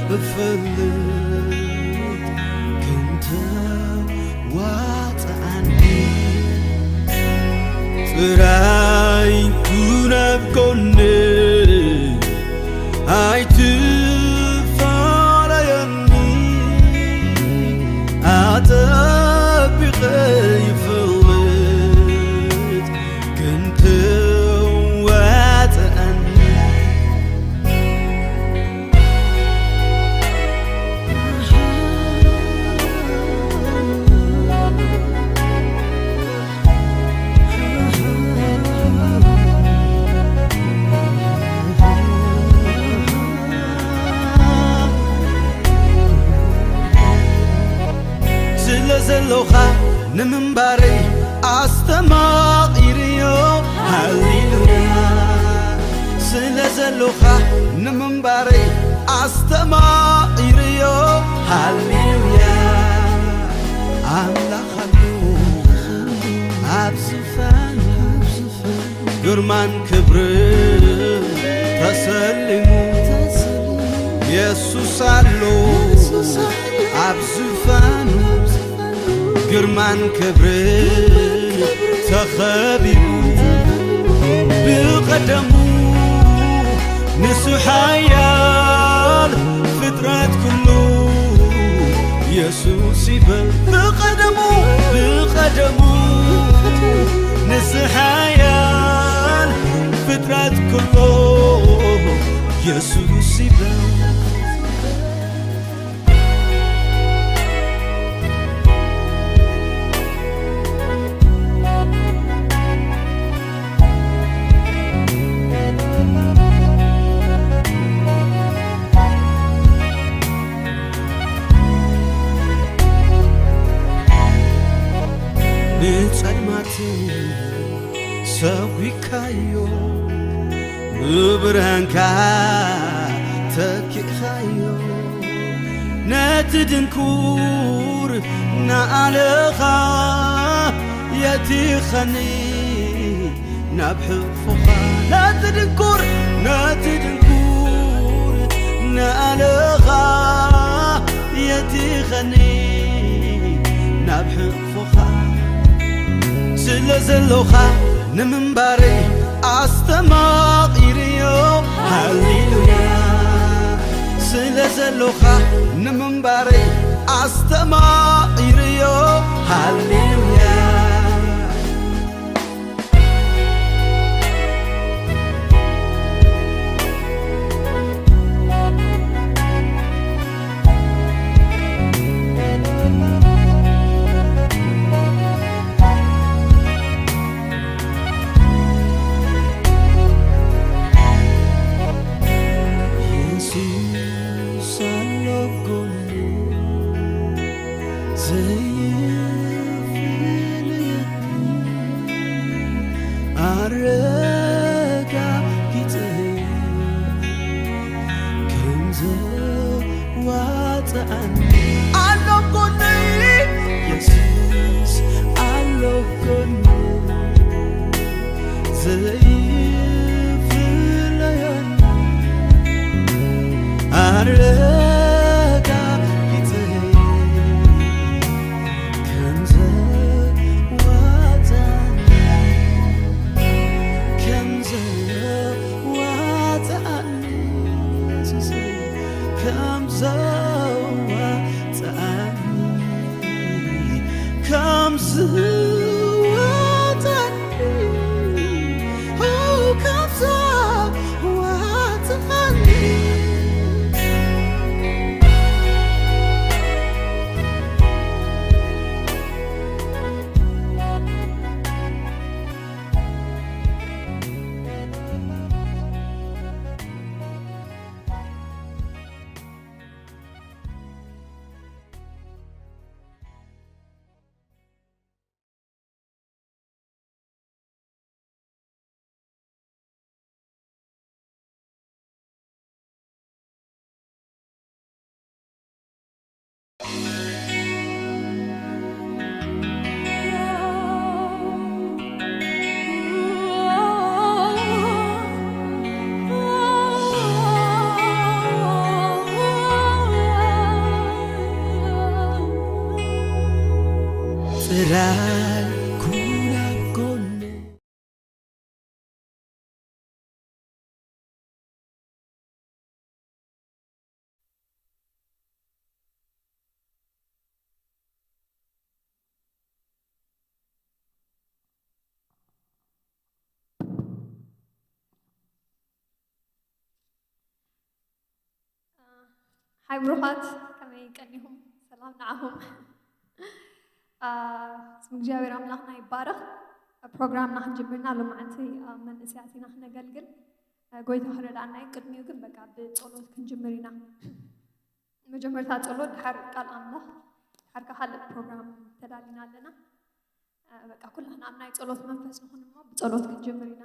ብፍልጥ ክንተ ዋጽኣኒ፣ ጥራይ ኩን ኣብ ጎነይ፣ ኣይትፋለየኒ። ኣጸቢቐ ይፍልጥ ክንተ ዋጽኣኒ። ስለ ዘሎኻ ንምንባረይ ኣስተማቒርዮ። ሃሌሉያ። ስለ ዘሎኻ ንምንባረይ ኣስተማቒርዮ። ሃሌሉያ። ኣምላኽ ኣሎ ኣብ ዝፋኑ፣ ግርማን ክብርን ተሰሊሙ። የሱስ ኣሎ ኣብ ዝፋኑ፣ ግርማን ክብርን ተኸቢቡ። ብቐደሙ ንሱ ሓያል፣ ፍጥረት ኩሉ የሱስ ይበል። ብቐደሙ፣ ብቐደሙ ንሱ ሓያል፣ ፍጥረት ኩሉ የሱስ ይበል። ንጸልማት ሰጒግካዮ፣ ብብርሃንካ ተኪእካዮ። ነቲ ድንኩር ንኣለኻ የቲኸኒ ናብ ሕቕፎኻ። ነቲ ድንኩር፣ ነቲ ድንኩር ንኣለኻ የቲኸኒ ናብ ሕቕፎኻ። ስለ ዘሎኻ ንምንባረይ ኣስተማቒርዮ። ሃሌሉያ። ስለ ዘሎኻ ንምንባረይ ኣስተማቒርዮ። ሃሌሉያ። የሱስ ኣሎ ጎነይ፣ ዘይፍለየኒ፣ ኣረጋጊጸ ከም ዘዋጽኣኒ። ኣሎ ጎነይ፣ የሱስ ኣሎ ጎነይ፣ ዘይፍለየኒ፣ ኣረጋጊጸ ከም ዘዋጽኣኒ፣ ከም ዘዋጽኣኒ፣ የሱሰይ፣ ከም ዘዋጽኣኒ፣ ከም ዘዋጽኣኒ፣ ኦ፣ ከም ዘዋጽኣኒ። ጥራይ ኩን ኣብ ጎኑ። ሓይ ብሩኻት፣ ከመይ ቀኒኹም? ሰላም ንዓኹም። ስም እግዚኣብሔር ኣምላኽና ይባረኽ። ፕሮግራምና ክንጅምርና ሎማዓንቲ መንእሰያት ኢና ክነገልግል። ጎይታ ክረዳእና እዩ። ቅድሚኡ ግን በቃ ብጸሎት ክንጅምር ኢና። መጀመርታ ጸሎት፣ ድሓር ቃል ኣምላኽ፣ ድሓር ካልእ ፕሮግራም ተዳሊና ኣለና። በቃ ኩላህና ኣብ ናይ ጸሎት መንፈስ ንኹን እሞ ብጸሎት ክንጅምር ኢና።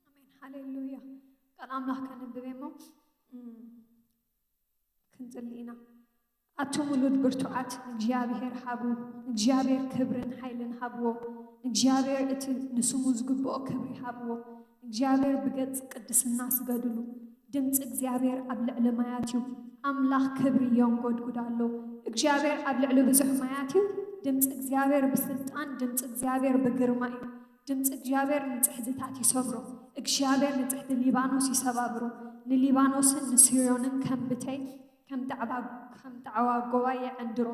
ኣሜን፣ ሃሌሉያ። ቃል ኣምላኽ ከንብብ እሞ ክንጽሊ ኢና። ኣቱም ውሉድ ብርቱዓት ንእግዚኣብሔር ሃቡ፣ ንእግዚኣብሔር ክብርን ሓይልን ሃብዎ፣ ንእግዚኣብሔር እቲ ንስሙ ዝግብኦ ክብሪ ሃብዎ፣ ንእግዚኣብሔር ብገጽ ቅድስና ስገድሉ። ድምፂ እግዚኣብሔር ኣብ ልዕሊ ማያት እዩ። ኣምላኽ ክብሪ የንጎድጉድ ኣሎ። እግዚኣብሔር ኣብ ልዕሊ ብዙሕ ማያት እዩ። ድምፂ እግዚኣብሔር ብስልጣን፣ ድምፂ እግዚኣብሔር ብግርማ እዩ። ድምፂ እግዚኣብሔር ንፅሕድታት ይሰብሮ። እግዚኣብሔር ንፅሕዲ ሊባኖስ ይሰባብሮ። ንሊባኖስን ንስዮንን ከም ብተይ ከም ጣዕባ ከም ጣዕዋ ጎባይ የዐንድሮ።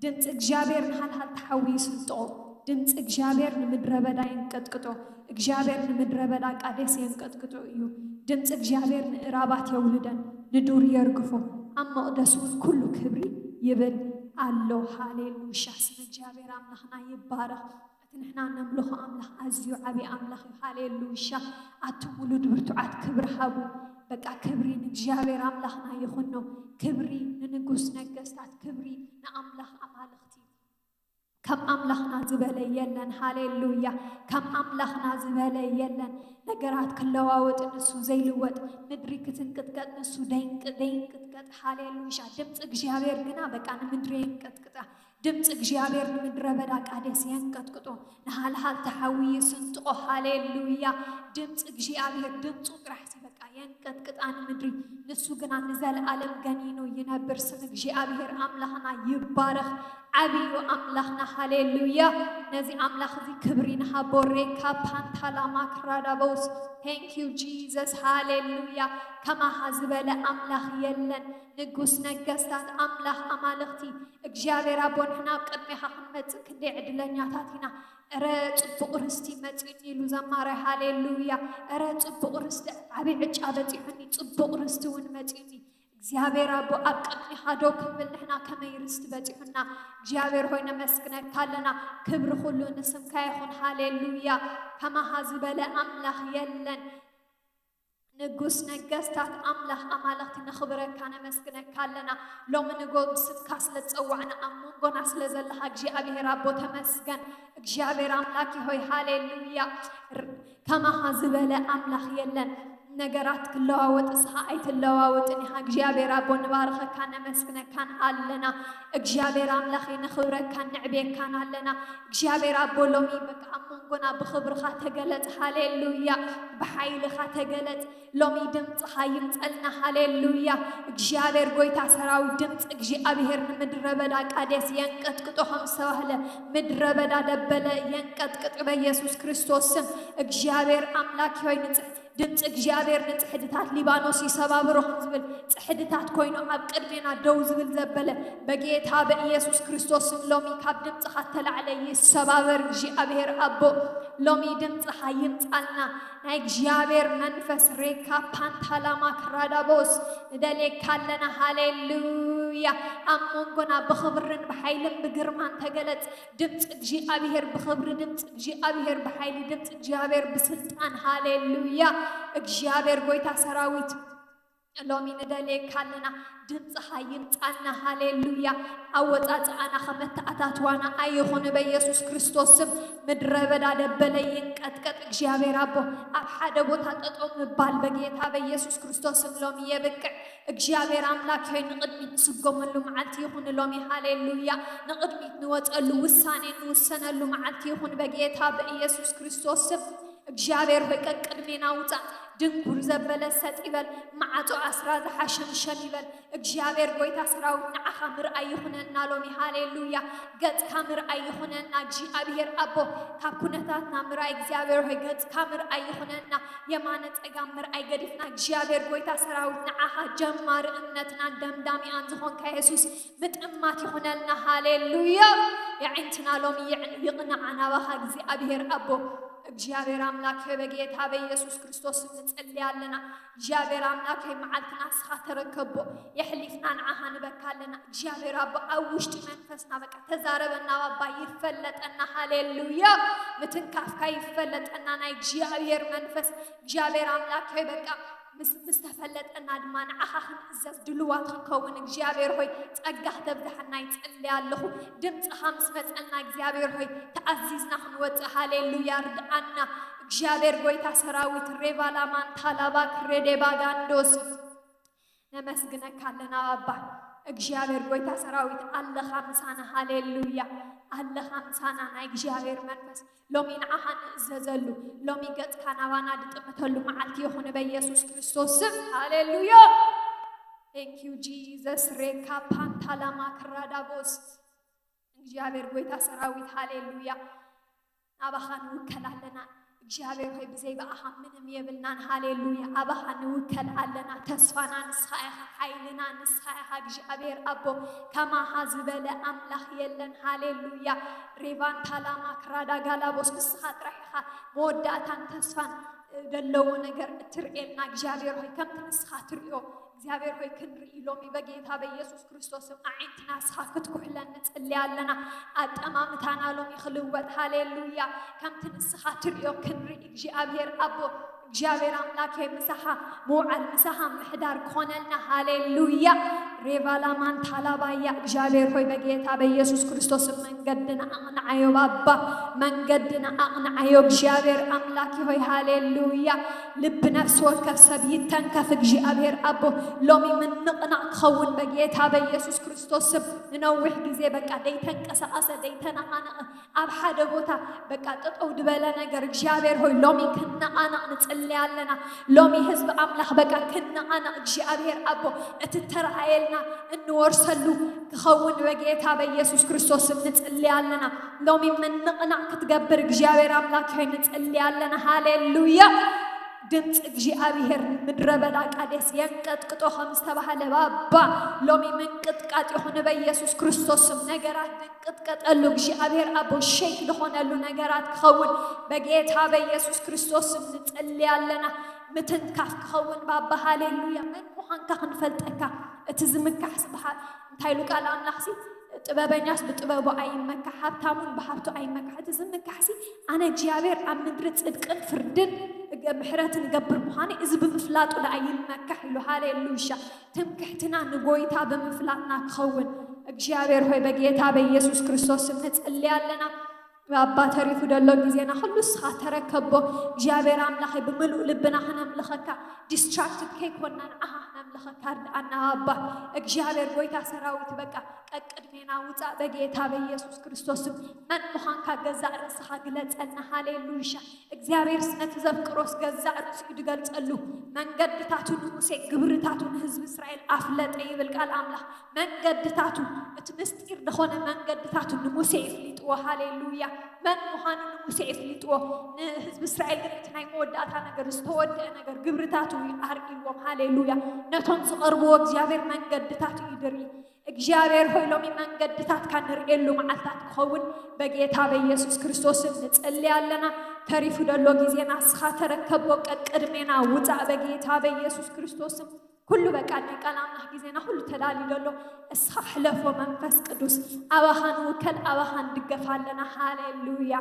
ድምፂ እግዚኣብሔር ንሃልሃልቲ ሓዊ ይስንጥቆ። ድምፂ እግዚኣብሔር ንምድረ በዳ የንቀጥቅጦ። እግዚኣብሔር ንምድረ በዳ ቃዴስ የንቀጥቅጦ እዩ። ድምፂ እግዚኣብሔር ንእራባት የውልደን ንዱር የርግፎ። ኣብ መቕደስ እውን ኩሉ ክብሪ ይብል ኣሎ። ሃሌሉሻ! ስም እግዚኣብሔር ኣምላኽና ይባረኽ። እቲ ንሕና ነምልኾ ኣምላኽ ኣዝዩ ዓብዪ ኣምላኽ እዩ። ሃሌሉሻ! ኣቱም ውሉድ ብርቱዓት ክብሪ ሃቡ። በቃ ክብሪ ንእግዚኣብሔር ኣምላኽና ይኹን ነው። ክብሪ ንንጉስ ነገስታት፣ ክብሪ ንኣምላኽ ኣማልኽቲ። ከም ኣምላኽና ዝበለ የለን። ሃሌሉያ! ከም ኣምላኽና ዝበለ የለን። ነገራት ክለዋወጥ ንሱ ዘይልወጥ፣ ምድሪ ክትንቅጥቀጥ ንሱ ደይንቅ ደይንቅጥቀጥ። ሃሌሉሻ! ድምፂ እግዚኣብሔር ግና በቃ ንምድሪ የንቀጥቅጣ። ድምፂ እግዚኣብሔር ንምድረ በዳ ቃዴስ የንቀጥቅጦ፣ ንሃልሃልቲ ሓዊ ይስንጥቆ። ሃሌሉያ! ድምፂ እግዚኣብሔር ድምፁ ጥራሕ ሲ በቃ የንቀጥቅጣ ንምድሪ። ንሱ ግና ንዘለኣለም ገኒኑ ይነብር። ስም እግዚኣብሔር ኣምላኽና ይባረኽ። ዓብዩ ኣምላኽና። ሃሌሉያ! ነዚ ኣምላኽ እዚ ክብሪ ንሃቦ። ሬካ ፓንታላማ ክራዳቦስ። Thank you Jesus። ሃሌሉያ! ከማኻ ዝበለ ኣምላኽ የለን። ንጉስ ነገስታት፣ ኣምላኽ ኣማልኽቲ፣ እግዚኣብሔር ኣቦ፣ ንሕና ኣብ ቅድሜኻ ክንመጽእ ክንደይ ዕድለኛታት ኢና። እረ ጽቡቕ ርስቲ መጺኡኒ ኢሉ ዘማራይ። ሃሌሉያ! እረ ጽቡቕ ርስቲ፣ ዓቢ ዕጫ በጺሑኒ፣ ጽቡቕ ርስቲ እውን መጺኡኒ። እግዚኣብሔር ኣቦ፣ ኣብ ቅድሜኻ ደው ክንብል ንሕና ከመይ ርስቲ በጺሑና። እግዚኣብሔር ሆይ ነመስግነካ ኣለና። ክብሪ ኩሉ ንስምካ ይኹን። ሃሌሉያ! ከማኻ ዝበለ ኣምላኽ የለን። ንጉስ ነገስታት ኣምላኽ ኣማልኽቲ ነኽብረካ ነመስግነካ ኣለና። ሎሚ ንጎ ብስምካ ስለ ዝጸዋዕና ኣብ መንጎና ስለ ዘለኻ እግዚኣብሔር ኣቦ ተመስገን። እግዚኣብሔር ኣምላክ ሆይ ሃሌሉያ። ከማኻ ዝበለ ኣምላኽ የለን። ነገራት ክለዋወጥ እስኻ ኣይትለዋወጥን ኢኻ። እግዚኣብሔር ኣቦ ንባርኸካ ነመስግነካን ኣለና። እግዚኣብሔር ኣምላኽ ነኽብረካን ንዕቤካን ኣለና። እግዚኣብሔር ኣቦ ሎሚ በቃ ኣብ መንጎና ብኽብርኻ ተገለጽ። ሃሌሉያ። ብሓይልኻ ተገለጽ። ሎሚ ድምፅኻ ይምፀልና። ሃሌሉያ። እግዚኣብሔር ጎይታ ሰራዊት ድምፂ እግዚኣብሔር ንምድረ በዳ ቃዴስ የንቀጥቅጦ ከም ዝተባህለ ምድረ በዳ ደበለ የንቀጥቅጥ በኢየሱስ ክርስቶስ ስም። እግዚኣብሔር ኣምላክ ሆይ ንፅሕ ድምፂ እግዚኣብሔር ንፅሕድታት ሊባኖስ ይሰባብሮ ከም ዝብል ፅሕድታት ኮይኑ ኣብ ቅድሜና ደው ዝብል ዘበለ በጌታ በኢየሱስ ክርስቶስ ስም ሎሚ ካብ ድምፅኻ ተላዕለ ይሰባበር እግዚኣብሔር ኣቦ። ሎሚ ድምፅኻ ይምፃልና። ናይ እግዚኣብሔር መንፈስ ሬካ ፓንታላማ ክራዳቦስ ንደልየካ ኣለና። ሃሌሉያ። ኣብ መንጎና ብኽብርን ብሓይልን ብግርማን ተገለጽ። ድምፂ እግዚኣብሔር ብኽብሪ፣ ድምፂ እግዚኣብሔር ብሓይሊ፣ ድምፂ እግዚኣብሔር ብስልጣን። ሃሌሉያ። እግዚኣብሔር ጎይታ ሰራዊት ሎሚ ንደልየካ ኣለና። ድምፅኻ ይምፃና። ሃሌሉያ። ኣወፃፅኣና ከመተኣታትዋና ኣይኹን። በኢየሱስ ክርስቶስ ስም ምድረ በዳ ደበለ ይንቀጥቀጥ። እግዚኣብሔር ኣቦ፣ ኣብ ሓደ ቦታ ጠጠው ምባል በጌታ በኢየሱስ ክርስቶስ ስም ሎሚ የብቅዕ። እግዚኣብሔር ኣምላክ ሆይ፣ ንቕድሚት ንስጎመሉ መዓልቲ ይኹን ሎሚ። ሃሌሉያ። ንቕድሚት ንወፀሉ ውሳኔ ንውሰነሉ መዓልቲ ይኹን በጌታ በኢየሱስ ክርስቶስ ስም። እግዚኣብሔር ሆይ፣ ቀቅድሜና ውፃእ። ድንኩር ዘበለ ሰጥ ይበል። ማዕጾ ኣስራዚ ሓሸምሸም ይበል። እግዚኣብሔር ጎይታ ሰራዊት፣ ንዓኻ ምርኣይ ይኹነና ሎሚ። ሃሌሉያ። ገጽካ ምርኣይ ይኹነና እግዚኣብሔር ኣቦ። ካብ ኩነታትና ምርኣይ እግዚኣብሔር ሆይ፣ ገጽካ ምርኣይ ይኹነና። የማነ ጸጋም ምርኣይ ገዲፍና እግዚኣብሔር ጎይታ ሰራዊት፣ ንዓኻ ጀማሪ እምነትናን ደምዳሚኣን ዝኾንካ የሱስ ምጥማት ይኹነልና። ሃሌሉያ። የዒንትና ሎሚ ይዕን-፣ ይቕናዓ ናባኻ እግዚኣብሔር ኣቦ። እግዚኣብሔር ኣምላክ ሆይ፣ በጌታ በኢየሱስ ክርስቶስ ንጽሊ ኣለና። እግዚኣብሔር ኣምላክ ሆይ፣ መዓልትና ንስኻ ተረከቦ። የሕሊፍና ንዓኻ ንበካ ኣለና። እግዚኣብሔር ኣቦ፣ ኣብ ውሽጢ መንፈስና በቃ ተዛረበና ባባ፣ ይፈለጠና። ሃሌሉያ። ምትንካፍካ ይፈለጠና ናይ እግዚኣብሔር መንፈስ። እግዚኣብሔር ኣምላክ ሆይ፣ በቃ ምስ-፣ ምስ ተፈለጠና ድማ ንዓኻ ክንእዘዝ ድልዋት ክንከውን እግዚኣብሔር ሆይ፣ ጸጋ ክተብዝሓና ይጽሊ ኣለኹ። ድምፅኻ ምስ መጸና እግዚኣብሔር ሆይ፣ ተኣዚዝና ክንወፅእ። ሃሌሉያ። ርድኣና እግዚኣብሔር ጎይታ ሰራዊት። ሬባላማን ታላባ ክሬዴባ ጋንዶስ። ነመስግነካ ኣለና ኣባ። እግዚኣብሔር ጎይታ ሰራዊት፣ ኣለኻ ምሳና። ሃሌሉያ። ኣለኻ ምሳና ናይ እግዚኣብሔር መንፈስ። ሎሚ ንዓኻ ንእዘዘሉ፣ ሎሚ ገጽካ ናባና ድጥምተሉ መዓልቲ ይኹን በኢየሱስ ክርስቶስ ስም። ሃሌሉያ። Thank you Jesus። ሬካ ፓንታላማ ክራዳቦስ። እግዚኣብሔር ጎይታ ሰራዊት፣ ሃሌሉያ። ናባኻ ንውከል ኣለና። እግዚኣብሔር ሆይ፣ ብዘይ ብኣኻ ምንም የብልናን። ሃሌሉያ። ኣባኻ ንውከል ኣለና። ተስፋና ንስኻ ኢኻ፣ ሓይልና ንስኻ ኢኻ። እግዚኣብሔር ኣቦ፣ ከማኻ ዝበለ ኣምላኽ የለን። ሃሌሉያ። ሬቫንታላማ ክራዳ ጋላቦስ፣ ንስኻ ጥራሕ ኢኻ መወዳእታን ተስፋን ዘለዎ ነገር እትርእየልና። እግዚኣብሔር ሆይ፣ ከምቲ ንስኻ ትርእዮ እግዚኣብሔር ሆይ፣ ክንርኢ ሎሚ በጌታ በኢየሱስ ክርስቶስ ስም ኣዒንትና ንስኻ ክትኩሕለን ንጽሊ ኣለና። ኣጠማምታና ሎሚ ክልወጥ። ሃሌሉያ። ከምቲ ንስኻ ትርእዮ ክንርኢ እግዚኣብሔር ኣቦ፣ እግዚኣብሔር ኣምላክ ሆይ፣ ምሳኻ ምውዓል፣ ምሳኻ ምሕዳር ክኾነልና። ሃሌሉያ። ሬቫላማን ታላባያ፣ እግዚኣብሔር ሆይ፣ በጌታ በኢየሱስ ክርስቶስ ስም መንገድና ኣቕንዓዮ ባባ፣ መንገድና ኣቕንዓዮ እግዚኣብሔር ኣምላክ ሆይ። ሃሌሉያ። ልቢ ነፍሲ ወከፍ ሰብ ይተንከፍ እግዚኣብሔር ኣቦ። ሎሚ ምንቕናቕ ክኸውን በጌታ በኢየሱስ ክርስቶስ ስም። ንነዊሕ ግዜ በቃ ደይተንቀሳቐሰ ደይተነቓነቐ ኣብ ሓደ ቦታ በቃ ጠጠው ድበለ ነገር እግዚኣብሔር ሆይ፣ ሎሚ ክነቓነቕ ንጽሊ ኣለና። ሎሚ ህዝቢ ኣምላኽ በቃ ክነቓነቕ እግዚኣብሔር ኣቦ፣ እቲ ተረኣየልና እንወርሰሉ ክኸውን በጌታ በኢየሱስ ክርስቶስ ስም ንጽሊ ኣለና። ሎሚ ምንቕናቕ ክትገብር እግዚኣብሔር ኣምላክ ሆይ ንጽሊ ኣለና። ሃሌሉያ። ድምፂ እግዚኣብሔር ምድረ በዳ ቃዴስ የንቀጥቅጦ ከም ዝተባህለ ባባ፣ ሎሚ ምንቅጥቃጥ ይኹን በኢየሱስ ክርስቶስ ስም። ነገራት ዝንቅጥቀጠሉ እግዚኣብሔር ኣቦ ሸይክ ዝኾነሉ ነገራት ክኸውን በጌታ በኢየሱስ ክርስቶስ ስም ንጽሊ ኣለና። ምትንካፍ ክኸውን ባባ። ሃሌሉያ። መን ምዃንካ ክንፈልጠካ። እቲ ዝምካሕ ዝበሃል እንታይ ኢሉ ቃል ኣምላኽሲ? ጥበበኛስ ብጥበቡ ኣይመካሕ፣ ሃብታሙን ብሃብቱ ኣይመካሕ። እቲ ዝምካሕሲ ኣነ እግዚኣብሔር ኣብ ምድሪ ጽድቅን ፍርድን እገ-፣ ምሕረትን እገብር ምዃኑ እዚ ብምፍላጡ ደኣ ይመካሕ ኢሉ። ሃሌሉያ። ትምክሕትና ንጎይታ ብምፍላጥና ክኸውን እግዚኣብሔር ሆይ በጌታ በኢየሱስ ክርስቶስ ስም ንጽሊ ኣለና። ኣባ ተሪፉ ደሎ ግዜና ኩሉ ንስኻ ተረከቦ። እግዚኣብሔር ኣምላኸይ ብምሉእ ልብና ክነምልኸካ፣ ዲስትራክትድ ከይኮንና ንዓኻ ክነምልኸካ ርድኣና ኣባ። እግዚኣብሔር ጎይታ ሰራዊት በቃ ቀቅድሜና ውፃእ በጌታ በኢየሱስ ክርስቶስ ስም። መን ምዃንካ ገዛእ ርእስኻ ግለጸልና። ሃሌሉያ። እግዚኣብሔር ስነ ዘፍቅሮስ ገዛእ ርእሱ እዩ ዝገልጸሉ። መንገድታቱ ንሙሴ ግብርታቱ ንህዝቢ እስራኤል ኣፍለጠ ይብል ቃል ኣምላኽ። መንገድታቱ እቲ ምስጢር ዝኾነ መንገድታቱ ንሙሴ ይፍሊጥዎ። ሃሌሉያ። መን ምዃኑ ንሙሴ ይፍሊጥዎ። ንህዝቢ እስራኤል ግን እቲ ናይ መወዳእታ ነገር ዝተወደአ ነገር ግብርታቱ ኣርእይዎም። ሃሌሉያ። ነቶም ዝቐርብዎ እግዚኣብሔር መንገድታቱ እዩ ድርኢ። እግዚኣብሔር ሆይ ሎሚ መንገድታትካ ንርእየሉ መዓልታት ክኸውን በጌታ በኢየሱስ ክርስቶስን ንጸሊ ኣለና። ተሪፉ ደሎ ግዜና እስኻ ተረከቦ። ቀቅድሜና ውጻእ በጌታ በኢየሱስ ክርስቶስን። ኩሉ በቃ ናይ ቃል ኣምላኽ ግዜና ኩሉ ተዳልዩ ደሎ እስኻ ሕለፎ። መንፈስ ቅዱስ ኣባኻ ንውከል፣ ኣባኻ ንድገፍ ኣለና። ሃሌሉያ።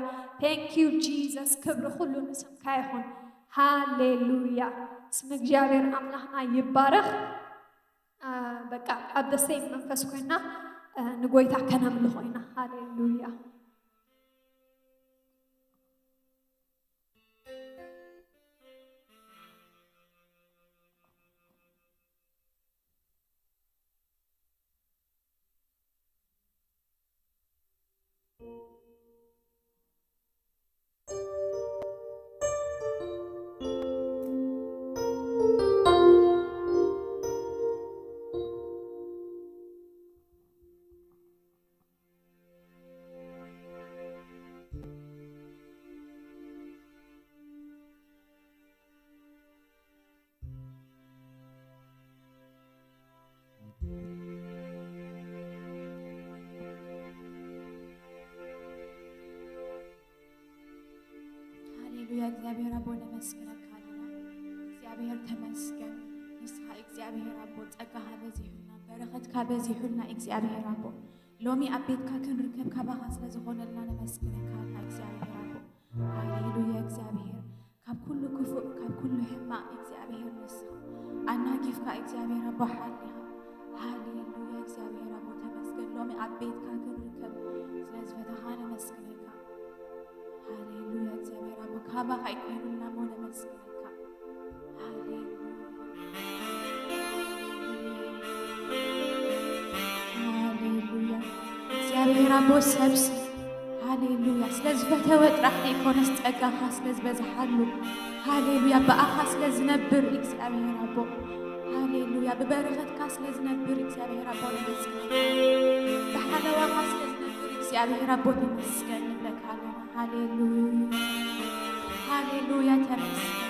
Thank you Jesus። ክብሪ ኩሉ ንስምካ ይኹን። ሃሌሉያ። ስም እግዚኣብሔር ኣምላኽና ይባረኽ። አ፣ በቃ ኣብ ደሰይ መንፈስ ኮይና፣ አ፣ ንጎይታ ከነምልኾ ኢና። ሃሌሉያ። ሃሌሉያ፣ እግዚኣብሔር ኣቦ ነመስግነካ ኣለና። እግዚኣብሔር ተመስገን። ንስኻ እግዚኣብሔር ኣቦ ጸጋኻ በዚሑልና፣ በረኸትካ በዚሑልና እግዚኣብሔር ኣቦ። ሎሚ ኣብ ቤትካ ክንርከብ ካባኻ ስለ ዝኾነልና ነመስግነካ ኣለና እግዚኣብሔር ኣቦ። ሃሌሉያ እግዚኣብሔር፣ ካብ ኩሉ ክፉእ፣ ካብ ኩሉ ሕማቕ እግዚኣብሔር ንስኻ ኣናጊፍካ እግዚኣብሔር ኣቦ ሓሊኻ። ሃሌሉያ እግዚኣብሔር ኣቦ ተመስገን። ሎሚ ኣብ ቤትካ ክንርከብ ስለ ዝፈተኻ ነመስግነካ። ሃሌሉያ እግዚኣብሔር ኣቦ ካባኻ ኣይኮይኑና እሞ ነመስግነካ። ሃሌሉያ። ሃሌሉያ። እግዚኣብሔር ኣቦ ሰብሲ፣ ሃሌሉያ፣ ስለ ዝፈተወ ጥራሕ ዘይኮነስ ጸጋኻ ስለ ዝበዝሓሉ፣ ሃሌሉያ፣ ብኣኻ ስለ ዝነብር እግዚኣብሔር ኣቦ፣ ሃሌሉያ፣ ብበረኸትካ ስለ ዝነብር እግዚኣብሔር ኣቦ ነመስግነካ። ብሓለዋኻ ስለ ዝነብር እግዚኣብሔር ኣቦ ተመስገን ንብለካ ኣለና። ሃሌሉያ። ሃሌሉያ፣ ተመስገን።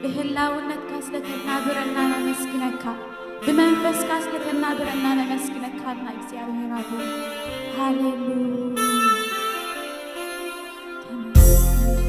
ብህላውነትካ ስለ ተናብረና ነመስግነካ። ብመንፈስካ ስለ ተናብረና ነመስግነካ ኣልና እግዚኣብሔር ኣቦ። ሃሌሉያ። ተመስገን።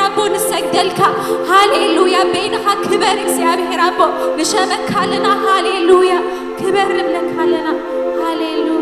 ኣቦ ንሰግደልካ። ሃሌሉያ። በይንኻ ክበር እግዚኣብሔር ኣቦ። ንሸመካ ኣለና። ሃሌሉያ። ክበር ንብለካ ኣለና። ሃሌሉያ።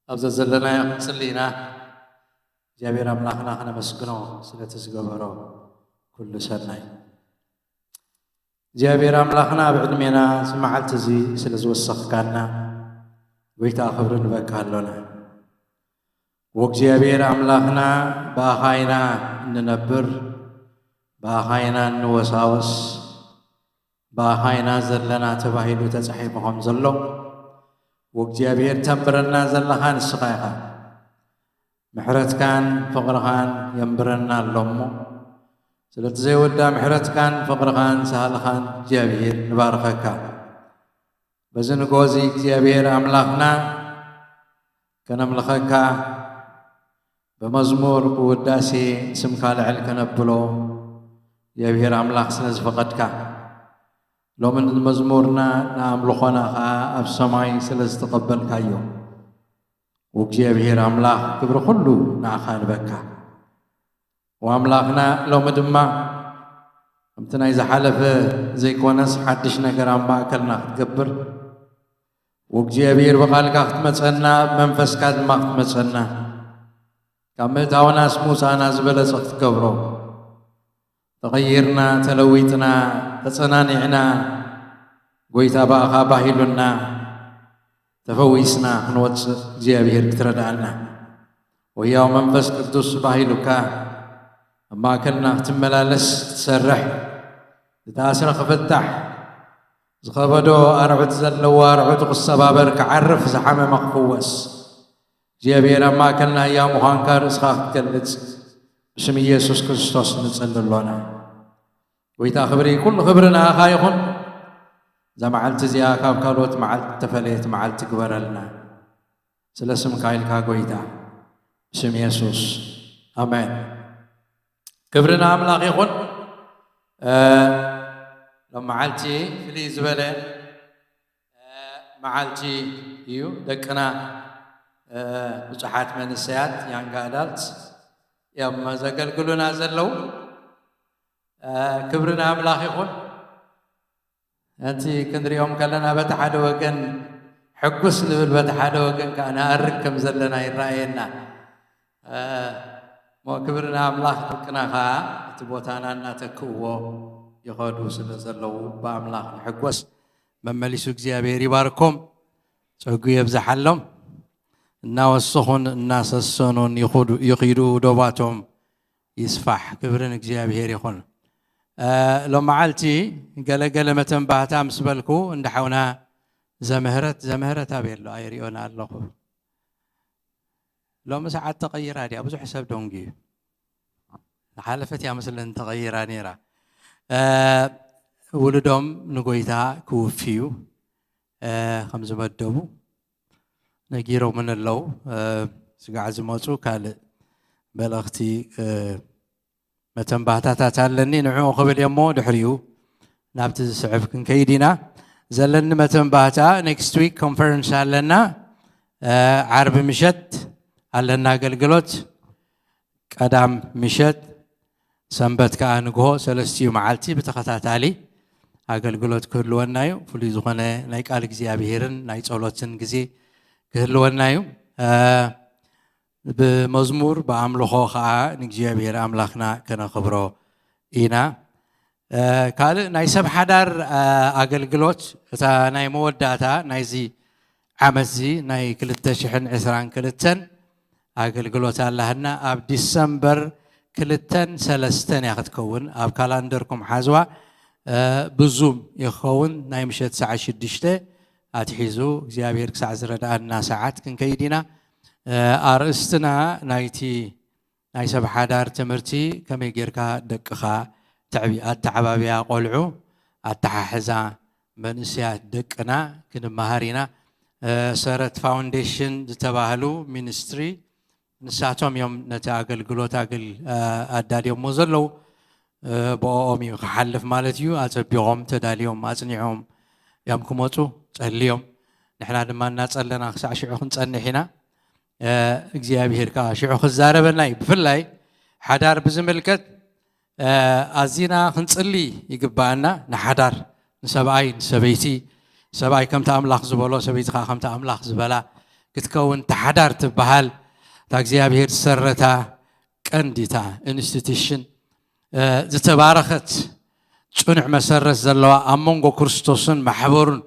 ኣብ ዘዘለናዮ ክንጽሊ ኢና። እግዚኣብሔር ኣምላኽና ክነመስግኖ ስለቲ ዝገበሮ ኩሉ ሰናይ። እግዚኣብሔር ኣምላኽና ኣብ ዕድሜና እዚ መዓልቲ እዚ ስለ ዝወሰኽካና፣ ጎይታ ክብሪ ንበካ ኣሎና። ወእግዚኣብሔር ኣምላኽና፣ ብኣኻ ኢና እንነብር፣ ብኣኻ ኢና እንወሳወስ፣ ብኣኻ ኢና ዘለና ተባሂሉ ተጻሒፉ ከም ዘሎ፣ ወእግዚኣብሔር ተንብረና ዘለኻ ንስኻ ኢኻ። ምሕረትካን ፍቕርኻን የንብረና ኣሎ እሞ፣ ስለቲ ዘይወዳ ምሕረትካን ፍቕርኻን ሳህልኻን እግዚኣብሔር ንባርኸካ። በዚ ንግሆ እዚ እግዚኣብሔር ኣምላኽና ከነምልኸካ፣ ብመዝሙር ብውዳሴ ስምካ ልዕል ከነብሎ እግዚኣብሔር ኣምላኽ ስለ ዝፈቐድካ፣ ሎሚ ንመዝሙርና ንኣምልኾና ኸዓ ኣብ ሰማይ ስለ ዝተቐበልካዮ፣ ወእግዚኣብሔር ኣምላኽ ክብሪ ኩሉ ንዓኻ ንበካ። ወኣምላኽና ሎሚ ድማ ከምቲ ናይ ዝሓለፈ ዘይኮነስ ሓድሽ ነገር ኣብ ማእከልና ክትገብር፣ ወእግዚኣብሔር ብቓልካ ክትመጸና፣ ብመንፈስካ ድማ ክትመጸና፣ ካብ ምእታውናስ ምውጻእና ዝበለጸ ክትገብሮ፣ ተቐይርና፣ ተለዊጥና፣ ተጸናኒዕና፣ ጎይታ ብኣኻ ባሂሉና፣ ተፈዊስና ክንወጽእ እግዚኣብሔር ክትረድኣና። ወያው መንፈስ ቅዱስ ባሂሉካ ኣብ ማእከልና ክትመላለስ ክትሰርሕ፣ ዝተኣስረ ክፍታሕ፣ ዝኸበዶ ኣርዑት ዘለዎ ኣርዑቱ ክሰባበር፣ ክዓርፍ፣ ዝሓመመ ክፍወስ፣ እግዚኣብሔር ኣብ ማእከልና ህያው ምዃንካ ርእስኻ ክትገልጽ ብስም ኢየሱስ ክርስቶስ ንጸሊ ኣሎና። ጎይታ ክብሪ፣ ኩሉ ክብሪ ንኣኻ ይኹን። እዛ መዓልቲ እዚኣ ካብ ካልኦት መዓልቲ እተፈለየት መዓልቲ ግበረልና። ስለ ስምካ ኢልካ ጎይታ፣ ብስም የሱስ፣ ኣሜን። ክብሪ ንኣምላኽ ይኹን። እ፣ ሎም መዓልቲ ፍልይ ዝበለ፣ እ፣ መዓልቲ እዩ። ደቅና፣ እ፣ ብዙሓት መንእሰያት፣ ያንግ ኣዳልት እዮም ዘገልግሉና ዘለዉ። እ፣ ክብሪ ንኣምላኽ ይኹን። እቲ ክንሪኦም ከለና በቲ ሓደ ወገን ሕጉስ ንብል፣ በቲ ሓደ ወገን ከኣ ንኣርግ ከም ዘለና ይረኣየና። እ፣ እሞ ክብሪ ንኣምላኽ፣ ደቅና ከኣ እቲ ቦታና እናተክእዎ ይኸዱ ስለ ዘለዉ ብኣምላኽ ንሕጎስ። መመሊሱ እግዚኣብሔር ይባርኮም፣ ጸጉ የብዝሓሎም። እናወሰኹን እናሰሰኑን ይኹዱ-፣ ይኺዱ፣ ዶባቶም ይስፋሕ። ክብሪ ንእግዚኣብሔር ይኹን። እ፣ ሎም መዓልቲ ገለ ገለ መተንባህታ ምስ በልኩ፣ እንዳ ሓውና ዘምህረት፣ ዘምህረት ኣበይ ኣሎ? ኣይሪኦን ኣለኹ። ሎሚ ሰዓት ተቐይራ ድያ? ብዙሕ ሰብ ደንጉዩ። ዝሓለፈት እያ መስለኒ ተቐይራ ነይራ። እ፣ ውሉዶም ንጎይታ ክውፍዩ፣ እ፣ ከም ዝመደቡ ነጊሮምን ኣለዉ። እ፣ ስጋዕ ዝመጹ ካልእ መልእኽቲ፣ እ፣ መተንባህታታት ኣለኒ፣ ንዕኡ ክብል እየ እሞ ድሕሪኡ ናብቲ ዝስዕብ ክንከይድ ኢና። ዘለኒ መተንባህታ፣ ኔክስት ዊክ ኮንፈረንስ ኣለና። እ፣ ዓርቢ ምሸት ኣለና ኣገልግሎት፣ ቀዳም ምሸት፣ ሰንበት ከኣ ንግሆ፣ ሰለስቲኡ መዓልቲ ብተኸታታሊ ኣገልግሎት ክህልወና እዩ። ፍሉይ ዝኾነ ናይ ቃል እግዚኣብሔርን ናይ ጸሎትን ግዜ ክህልወና እዩ። እ፣ ብመዝሙር ብኣምልኾ ኸዓ ንእግዚኣብሔር ኣምላኽና ከነኽብሮ ኢና። እ፣ ካልእ ናይ ሰብ ሓዳር፣ እ፣ ኣገልግሎት፣ እታ ናይ መወዳእታ ናይዚ ዓመት እዚ፣ ናይ ክልተ ሽሕን ዕስራን ክልተን ኣገልግሎት ኣላህና፣ ኣብ ዲሰምበር ክልተን ሰለስተን እያ ክትከውን። ኣብ ካላንደርኩም ሓዝዋ፣ እ፣ ብዙም ይኸውን። ናይ ምሸት ሰዓት ሽዱሽተ ኣትሒዙ እግዚኣብሔር ክሳዕ ዝረድኣና ሰዓት ክንከይድ ኢና። እ፣ ኣርእስትና ናይቲ ናይ ሰብ ሓዳር ትምህርቲ ከመይ ጌርካ ደቅኻ ተዕቢ-፣ ኣተዓባብያ ቆልዑ፣ ኣተሓሕዛ መንእሰያት ደቅና ክንመሃር ኢና። እ፣ ሰረት ፋውንዴሽን ዝተባህሉ ሚኒስትሪ ንሳቶም እዮም ነቲ ኣገልግሎት ኣግል-፣ እ፣ ኣዳልዮሞ ዘለዉ። እ፣ ብኦኦም እዩ ክሓልፍ ማለት እዩ። ኣጸቢቖም፣ ተዳልዮም፣ ኣጽኒዖም እዮም ክመጹ፣ ጸልዮም። ንሕና ድማ እናጸለና ክሳዕ ሽዑ ክንጸንሕ ኢና። እ፣ እግዚኣብሔር ከኣ ሽዑ ክዛረበና እዩ። ብፍላይ ሓዳር ብዝምልከት፣ እ፣ ኣዚና ክንጽሊ ይግብኣና። ንሓዳር፣ ንሰብኣይ፣ ንሰበይቲ፣ ሰብኣይ ከምቲ ኣምላኽ ዝበሎ፣ ሰበይቲ ከኣ ከምቲ ኣምላኽ ዝበላ፣ ክትከውን፣ እታ ሓዳር ትበሃል እታ እግዚኣብሔር ዝሰረታ ቀንዲታ ኢንስቲትዩሽን ዝተባረኸት ጽኑዕ መሰረት ዘለዋ፣ ኣብ መንጎ ክርስቶስን ማሕበሩን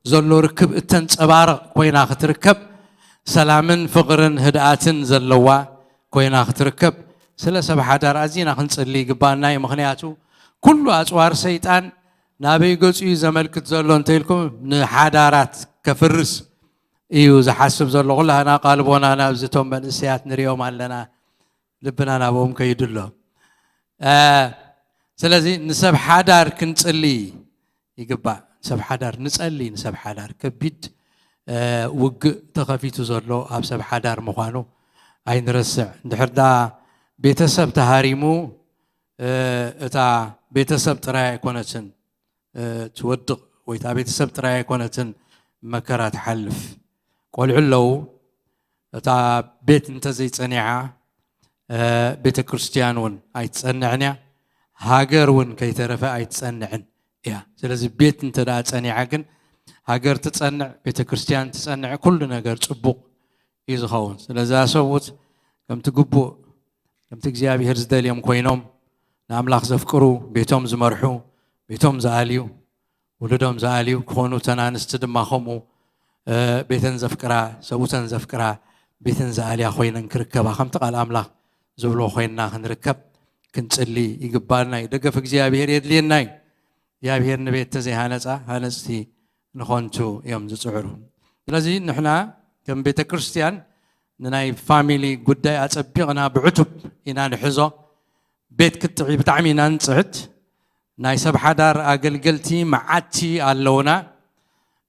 ዘሎ ርክብ እተንጸባርቕ ኮይና ክትርከብ፣ ሰላምን ፍቕርን ህድኣትን ዘለዋ ኮይና ክትርከብ፣ ስለ ሰብ ሓዳር ኣዚና ክንጽሊ ይግባና እዩ። ምኽንያቱ ኩሉ ኣጽዋር ሰይጣን ናበይ ገጹ እዩ ዘመልክት ዘሎ እንተኢልኩም፣ ንሓዳራት ከፍርስ እዩ ዝሓስብ ዘሎ። ኩላህና ቃልቦና ናብዚ እቶም መንእሰያት ንሪኦም ኣለና፣ ልብና ናብኦም ከይዱ ኣሎ። ስለዚ ንሰብ ሓዳር ክንጽሊ ይግባእ። ንሰብ ሓዳር ንጸሊ፣ ንሰብ ሓዳር ከቢድ ውግእ ተኸፊቱ ዘሎ ኣብ ሰብ ሓዳር ምዃኑ ኣይንረስዕ። እንድሕር ዳ ቤተሰብ ተሃሪሙ፣ እታ ቤተሰብ ጥራይ ኣይኮነትን ትወድቕ፣ ወይ እታ ቤተሰብ ጥራይ ኣይኮነትን መከራ ትሓልፍ። ቆልዑ ኣለዉ። እታ ቤት እንተዘይጸኒዓ፣ ቤተ ክርስቲያን እውን ኣይትጸንዕን እያ፣ ሃገር እውን ከይተረፈ ኣይትጸንዕን እያ። ስለዚ ቤት እንተ ደኣ ጸኒዓ ግን፣ ሃገር ትጸንዕ፣ ቤተ ክርስቲያን ትጸንዕ፣ ኩሉ ነገር ጽቡቕ እዩ ዝኸውን። ስለዚ ሰብኡት ከምቲ ግቡእ፣ ከምቲ እግዚኣብሔር ዝደልዮም ኮይኖም፣ ንኣምላኽ ዘፍቅሩ፣ ቤቶም ዝመርሑ፣ ቤቶም ዝኣልዩ፣ ውሉዶም ዝኣልዩ ክኾኑ፣ እተን ኣንስቲ ድማ ከምኡ ቤተን ዘፍቅራ፣ ሰብኡተን ዘፍቅራ፣ ቤተን ዝኣልያ ኮይነን ክርከባ፣ ከምቲ ቃል ኣምላኽ ዝብሎ ኮይንና ክንርከብ ክንጽሊ ይግባና እዩ። ደገፍ እግዚኣብሔር የድልየና እዩ። እግዚኣብሔር ንቤት ተዘይሃነጻ፣ ሃነጽቲ ንኾንቱ እዮም ዝጽዕሩ። ስለዚ ንሕና ከም ቤተ ክርስቲያን ንናይ ፋሚሊ ጉዳይ ኣጸቢቕና ብዕቱብ ኢና ንሕዞ። ቤት ክትዕ-፣ ብጣዕሚ ኢና ንጽዕት። ናይ ሰብ ሓዳር ኣገልገልቲ መዓቲ ኣለውና።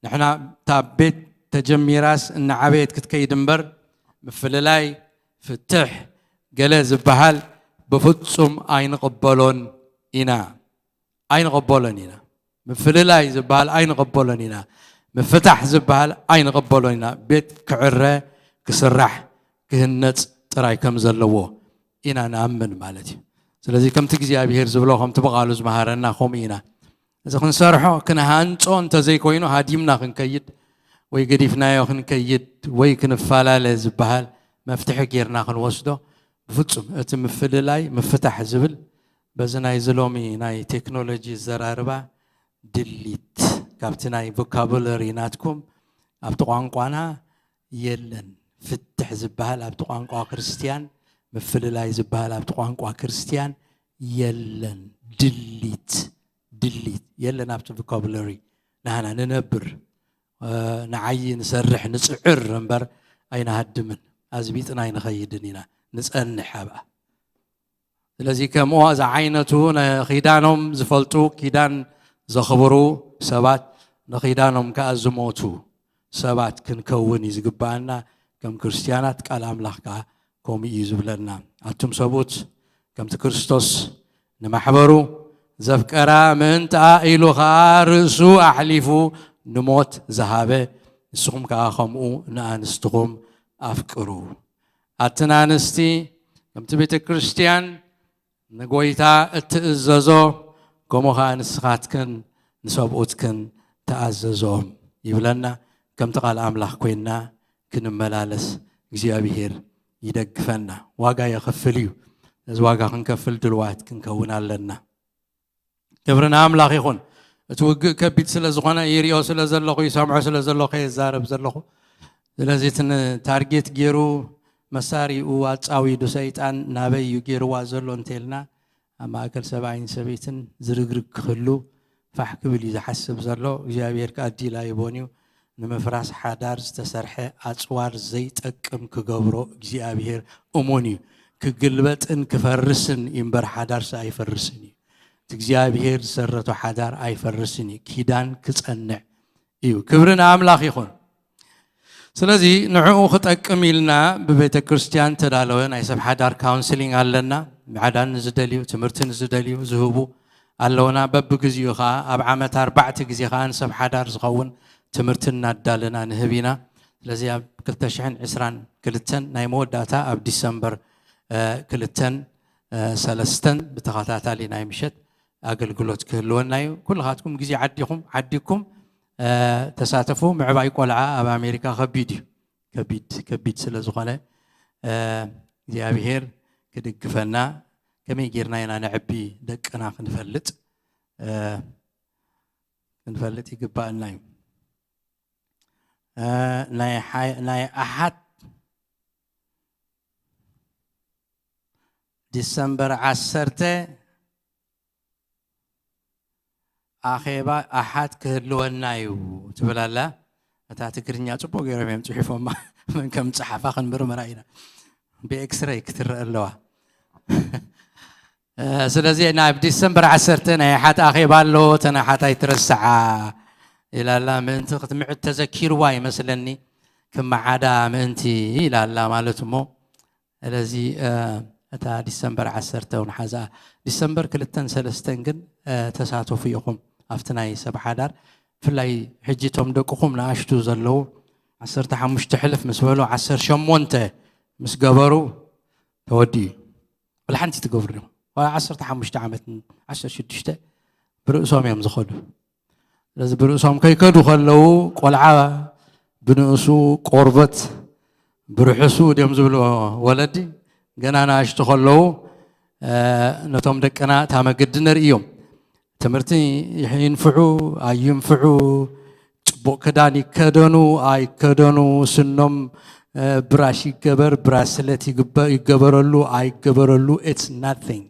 ንሕና እታ ቤት ተጀሚራስ እናዓበየት ክትከይድ እምበር፣ ምፍልላይ፣ ፍትሕ፣ ገለ ዝበሃል ብፍጹም ኣይንቕበሎን ኢና። ኣይንቕበሎን ኢና። ምፍልላይ ዝበሃል ኣይንቕበሎን ኢና። ምፍታሕ ዝበሃል ኣይንቕበሎን ኢና። ቤት ክዕረ፣ ክስራሕ፣ ክህነጽ ጥራይ ከም ዘለዎ ኢና ንኣምን ማለት እዩ። ስለዚ ከምቲ እግዚኣብሔር ዝብሎ፣ ከምቲ ብቓሉ ዝመሃረና ከምኡ ኢና። እዚ ክንሰርሖ፣ ክንሃንጾ እንተዘይኮይኑ ሃዲምና ክንከይድ ወይ ገዲፍናዮ ክንከይድ ወይ ክንፈላለ ዝበሃል መፍትሒ ጌርና ክንወስዶ ብፍጹም። እቲ ምፍልላይ፣ ምፍታሕ ዝብል በዚ ናይዚ ሎሚ ናይ ቴክኖሎጂ ዘራርባ ድሊት ካብቲ ናይ ቮካቡለሪ ናትኩም ኣብቲ ቋንቋና የለን። ፍትሕ ዝበሃል ኣብቲ ቋንቋ ክርስትያን፣ ምፍልላይ ዝበሃል ኣብቲ ቋንቋ ክርስትያን የለን። ድሊት፣ ድሊት የለን ኣብቲ ቮካቡለሪ። ናህና ንነብር፣ እ፣ ንዓዪ፣ ንሰርሕ፣ ንጽዕር እምበር ኣይንሃድምን። ኣዝቢጥና ኣይንኸይድን ኢና፣ ንጸንሕ ኣብኣ። ስለዚ ከምኡ ዝዓይነቱ ንኺዳኖም ዝፈልጡ፣ ኪዳን ዘኽብሩ ሰባት፣ ንኺዳኖም ከኣ ዝሞቱ ሰባት ክንከውን እዩ ዝግባኣና። ከም ክርስትያናት ቃል ኣምላኽ ከኣ ከምኡ እዩ ዝብለና። ኣቱም ሰብኡት፣ ከምቲ ክርስቶስ ንማሕበሩ ዘፍቀራ፣ ምእንትኣ ኢሉ ኸኣ ርእሱ ኣሕሊፉ ንሞት ዝሃበ፣ ንስኹም ከኣ ከምኡ ንኣንስትኹም ኣፍቅሩ። ኣትን ኣንስቲ፣ ከምቲ ቤተ ክርስቲያን ንጎይታ እትእዘዞ፣ ከምኡ ኸኣ ንስኻትክን ንሰብኡትክን ተኣዘዞም ይብለና። ከምቲ ቃል ኣምላኽ ኮይንና ክንመላለስ እግዚኣብሄር ይደግፈና። ዋጋ የኸፍል እዩ። ነዚ ዋጋ ክንከፍል ድልዋት ክንከውን ኣለና። ክብሪ ንኣምላኽ ይኹን። እቲ ውግእ ከቢድ ስለ ዝኾነ፣ ይሪኦ ስለ ዘለኹ፣ ይሰምዖ ስለ ዘለኹ፣ የዛረብ ዘለኹ። ስለዚ እቲ ንታርጌት ገይሩ መሳሪኡ ኣጻዊዱ ሰይጣን ናበይ እዩ ገይርዋ ዘሎ እንተኢልና፣ ኣብ ማእከል ሰብኣይን ሰበይትን ዝርግርግ ክህሉ ፋሕ ክብል እዩ ዝሓስብ ዘሎ። እግዚኣብሔር ከኣ ዲል ኣይቦን እዩ። ንምፍራስ ሓዳር ዝተሰርሐ ኣጽዋር ዘይጠቅም ክገብሮ እግዚኣብሔር እሙን እዩ። ክግልበጥን ክፈርስን እዩ እምበር ሓዳርሲ ኣይፈርስን እዩ። እቲ እግዚኣብሔር ዝሰረቶ ሓዳር ኣይፈርስን እዩ። ኪዳን ክጸንዕ እዩ። ክብሪ ንኣምላኽ ይኹን። ስለዚ ንዕኡ ክጠቅም ኢልና ብቤተ ክርስቲያን ተዳለወ ናይ ሰብ ሓዳር ካውንስሊንግ ኣለና። ምዕዳን ንዝደልዩ፣ ትምህርቲ ንዝደልዩ ዝህቡ ኣለውና። በብግዚኡ ኸኣ ኣብ ዓመት ኣርባዕተ ግዜ ኸኣ ንሰብ ሓዳር ዝኸውን ትምህርቲ እናዳለና ንህብ ኢና። ስለዚ ኣብ ክልተ ሽሕን ዕስራን ክልተን ናይ መወዳእታ ኣብ ዲሰምበር፣ እ፣ ክልተን፣ እ፣ ሰለስተን ብተኸታታሊ ናይ ምሸት ኣገልግሎት ክህልወና እዩ። ኩልኻትኩም ግዜ ዓዲኹም፣ ዓዲኩም፣ እ፣ ተሳተፉ። ምዕባይ ቆልዓ ኣብ ኣሜሪካ ከቢድ እዩ። ከቢድ ከቢድ ስለ ዝኾነ፣ እግዚኣብሔር ክድግፈና፣ ከመይ ጌርና ኢና ነዕቢ ደቅና ክንፈልጥ ክንፈልጥ ይግባኣና እዩ። ናይ ኣሓት ዲሰምበር ዓሰርተ ኣኼባ ኣሓት ክህልወና እዩ ትብል ኣላ። እታ ትግርኛ ጽቡቕ ገይሮም እዮም ጽሒፎማ። መን ከም ጸሓፋ ክንምርምራ ኢና። ብኤክስረይ ክትረአ ኣለዋ። ስለዚ ናብ ዲሰምበር ዓሰርተ ናይ ኣሓት ኣኼባ ኣሎ፣ ተን ኣሓት ኣይትረስዓ ኢላላ። ምእንቲ ክትምዕድ ተዘኪርዋ ይመስለኒ፣ ክመዓዳ ምእንቲ ኢላላ ማለት እሞ። ስለዚ እታ ዲሰምበር ዓሰርተ እውን ሓዛ። ዲሰምበር ክልተን ሰለስተን ግን ተሳተፉ ኢኹም ኣብቲ ናይ ሰብ ሓዳር። ብፍላይ ሕጂ እቶም ደቅኹም ንኣሽቱ ዘለዉ ዓሰርተ ሓሙሽተ ሕልፍ ምስ በሉ ዓሰርተ ሸሞንተ ምስ ገበሩ ተወዲኡ እዩ። ወላ ሓንቲ ትገብሩ ዲኹም? ወላ ዓሰርተ ሓሙሽተ ዓመት ዓሰርተ ሽዱሽተ ብርእሶም እዮም ዝኸዱ። ስለዚ ብርእሶም ከይከዱ ከለዉ ቆልዓ ብንእሱ ቆርበት ብርሕሱ ድዮም ዝብሉ ወለዲ ገና ንኣሽቱ ከለዉ ነቶም ደቅና እታ መገዲ ነርእዮም። ትምህርቲ ይንፍዑ ኣይንፍዑ፣ ጽቡቕ ክዳን ይከደኑ ኣይከደኑ፣ ስኖም ብራሽ ይገበር ብራስለት ይገበረሉ ኣይገበረሉ፣ it's nothing።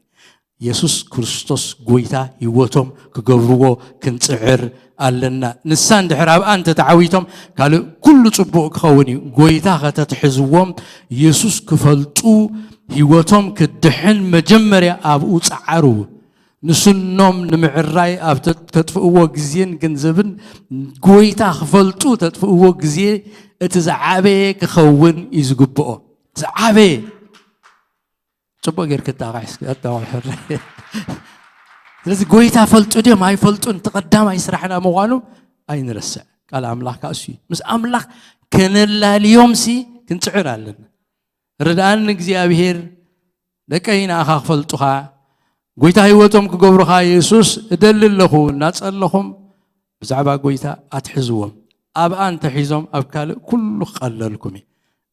የሱስ ክርስቶስ ጎይታ ህይወቶም ክገብርዎ ክንጽዕር ኣለና። ንሳ እንድሕር ኣብኣ እንተተዓዊቶም ካልእ ኩሉ ጽቡቕ ክኸውን እዩ። ጎይታ ከተትሕዝዎም፣ የሱስ ክፈልጡ፣ ህይወቶም ክድሕን መጀመርያ ኣብኡ ጸዓሩ። ንስኖም ንምዕራይ ኣብ ተጥፍእዎ ግዜን ገንዘብን ጎይታ ክፈልጡ ተጥፍእዎ ግዜ እቲ ዝዓበየ ክኸውን እዩ ዝግብኦ። ዝዓበየ ጽቡቕ ጌርክ እጣቕዕ እስኪ፣ ኣጣቕዕ ሕራይ። ስለዚ ጎይታ ፈልጡ ድዮም ኣይፈልጡን፣ እቲ ቀዳማይ ስራሕና ምዃኑ ኣይንረስዕ። ቃል ኣምላኽ ከዓ እሱ እዩ። ምስ ኣምላኽ ከነላልዮምሲ ክንጽዕር ኣለና። ርድኣኒ እግዚኣብሔር፣ ደቀይ ንኣኻ ክፈልጡኻ፣ ጎይታ ህይወቶም ክገብሩኻ የሱስ እደሊ ኣለኹ እናጸለኹም ብዛዕባ ጎይታ ኣትሕዝዎም። ኣብኣ እንተሒዞም ኣብ ካልእ ኩሉ ክቐለልኩም እዩ።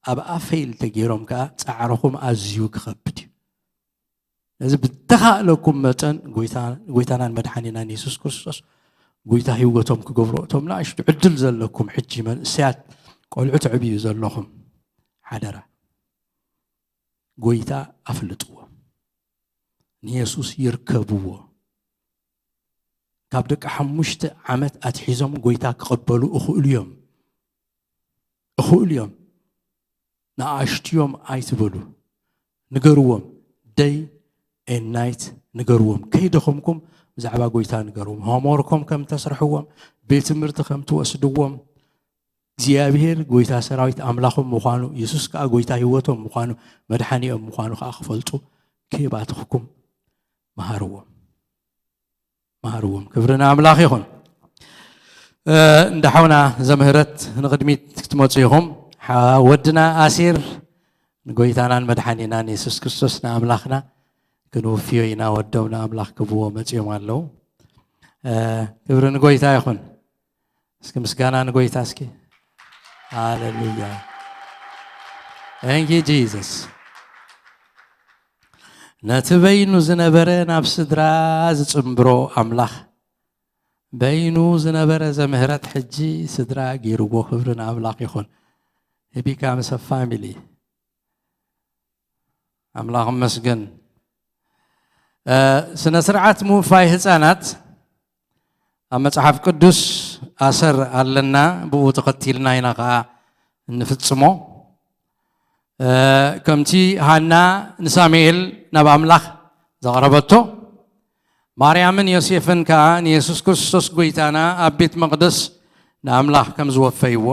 ኣብኣ ፌል ተገይሮም ከኣ ጻዕርኹም ኣዝዩ ክኸብድ እዩ። ነዚ ብተኻእለኩም መጠን ጎይታናን መድሓኒናን የሱስ ክርስቶስ ጎይታ ህይወቶም ክገብሩ፣ እቶም ንኣሽቱ ዕድል ዘለኩም ሕጂ መንእሰያት ቆልዑ ትዕብዩ ዘለኹም ሓደራ ጎይታ ኣፍልጥዎ፣ ንየሱስ ይርከብዎ። ካብ ደቂ ሓሙሽተ ዓመት ኣትሒዞም ጎይታ ክቐበሉ እኽእሉ እዮም። እኽእሉ እዮም። ንኣሽትዮም ኣይትበሉ። ንገርዎም። ደይ ኤን ናይት ንገርዎም። ከይደኸምኩም ብዛዕባ ጎይታ ንገርዎም። ሆምወርኮም ከም ተስርሕዎም፣ ቤት ትምህርቲ ከም ትወስድዎም፣ እግዚኣብሔር ጎይታ ሰራዊት ኣምላኾም ምዃኑ፣ የሱስ ከኣ ጎይታ ህይወቶም ምዃኑ፣ መድሓኒኦም ምዃኑ ከኣ ክፈልጡ ከይባትኽኩም መሃርዎም። መሃርዎም። ክብሪ ንኣምላኽ ይኹን። እንዳሓውና ዘምህረት ንቕድሚት ክትመፁ ኢኹም። ወድና ኣሲር ንጎይታናን መድሓኒናን የሱስ ክርስቶስ ንኣምላኽና ክንውፍዮ ኢና። ወዶም ንኣምላኽ ክብዎ መፅኦም ኣለዉ። ክብሪ ንጎይታ ይኹን። እስኪ ምስጋና ንጎይታ እስኪ። ሃሌሉያ። Thank you Jesus። ነቲ በይኑ ዝነበረ ናብ ስድራ ዝጽንብሮ ኣምላኽ፣ በይኑ ዝነበረ ዘምህረት ሕጂ ስድራ ገይርዎ። ክብሪ ንኣምላኽ ይኹን። ሂቢካ ምስ ፋሚሊ ኣምላኽ መስገን። ስነ ስርዓት ምውፋይ ህፃናት ኣብ መፅሓፍ ቅዱስ ኣሰር ኣለና፣ ብኡ ተኸቲልና ኢና ከዓ እንፍፅሞ። ከምቲ ሃና ንሳሙኤል ናብ ኣምላኽ ዘቕረበቶ፣ ማርያምን ዮሴፍን ከዓ ንየሱስ ክርስቶስ ጎይታና ኣብ ቤት መቕደስ ንኣምላኽ ከም ዝወፈይዎ፣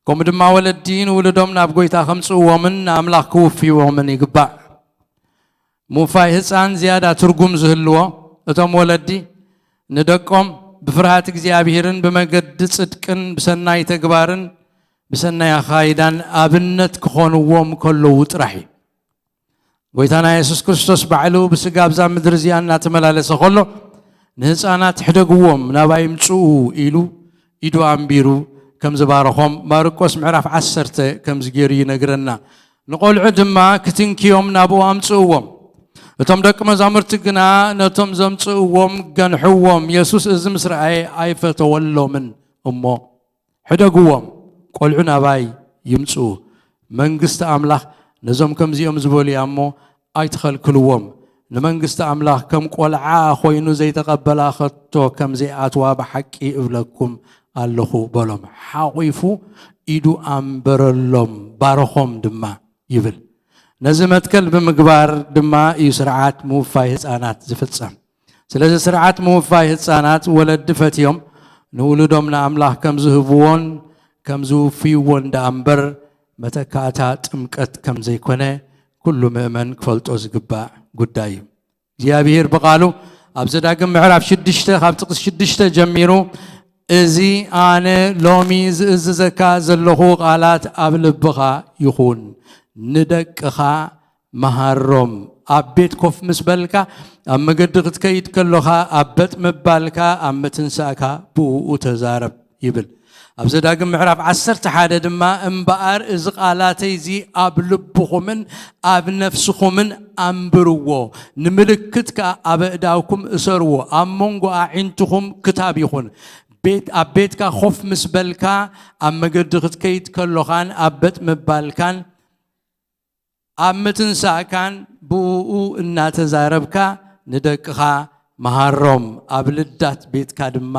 ከምኡ ድማ ወለዲ ንውሉዶም ናብ ጎይታ ከምጽእዎምን ንኣምላኽ ክውፍይዎምን ይግባእ። ምውፋይ ህጻን ዝያዳ ትርጉም ዝህልዎ፣ እቶም ወለዲ ንደቆም ብፍርሃት እግዚኣብሔርን ብመገዲ ጽድቅን ብሰናይ ተግባርን ብሰናይ ኣኻይዳን ኣብነት ክኾንዎም ከለዉ ጥራሕ እዩ። ጎይታና የሱስ ክርስቶስ ባዕሉ ብስጋ ኣብዛ ምድሪ እዚኣ እናተመላለሰ ከሎ፣ ንህፃናት ሕደግዎም፣ ናባይ ምፅኡ ኢሉ ኢዱ ኣንቢሩ ከም ዝባረኾም ማርቆስ ምዕራፍ ዓሰርተ ከምዚ ገይሩ ይነግረና። ንቖልዑ ድማ ክትንክዮም ናብኡ ኣምጽእዎም። እቶም ደቂ መዛሙርቲ ግና ነቶም ዘምጽእዎም ገንሕዎም። የሱስ እዚ ምስ ረኣየ ኣይፈተወሎምን እሞ፣ ሕደግዎም፣ ቆልዑ ናባይ ይምጽኡ፣ መንግስቲ ኣምላኽ ነዞም ከምዚኦም ዝበሉ እያ እሞ ኣይትኸልክልዎም። ንመንግስቲ ኣምላኽ ከም ቆልዓ ኮይኑ ዘይተቐበላ ከቶ ከም ዘይኣትዋ ብሓቂ እብለኩም ኣለኹ በሎም። ሓቑፉ ኢዱ ኣንበረሎም፣ ባረኾም ድማ ይብል። ነዚ መትከል ብምግባር ድማ እዩ ስርዓት ምውፋይ ህፃናት ዝፍጸም። ስለዚ ስርዓት ምውፋይ ህፃናት ወለዲ ፈትዮም ንውሉዶም ንኣምላኽ ከም ዝህብዎን ከም ዝውፍይዎን ደኣ እምበር መተካእታ ጥምቀት ከም ዘይኮነ ኩሉ ምእመን ክፈልጦ ዝግባእ ጉዳይ እዩ። እግዚኣብሔር ብቓሉ ኣብ ዘዳግም ምዕራፍ ሽዱሽተ ካብ ጥቕስ ሽዱሽተ ጀሚሩ፣ "እዚ ኣነ ሎሚ ዝእዝዘካ ዘለኹ ቃላት ኣብ ልብኻ ይኹን፣ ንደቅኻ መሃሮም። ኣብ ቤት ኮፍ ምስ በልካ፣ ኣብ መገዲ ክትከይድ ከሎኻ፣ ኣብ በጥ ምባልካ፣ ኣብ ምትንሳእካ ብእኡ ተዛረብ" ይብል። ኣብ ዘዳግም ምዕራፍ ዓሰርተ ሓደ ድማ፣ "እምበኣር እዚ ቃላተይ እዚ ኣብ ልብኹምን ኣብ ነፍስኹምን ኣንብርዎ፣ ንምልክት ከኣ ኣብ ኣእዳውኩም እሰርዎ፣ ኣብ መንጎ ኣዒንትኹም ክታብ ይኹን። ቤት፣ ኣብ ቤትካ ኮፍ ምስ በልካ፣ ኣብ መገዲ ክትከይድ ከሎኻን ኣብ በጥ ምባልካን ኣብ ምትንሳእካን ብእኡ እናተዛረብካ ንደቅኻ መሃሮም፣ ኣብ ልዳት ቤትካ ድማ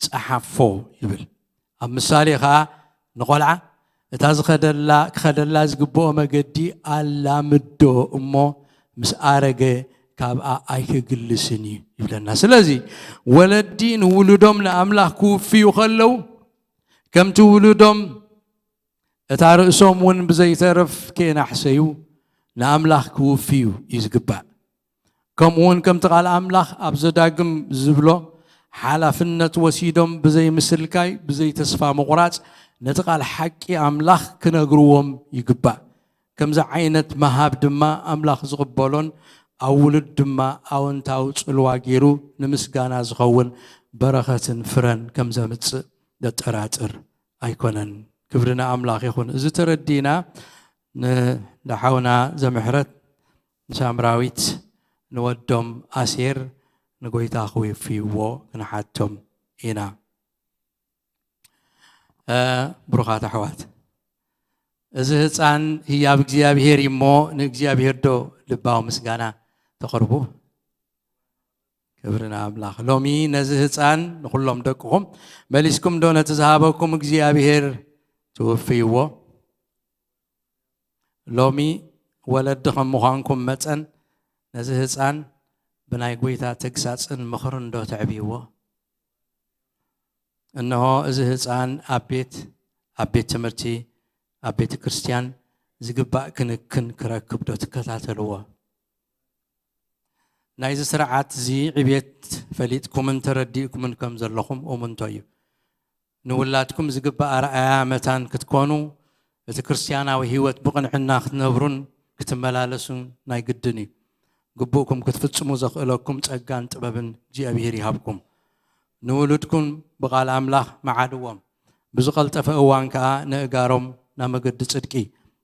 ጸሓፎ" ይብል። ኣብ ምሳሌ ኸኣ ንቖልዓ እታ ዝኸደላ፣ ክኸደላ ዝግብኦ መገዲ ኣላምዶ እሞ ምስ ኣረገ ካብኣ ኣይክግልስን እዩ ይብለና። ስለዚ ወለዲ ንውሉዶም ንኣምላኽ ክውፍዩ ከለዉ ከምቲ ውሉዶም እታ ርእሶም እውን ብዘይተርፍ ከየናሕሰዩ ንኣምላኽ ክውፍዩ እዩ ዝግባእ። ከምኡ እውን ከምቲ ቃል ኣምላኽ ኣብ ዘዳግም ዝብሎ፣ ሓላፍነት ወሲዶም ብዘይምስልካይ፣ ብዘይተስፋ ምቑራጽ ነቲ ቃል ሓቂ ኣምላኽ ክነግርዎም ይግባእ። ከምዚ ዓይነት ምሃብ ድማ ኣምላኽ ዝቕበሎን ኣብ ውሉድ ድማ ኣወንታዊ ጽልዋ ገይሩ ንምስጋና ዝኸውን በረኸትን ፍረን ከም ዘምጽእ ዘጠራጥር ኣይኮነን። ክብሪ ንኣምላኽ ይኹን። እዚ ተረዲእና ንደሓውና ዘምሕረት ንሳምራዊት ንወዶም ኣሴር ንጎይታ ክውፍይዎ ክንሓቶም ኢና። እ፣ ብሩኻት ኣሕዋት፣ እዚ ህፃን ህያብ እግዚኣብሔር እዩ እሞ ንእግዚኣብሔር ዶ ልባዊ ምስጋና ተቕርቡ? ክብሪ ንኣምላኽ። ሎሚ ነዚ ህፃን ንኹሎም ደቅኹም መሊስኩም ዶ ነቲ ዝሃበኩም እግዚኣብሔር ትውፍይዎ? ሎሚ ወለዲ ከም ምዃንኩም መጠን ነዚ ህፃን ብናይ ጎይታ ተግሳፅን ምኽርን ዶ ተዕብይዎ? እንሆ እዚ ህፃን ኣብ ቤት፣ ኣብ ቤት ትምህርቲ፣ ኣብ ቤተ ክርስቲያን ዝግባእ ክንክን ክረክብ ዶ ትከታተልዎ? ናይዚ ስርዓት እዚ ዕቤት ፈሊጥኩምን ተረዲእኩምን ከም ዘለኹም እሙንቶ እዩ። ንውላድኩም ዝግባእ ኣርኣያ መታን ክትኮኑ፣ እቲ ክርስትያናዊ ህይወት ብቕንዕና ክትነብሩን ክትመላለሱን ናይ ግድን እዩ። ግቡእኩም ክትፍጽሙ ዘኽእለኩም ጸጋን ጥበብን እግዚኣብሔር ይሃብኩም። ንውሉድኩም ብቓል ኣምላኽ መዓድዎም፣ ብዝቐልጠፈ እዋን ከኣ ነእጋሮም ናብ መገዲ ጽድቂ፣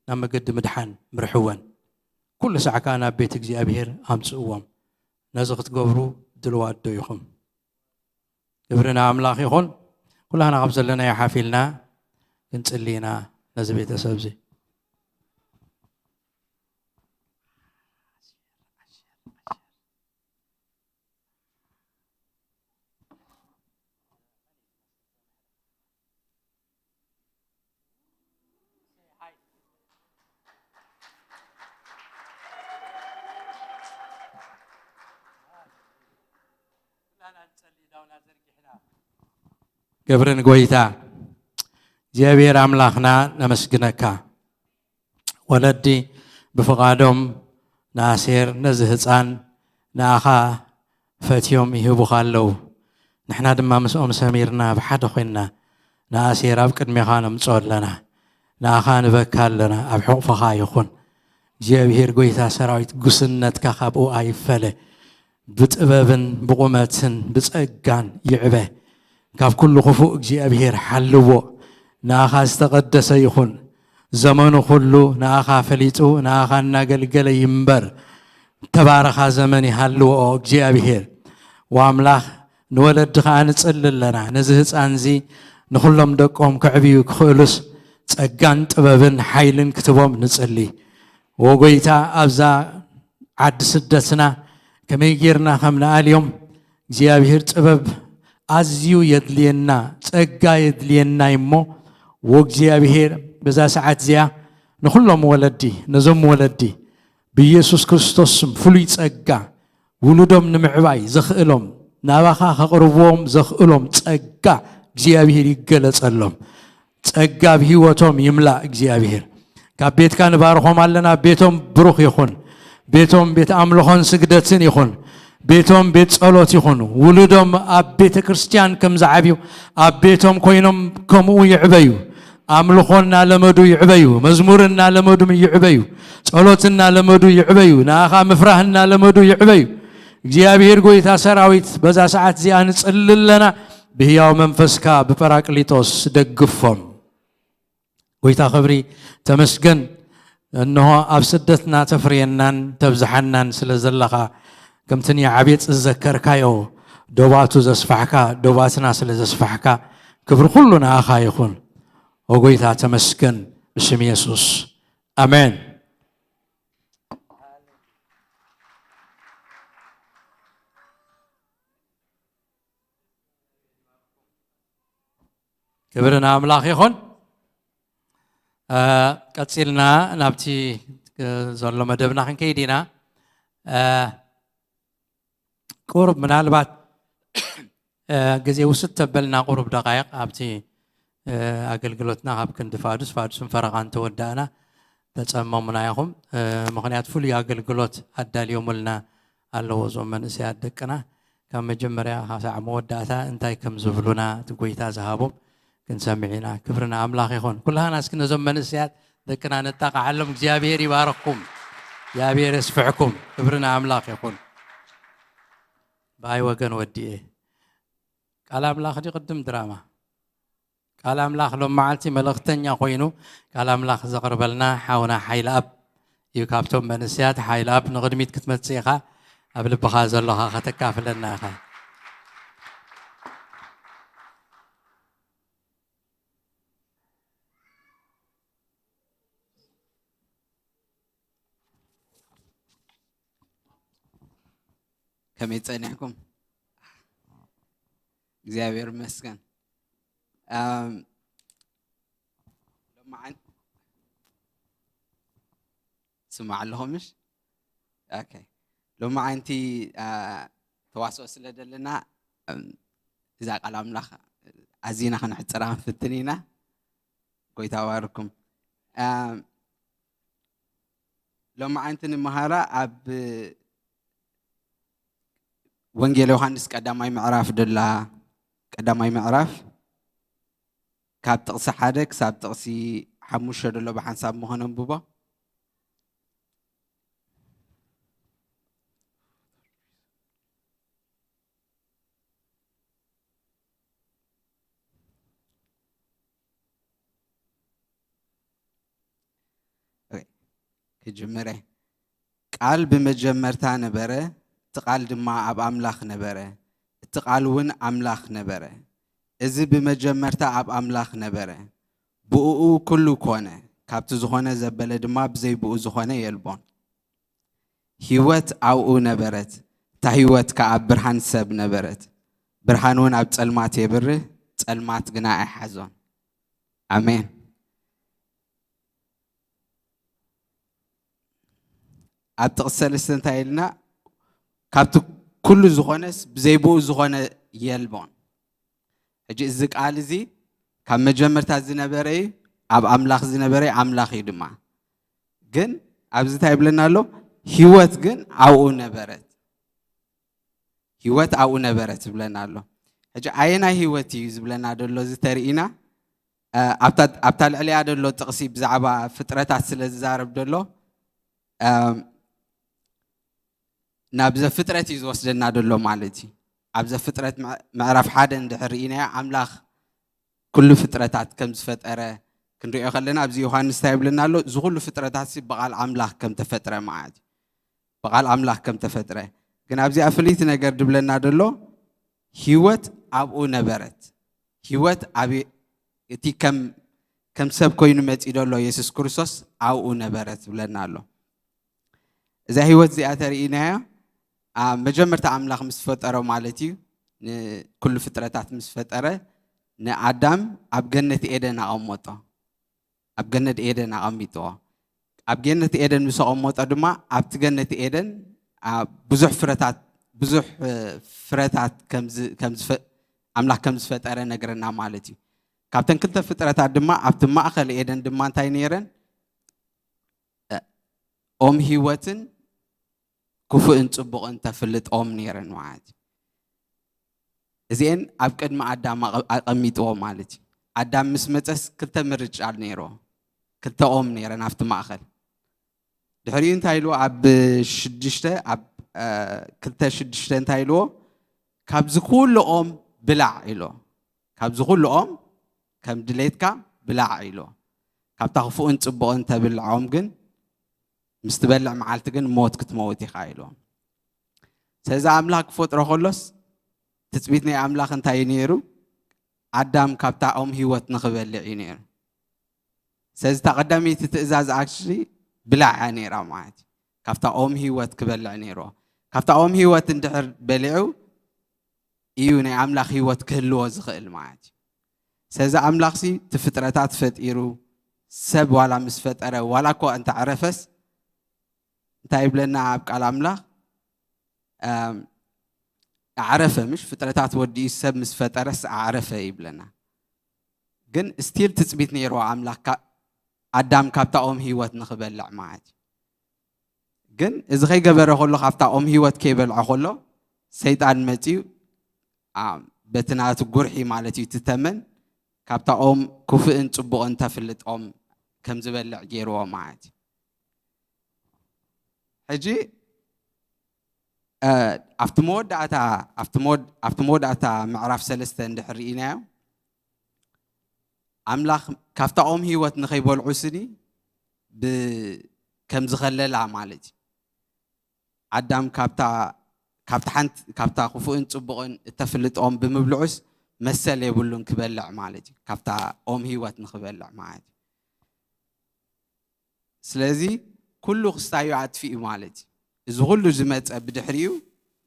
ናብ መገዲ ምድሓን ምርሕወን። ኩሉ ሳዕ ከኣ ናብ ቤት እግዚኣብሔር ኣምጽእዎም። ነዚ ክትገብሩ ድልዋት ዶ ኢኹም? ክብሪ ንኣምላኽ ይኹን። ኩላህና ካብ ዘለናዮ ሓፊልና ክንጽሊ ኢና ነዚ ቤተሰብ እዚ። ክብሪ ንጎይታ። እግዚኣብሔር ኣምላኽና ነመስግነካ። ወለዲ ብፍቓዶም ንኣሴር ነዚ ህፃን ንኣኻ ፈትዮም ይህቡኻ ኣለዉ። ንሕና ድማ ምስኦም ሰሚርና ብሓደ ኮይንና ንኣሴር ኣብ ቅድሜኻ ነምፅኦ ኣለና። ንኣኻ ንበካ ኣለና፣ ኣብ ሕቑፍኻ ይኹን። እግዚኣብሔር ጎይታ ሰራዊት፣ ጉስነትካ ካብኡ ኣይፈለ። ብጥበብን ብቑመትን ብጸጋን ይዕበ። ካብ ኩሉ ክፉእ እግዚኣብሔር ሓልዎ። ንኣኻ ዝተቐደሰ ይኹን። ዘመኑ ኩሉ ንኣኻ ፈሊጡ፣ ንኣኻ እናገልገለ ይንበር። ተባረኻ ዘመን ይሃልዎ እግዚኣብሔር። ወኣምላኽ ንወለዲ ኸኣ ንጽሊ ኣለና። ነዚ ህፃንዚ ንኹሎም ደቆም ከዕብዩ ክኽእሉስ ጸጋን ጥበብን ሓይልን ክትቦም ንጽሊ። ወጎይታ ኣብዛ ዓዲ ስደትና ከመይ ጌርና ከም ንኣልዮም እግዚኣብሔር ጥበብ ኣዝዩ የድልየና፣ ጸጋ የድልየና እሞ ወእግዚኣብሔር በዛ ሰዓት እዚኣ ንኹሎም ወለዲ፣ ነዞም ወለዲ ብኢየሱስ ክርስቶስ ስም ፍሉይ ጸጋ ውሉዶም ንምዕባይ ዘኽእሎም፣ ናባኻ ከቕርብዎም ዘኽእሎም ጸጋ እግዚኣብሔር ይገለጸሎም። ጸጋ ኣብ ህይወቶም ይምላእ እግዚኣብሔር። ካብ ቤትካ ንባርኾም ኣለና። ቤቶም ብሩኽ ይኹን። ቤቶም ቤት ኣምልኾን ስግደትን ይኹን። ቤቶም ቤት ጸሎት ይኹን። ውሉዶም ኣብ ቤተ ክርስቲያን ከም ዝዓብዩ ኣብ ቤቶም ኮይኖም ከምኡ ይዕበዩ። ኣምልኾ እናለመዱ ይዕበዩ። መዝሙር እናለመዱ ይዕበዩ። ጸሎት እናለመዱ ይዕበዩ። ንኣኻ ምፍራህ እናለመዱ ይዕበዩ። እግዚኣብሔር ጎይታ ሰራዊት በዛ ሰዓት እዚኣ ንጽሊ ኣለና። ብህያው መንፈስካ ብጳራቅሊጦስ ደግፎም። ጎይታ ክብሪ ተመስገን። እንሆ ኣብ ስደትና ተፍርየናን ተብዝሓናን ስለ ዘለኻ፣ ከምቲ ንያዕቤጽ ዝዘከርካዮ ዶባቱ ዘስፋሕካ፣ ዶባትና ስለ ዘስፋሕካ፣ ክብሪ ኩሉ ንኣኻ ይኹን። ኦ ጎይታ ተመስገን፣ ብስም የሱስ ኣሜን። ክብሪ ንኣምላኽ ይኹን። እ፣ ቀጺልና ናብቲ፣ እ፣ ዘሎ መደብና ክንከይድ ኢና። እ፣ ቁሩብ ምናልባት፣ እ፣ ግዜ ውስድ ተበልና ቁሩብ ደቃይቕ ኣብቲ፣ እ፣ ኣገልግሎትና ካብ ክንዲ ፋዱስ፣ ፋዱስን ፈረቓን ተወዳእና ተጸመሙና ኢኹም። እ፣ ምኽንያት ፍሉይ ኣገልግሎት ኣዳልዮምልና ኣለዎ እዞም መንእሰያት ደቅና። ካብ መጀመርያ ክሳዕ መወዳእታ እንታይ ከም ዝብሉና እቲ ጎይታ ዝሃቦም ክንሰምዕ ኢና። ክብሪ ንኣምላኽ ይኹን። ኩላህና እስኪ ነዞም መንእሰያት ደቅና ነጣቕዓሎም። እግዚኣብሔር ይባርኽኩም። እግዚኣብሔር የስፍሕኩም። ክብሪ ንኣምላኽ ይኹን። ብኣይ ወገን ወዲኤ። ቃል ኣምላኽ ድዩ ቅድም ድራማ? ቃል ኣምላኽ ሎም መዓልቲ መልእኽተኛ ኮይኑ ቃል ኣምላኽ ዘቕርበልና ሓውና ሓይልኣብ እዩ። ካብቶም መንእሰያት ሓይልኣብ ንቕድሚት ክትመጽእ ኢኻ። ኣብ ልብኻ ዘሎ ኸኣ ከተካፍለና ኢኻ። ከመይ ጸኒሕኩም? እግዚኣብሔር ይመስገን። ኣም፣ ሎማዓን-፣ ስማዕ ኣለኹም ምሽ? ኦኬ። ሎማዓንቲ፣ ኣ፣ ተዋስኦ ስለ ደለና፣ እም፣ እዛ ቃል ኣምላኽ ኣዚና ክንሕጽራ ክንፍትን ኢና። ጎይታ ባርኩም። ኣም፣ ሎማዓንቲ ንመሃራ ኣብ ወንጌል ዮሃንስ ቀዳማይ ምዕራፍ ደላ፣ ቀዳማይ ምዕራፍ ካብ ጥቕሲ ሓደ ክሳብ ጥቕሲ ሓሙሽተ ደሎ ብሓንሳብ ምኾነ ኣንብቦ። ኦኬ፣ ክጅምር እየ። ቃል ብመጀመርታ ነበረ፣ እቲ ቃል ድማ ኣብ ኣምላኽ ነበረ፣ እቲ ቃል እውን ኣምላኽ ነበረ። እዚ ብመጀመርታ ኣብ ኣምላኽ ነበረ። ብእኡ ኩሉ ኮነ፣ ካብቲ ዝኾነ ዘበለ ድማ ብዘይ ብኡ ዝኾነ የልቦን። ህይወት ኣብኡ ነበረት፣ እታ ህይወት ከኣ ብርሃን ሰብ ነበረት። ብርሃን እውን ኣብ ጸልማት የብርህ፣ ጸልማት ግና ኣይሓዞን። ኣሜን። ኣብ ጥቕሲ ሰለስተ እንታይ ኢልና? ካብቲ ኩሉ ዝኾነስ ብዘይ ብኡ ዝኾነ የልቦን። ሕጂ እዚ ቃል እዚ ካብ መጀመርታ ዝነበረ እዩ፣ ኣብ ኣምላኽ ዝነበረ እዩ፣ ኣምላኽ እዩ ድማ። ግን ኣብዚ እንታይ ይብለና ኣሎ? ህይወት ግን ኣብኡ ነበረት። ህይወት ኣብኡ ነበረት ዝብለና ኣሎ። ሕጂ ኣየናይ ህይወት እዩ ዝብለና ደሎ? እዚ ተርኢና፣ እ፣ ኣብታ፣ ኣብታ ልዕሊኣ ደሎ ጥቕሲ ብዛዕባ ፍጥረታት ስለ ዝዛረብ ደሎ፣ እ፣ ናብ ዘፍጥረት እዩ ዝወስደና ደሎ ማለት እዩ። ኣብ ዘፍጥረት ምዕ-፣ ምዕራፍ ሓደ እንድሕር ርኢናዮ፣ ኣምላኽ ኩሉ ፍጥረታት ከም ዝፈጠረ ክንሪኦ ከለና፣ ኣብዚ ዮሃንስ እንታይ ይብለና ኣሎ? እዚ ኩሉ ፍጥረታት ሲ ብቓል ኣምላኽ ከም ተፈጥረ ማለት እዩ። ብቓል ኣምላኽ ከም ተፈጥረ። ግን ኣብዚኣ ፍልይቲ ነገር ድብለና ደሎ፣ ህይወት ኣብኡ ነበረት። ህይወት ኣብ እቲ ከም ከም ሰብ ኮይኑ መጺኡ ደሎ የሱስ ክርስቶስ ኣብኡ ነበረት ትብለና ኣሎ። እዛ ህይወት እዚኣ ተርእይናያ፣ ኣብ መጀመርታ ኣምላኽ ምስ ፈጠሮ ማለት እዩ፣ ንኩሉ ፍጥረታት ምስ ፈጠረ፣ ንኣዳም ኣብ ገነት ኤደን ኣቐመጦ። ኣብ ገነት ኤደን ኣቐሚጥዎ። ኣብ ገነት ኤደን ምስ ኣቐመጦ ድማ፣ ኣብቲ ገነት ኤደን፣ ኣብ ብዙሕ ፍረታት፣ ብዙሕ፣ እ፣ ፍረታት ከም ዝ-፣ ከም ዝፈ-፣ ኣምላኽ ከም ዝፈጠረ ነግረና ማለት እዩ። ካብተን ክልተ ፍጥረታት ድማ፣ ኣብቲ ማእከል ኤደን ድማ እንታይ ነይረን? እ፣ ኦም ህይወትን ክፉእን ጽቡቕን ተፍልጥ ኦም ነይረን ማለት እዩ። እዚኤን ኣብ ቅድሚ ኣዳም ኣቐ-፣ ኣቐሚጥዎ ማለት እዩ። ኣዳም ምስ መጸስ ክልተ ምርጫ ነይርዎ። ክልተ ኦም ነይረን ኣብቲ ማእከል። ድሕሪኡ እንታይ ኢልዎ? ኣብ ሽዱሽተ፣ ኣብ፣ እ፣ ክልተ ሽዱሽተ እንታይ ኢልዎ? "ካብዚ ኩሉ ኦም ብላዕ" ኢልዎ። "ካብዚ ኩሉ ኦም ከም ድሌትካ ብላዕ" ኢልዎ። "ካብታ ክፉእን ጽቡቕን ተብልዕ ኦም ግን፣ ምስ ትበልዕ መዓልቲ ግን ሞት ክትመውት ኢኻ" ኢልዎ። ስለዚ ኣምላኽ ክፈጥሮ ከሎስ ትጽቢት ናይ ኣምላኽ እንታይ እዩ ነይሩ? ኣዳም ካብታ ኦም ህይወት ንኽበልዕ እዩ ነይሩ። ስለዚ እታ ቀዳመይቲ ትእዛዝ ኣክቹሊ ብላዕ እያ ነይራ ማለት እዩ። ካብታ ኦም ህይወት ክበልዕ ነይርዎ። ካብታ ኦም ህይወት እንድሕር በሊዑ እዩ ናይ ኣምላኽ ህይወት ክህልዎ ዝኽእል ማለት እዩ። ስለዚ ኣምላኽሲ እቲ ፍጥረታት ፈጢሩ፣ ሰብ ዋላ ምስ ፈጠረ፣ ዋላ እኳ እንተ ዕረፈስ፣ እንታይ ይብለና ኣብ ቃል ኣምላኽ? እም፣ ኣዕረፈ፣ ምሽ ፍጥረታት ወዲኡ ሰብ ምስ ፈጠረስ ኣዕረፈ ይብለና። ግን ስቲል ትጽቢት ነይርዎ ኣምላኽ ካ-፣ ኣዳም ካብታ ኦም ህይወት ንኽበልዕ ማለት እዩ። ግን እዚ ከይገበረ ከሎ፣ ካብታ ኦም ህይወት ከይበልዖ ከሎ፣ ሰይጣን መጺኡ፣ ኣ፣ በቲ ናቱ ጉርሒ ማለት እዩ፣ እቲ ተመን፣ ካብታ ኦም ክፉእን ጽቡቕን ተፍልጥ ኦም ከም ዝበልዕ ገይርዎ ማለት እዩ። ሕጂ፣ እ፣ ኣብቲ መወዳእታ፣ ኣብቲ መወድ-፣ ኣብቲ መወዳእታ ምዕራፍ ሰለስተ እንድሕር ርኢናዮ፣ ኣምላኽ ካብታ ኦም ህይወት ንኸይበልዑ ስኒ ብ-፣ ከም ዝኸለላ ማለት እዩ። ኣዳም ካብታ፣ ካብታ ሓንቲ፣ ካብታ ክፉእን ጽቡቕን እተፍልጥ ኦም ብምብልዑስ መሰል የብሉን ክበልዕ ማለት እዩ። ካብታ ኦም ህይወት ንኽበልዕ ማለት እዩ። ስለዚ ኩሉ ክስታዩ ኣጥፊኡ ማለት እዩ። እዚ ኩሉ ዝመጸ ብድሕሪኡ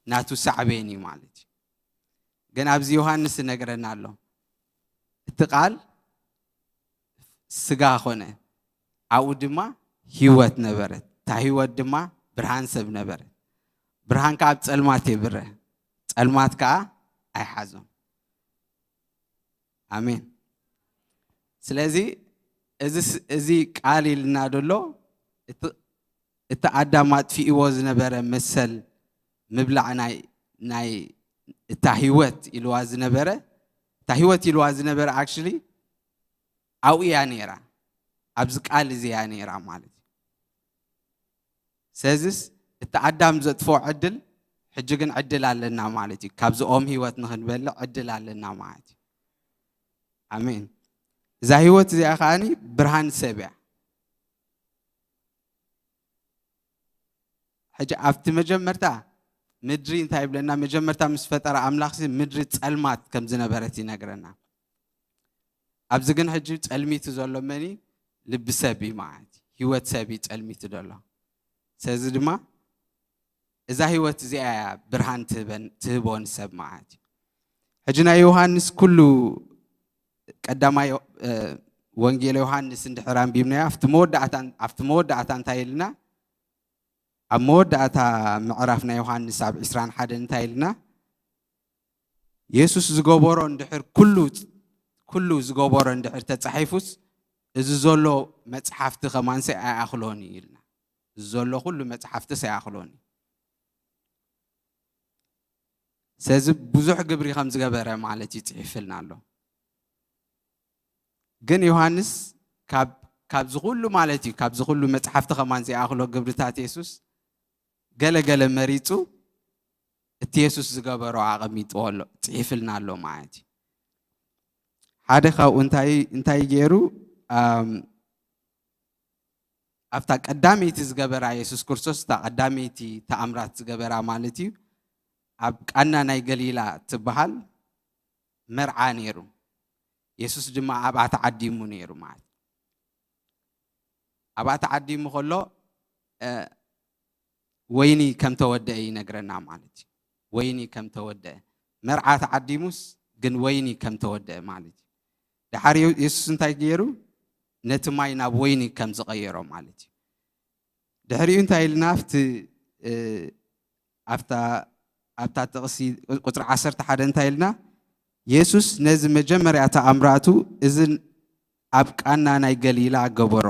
ናቱ ሳዕቤን እዩ ማለት እዩ። ግን ኣብዚ ዮሃንስ ይነግረና ኣሎ። እቲ ቃል ስጋ ኾነ፣ ኣብኡ ድማ ህይወት ነበረት። እታ ህይወት ድማ ብርሃን ሰብ ነበረት። ብርሃን ከኣ ኣብ ጸልማት የብርህ፣ ጸልማት ከኣ ኣይሓዞን። ኣሜን። ስለዚ እዚ ስ-፣ እዚ ቃል ኢልና ደሎ እቲ፣ እቲ ኣዳም ኣጥፊእዎ ዝነበረ መሰል ምብላዕ ናይ፣ ናይ እታ ህይወት ኢልዋ ዝነበረ፣ እታ ህይወት ኢልዋ ዝነበረ ኣክቹሊ ኣብኡ እያ ነይራ፣ ኣብዚ ቃል እዚ እያ ነይራ ማለት እዩ። ስለዚስ እቲ ኣዳም ዘጥፍኦ ዕድል ሕጂ ግን ዕድል ኣለና ማለት እዩ። ካብዚ ኦም ህይወት ንኽንበልዕ ዕድል ኣለና ማለት እዩ። ኣሜን። እዛ ህይወት እዚኣ ከኣኒ ብርሃን ሰብ እያ። ሕጂ ኣብቲ መጀመርታ ምድሪ እንታይ ይብለና? መጀመርታ ምስ ፈጠረ ኣምላኽሲ ምድሪ ጸልማት ከም ዝነበረት ይነግረና። ኣብዚ ግን ሕጂ ጸልሚቱ ዘሎ መን እዩ? ልቢ ሰብ እዩ ማለት እዩ። ህይወት ሰብ እዩ ጸልሚቱ ዘሎ። ስለዚ ድማ እዛ ህይወት እዚኣ እያ ብርሃን ትህበን-፣ ትህቦ ንሰብ ማለት እዩ። ሕጂ ናይ ዮሃንስ ኩሉ ቀዳማይ፣ እ፣ ወንጌል ዮሃንስ እንድሕር ኣንቢብናዮ፣ ኣብቲ መወዳእታ፣ ኣብቲ መወዳእታ እንታይ ኢልና? ኣብ መወዳእታ ምዕራፍ ናይ ዮሃንስ ኣብ ዕስራን ሓደን እንታይ ኢልና? የሱስ ዝገበሮ እንድሕር ኩሉ፣ ኩሉ ዝገበሮ እንድሕር ተጻሒፉስ፣ እዚ ዘሎ መጽሓፍቲ ከማንሰ ኣይኣኽሎን እዩ ኢልና። እዚ ዘሎ ኩሉ መጽሓፍትስ ኣይኣኽሎን እዩ። ስለዚ ብዙሕ ግብሪ ከም ዝገበረ ማለት እዩ ጽሒፍልና ኣሎ። ግን ዮሃንስ ካብ፣ ካብዚ ኩሉ ማለት እዩ፣ ካብዚ ኩሉ መጽሓፍቲ ከማን ዘይኣኽሎ ግብርታት የሱስ ገለ ገለ መሪጹ እቲ የሱስ ዝገበሮ ኣቐሚጥዎ ኣሎ፣ ጽሒፍልና ኣሎ ማለት እዩ። ሓደ ካብኡ እንታይ እንታይ ገይሩ? ኣም፣ ኣብታ ቀዳመይቲ ዝገበራ፣ የሱስ ክርስቶስ እታ ቀዳመይቲ ተኣምራት ዝገበራ ማለት እዩ፣ ኣብ ቃና ናይ ገሊላ ትበሃል መርዓ ነይሩ። የሱስ ድማ ኣብኣ ተዓዲሙ ነይሩ ማለት እዩ። ኣብኣ ተዓዲሙ ከሎ፣ እ፣ ወይኒ ከም ተወደአ ይነግረና ማለት እዩ። ወይኒ ከም ተወደአ፣ መርዓ ተዓዲሙስ ግን ወይኒ ከም ተወደአ ማለት እዩ። ደሓር የ-፣ የሱስ እንታይ ገይሩ? ነቲ ማይ ናብ ወይኒ ከም ዝቐየሮ ማለት እዩ። ድሕሪኡ እንታይ ኢልና? ኣብቲ፣ እ፣ ኣብታ ኣብታ ጥቕሲ ቁጽሪ ዓሰርተ ሓደ እንታይ ኢልና? የሱስ ነዚ መጀመርያ ተኣምራቱ፣ እዚ ኣብ ቃና ናይ ገሊላ ገበሮ፣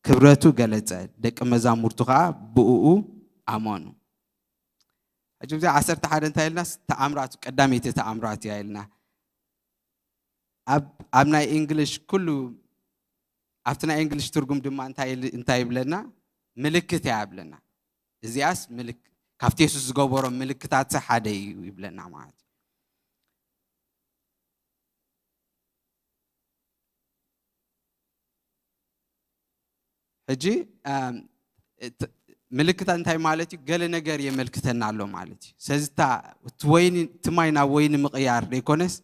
ክብረቱ ገለጸ፣ ደቂ መዛሙርቱ ኸኣ ብእኡ ኣመኑ። ሕጂ ብዚ ዓሰርተ ሓደ እንታይ ኢልና? ተኣምራቱ፣ ቀዳመይቲ ተኣምራት እያ ኢልና። ኣብ ኣብ ናይ እንግሊሽ ኩሉ፣ ኣብቲ ናይ እንግሊሽ ትርጉም ድማ እንታይ ኢል-፣ እንታይ ይብለና? ምልክት እያ ይብለና። እዚኣስ ምልክ-፣ ካብቲ የሱስ ዝገበሮ ምልክታት ሓደ እዩ ይብለና ማለት እዩ። ሕጂ፣ ኣም፣ እት-፣ ምልክታት እንታይ ማለት እዩ? ገለ ነገር የመልክተና ኣሎ ማለት እዩ። ስለዚ እታ፣ እቲ ወይኒ፣ እቲ ማይ ናብ ወይኒ ምቕያር ዘይኮነስ፣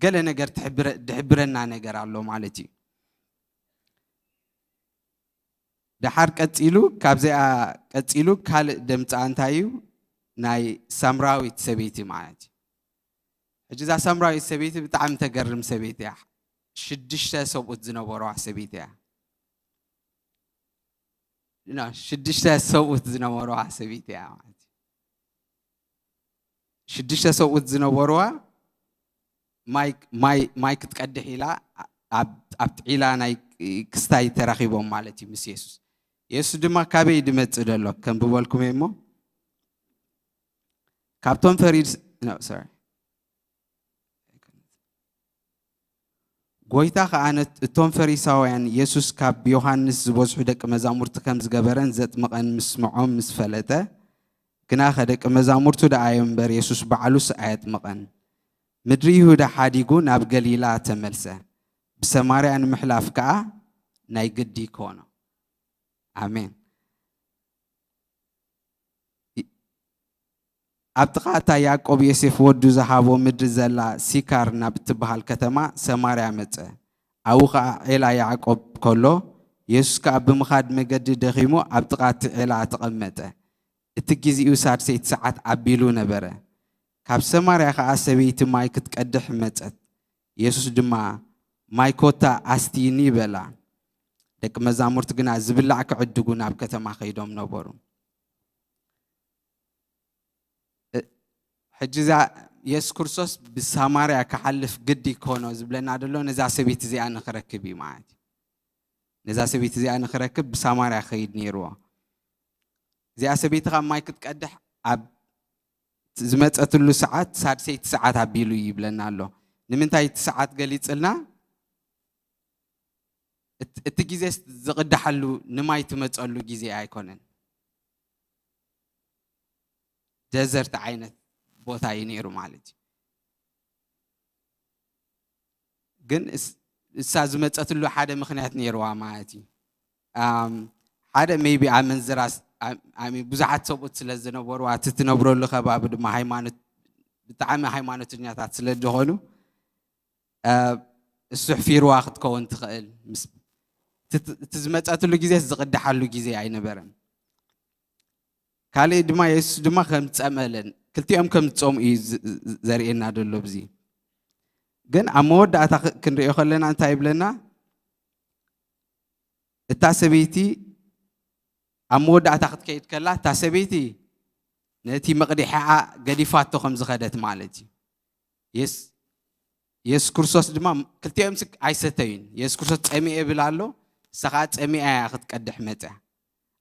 ገለ ነገር ትሕብረ-፣ ድሕብረና ነገር ኣሎ ማለት እዩ። ደሓር ቀጺሉ፣ ካብዚኣ ቀጺሉ ካልእ ደምጻ እንታይ እዩ? ናይ ሳምራዊት ሰበይቲ ማለት እዩ። ሕጂ እዛ ሳምራዊት ሰበይቲ ብጣዕሚ ተገርም ሰበይቲ እያ። ሽዱሽተ ሰብኡት ዝነበርዋ ሰበይቲ እያ። ኖ፣ ሽዱሽተ ሰብኡት ዝነበርዋ ሰበይቲ እያ ማለት እዩ። ሽዱሽተ ሰብኡት ዝነበርዋ ማይ፣ ማይ፣ ማይ ክትቀድሕ ኢላ ኣብ፣ ኣብቲ ዒላ ናይ ክስታይ ተራኺቦም ማለት እዩ ምስ የሱስ። የሱስ ድማ ካበይ ድመጽእ ደሎ? ከም ብበልኩም እሞ ካብቶም ፈሪስ-፣ ኖ፣ ሶሪ። ጎይታ ኸኣ ነት-፣ እቶም ፈሪሳውያን የሱስ ካብ ዮሃንስ ዝበዝሑ ደቂ መዛሙርቲ ከም ዝገበረን ዘጥመቐን ምስምዖም ምስ ፈለጠ፣ ግናኸ ደቂ መዛሙርቱ ደኣ እዮም እምበር የሱስ ባዕሉስ ኣየጥመቐን። ምድሪ ይሁዳ ሓዲጉ ናብ ገሊላ ተመልሰ። ብሰማርያ ንምሕላፍ ከኣ ናይ ግዲ ኮኖ። ኣሜን። ኣብ ጥቓ እታ ያዕቆብ ዮሴፍ ወዱ ዝሃቦ ምድሪ ዘላ ሲካር ናብ እትበሃል ከተማ ሰማርያ መጸ። ኣብኡ ኸኣ ዔላ ያዕቆብ ከሎ፣ የሱስ ከኣ ብምኻድ መገዲ ደኺሙ ኣብ ጥቓ እቲ ዔላ ተቐመጠ። እቲ ግዜኡ ሳድሰይቲ ሰዓት ኣቢሉ ነበረ። ካብ ሰማርያ ኸኣ ሰበይቲ ማይ ክትቀድሕ መጸት። የሱስ ድማ፣ "ማይ ኮታ ኣስትይኒ" በላ። ደቂ መዛሙርቲ ግና ዝብላዕ ክዕድጉ ናብ ከተማ ከይዶም ነበሩ። እ፣ ሕጂ እዛ የሱስ ክርስቶስ ብሳማርያ ክሓልፍ ግዲ ኮኖ ዝብለና ዘሎ ነዛ ሰበይቲ እዚኣ ንኽረክብ እዩ ማለት እዩ። ነዛ ሰበይቲ እዚኣ ንኽረክብ ብሳማርያ ክኸይድ ነይርዎ። እዚኣ ሰበይቲ ካብ ማይ ክትቀድሕ ኣብ ዝመጸትሉ ሰዓት ሳድሰይቲ ሰዓት ኣቢሉ እዩ ይብለና ኣሎ። ንምንታይ እቲ ሰዓት ገሊጽልና? እት-፣ እቲ ግዜ ዝቕዳሓሉ ንማይ ትመጸሉ ግዜ ኣይኮነን። ደዘርት ዓይነት ቦታ እዩ ነይሩ ማለት እዩ። ግን እስ-፣ እሳ ዝመጸትሉ ሓደ ምኽንያት ነይርዋ ማለት እዩ። ኣም፣ ሓደ ሜይቢ ኣመንዝራ ስ-፣ ኣም-፣ ኣሚ-፣ ብዙሓት ሰብኡት ስለ ዝነበርዋ፣ እቲ ትነብረሉ ከባቢ ድማ ሃይማኖት፣ ብጣዕሚ ሃይማኖተኛታት ስለ ዝኾኑ፣ እ፣ እሱ ኣሕፊርዋ ክትከውን ትኽእል። ምስ-፣ እቲ፣ እቲ ዝመጸትሉ ግዜ ዝቕዳሓሉ ግዜ ኣይነበረን። ካልእ ድማ የሱስ ድማ ከም ዝጸመለን፣ ክልቲኦም ከም ዝጸምኡ እዩ ዝ-፣ ዝ-፣ ዘርእየና ዘሎ ብዚ። ግን ኣብ መወዳእታ ክ-፣ ክንሪኦ ከለና እንታይ ይብለና? እታ ሰበይቲ ኣብ መወዳእታ ክትከይድ ከላ፣ እታ ሰበይቲ ነቲ መቕድሒኣ ገዲፋቶ ከም ዝኸደት ማለት እዩ። የስ-፣ የሱስ ክርስቶስ ድማ ክልቲኦም ስ-፣ ኣይሰተዩን። የሱስ ክርስቶስ ጸሚኤ ይብል ኣሎ፣ እሳ ኸኣ ጸሚኣ እያ ክትቀድሕ መጽያ።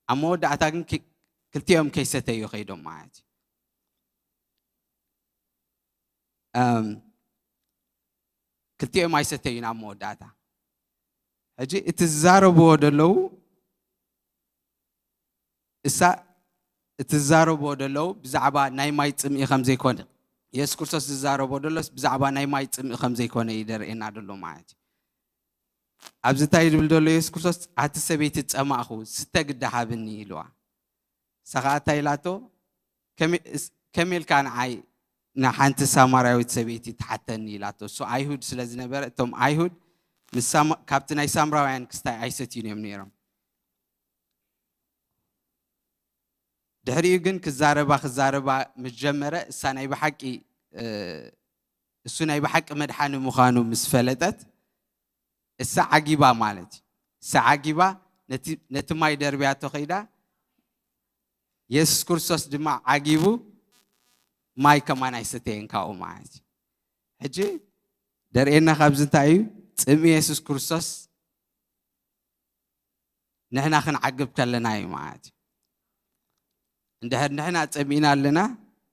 ኣብ መወዳእታ ግን ክ-፣ ክልቲኦም ከይሰተዩ ከይዶም ማለት እዩ። እም፣ ክልቲኦም ኣይሰተዩን ኣብ መወዳእታ። ሕጂ እቲ ዝዛረብዎ ደለዉ፣ እሳ እቲ ዝዛረብዎ ደለዉ ብዛዕባ ናይ ማይ ጽምኢ ከም ዘይኮነ፣ የሱስ ክርስቶስ ዝዛረቦ ደሎስ ብዛዕባ ናይ ማይ ጽምኢ ከም ዘይኮነ እዩ ደርእየና ደሎ ማለት እዩ። ኣብዚ እንታይ ይብል ደሎ የሱስ ክርስቶስ? ኣቲ ሰበይቲ ጸማእኹ፣ ስተ ግዳ ሃብኒ ኢልዋ። ንሳ ኸኣ እንታይ ኢላቶ? ከመይ ኢልካ ንዓይ ንሓንቲ ሳማርያዊት ሰበይቲ ትሓተኒ ኢላቶ። እሱ ኣይሁድ ስለ ዝነበረ፣ እቶም ኣይሁድ ካብቲ ናይ ሳምራውያን ክስታይ ኣይሰትዩን እዮም ነይሮም። ድሕሪኡ ግን ክዛረባ ክዛረባ ምስ ጀመረ፣ እሳ ናይ ብሓቂ እሱ ናይ ብሓቂ መድሓኒ ምዃኑ ምስ ፈለጠት፣ እሳ ዓጊባ ማለት እዩ። እሳ ዓጊባ ነቲ ማይ ደርብያቶ ከይዳ፣ የሱስ ክርስቶስ ድማ ዓጊቡ ማይ ከማን ኣይሰተየን ካብኡ ማለት እዩ። ሕጂ ደርእየና ካብዚ እንታይ እዩ? ጽምኢ የሱስ ክርስቶስ ንሕና ክንዓግብ ከለና እዩ ማለት እዩ። እንድሕር ንሕና ጸሚእና ኣለና፣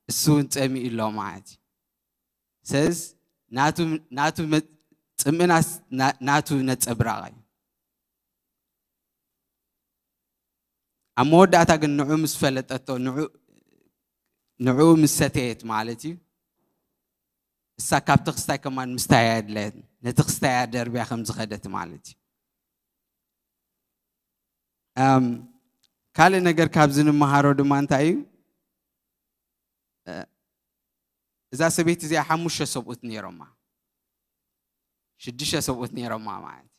እሱ እውን ጸሚኡ ኣሎ ማለት እዩ። ስለዚ ናቱ ጽምእናስ ናቱ ነጸብራቕ እዩ። ኣብ መወዳእታ ግን ንዑ ምስ ፈለጠቶ፣ ንዑ ምስ ሰተየት ማለት እዩ፣ እሳ ካብቲ ክስታይ ከማን ምስታይ ኣየድለየትን። ነቲ ክስታይ እያ ደርብያ ከም ዝኸደት ማለት እዩ። ካልእ ነገር ካብዚ ንምሃሮ ድማ እንታይ እዩ? እዛ ሰበይቲ እዚኣ ሓሙሽተ ሰብኡት ነይሮማ፣ ሽዱሽተ ሰብኡት ነይሮማ ማለት እዩ።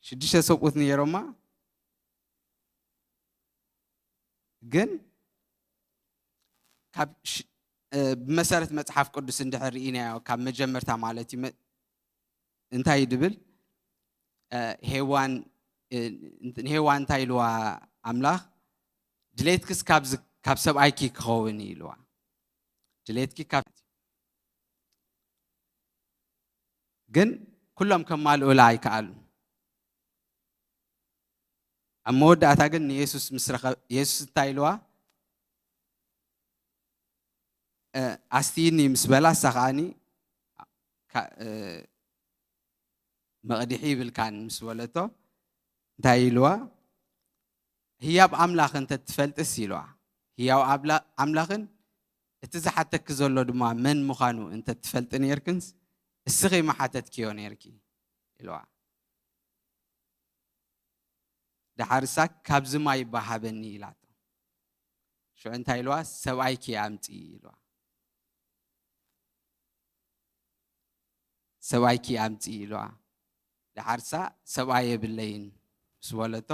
ሽዱሽተ ሰብኡት ነይሮማ፣ ግን ካብ ብመሰረት መጽሓፍ ቅዱስ እንድሕር ርኢናዮ ካብ መጀመርታ ማለት እዩ፣ እንታይ እዩ ድብል? ሄዋን ንሄዋን እንታይ ኢልዋ ኣምላኽ? ድሌትክስ ካብ ሰብኣይኪ ክኸውን እዩ ኢልዋ። ድሌትኪ ካብ ግን ኩሎም ከማልኡላ ኣይከኣሉን። ኣብ መወዳእታ ግን ንየሱስ ምስ ረኸ የሱስ እንታይ ኢልዋ? ኣስትይኒ ምስ በላ፣ እሳ ከዓኒ መቕድሒ ይብልካን ምስ በለቶ፣ እንታይ ኢልዋ? ህያብ ኣምላኽ እንተ ትፈልጥስ ኢልዋ። ህያው ኣምላኽን እቲ ዝሓተኪ ዘሎ ድማ መን ምዃኑ እንተ ትፈልጢ ነይርክንስ፣ እስኺ ምሓተትክዮ ነይርኪ ኢልዋ። ደሓርሳ ካብዚ ማይ እባ ሃበኒ ኢላቶ። ሽዑ እንታይ ኢልዋ? ሰብኣይኪ ኣምጺ ኢልዋ። ሰብኣይኪ ኣምጺ ኢልዋ። ደሓርሳ ሰብኣይ የብለይን ምስ በለቶ፣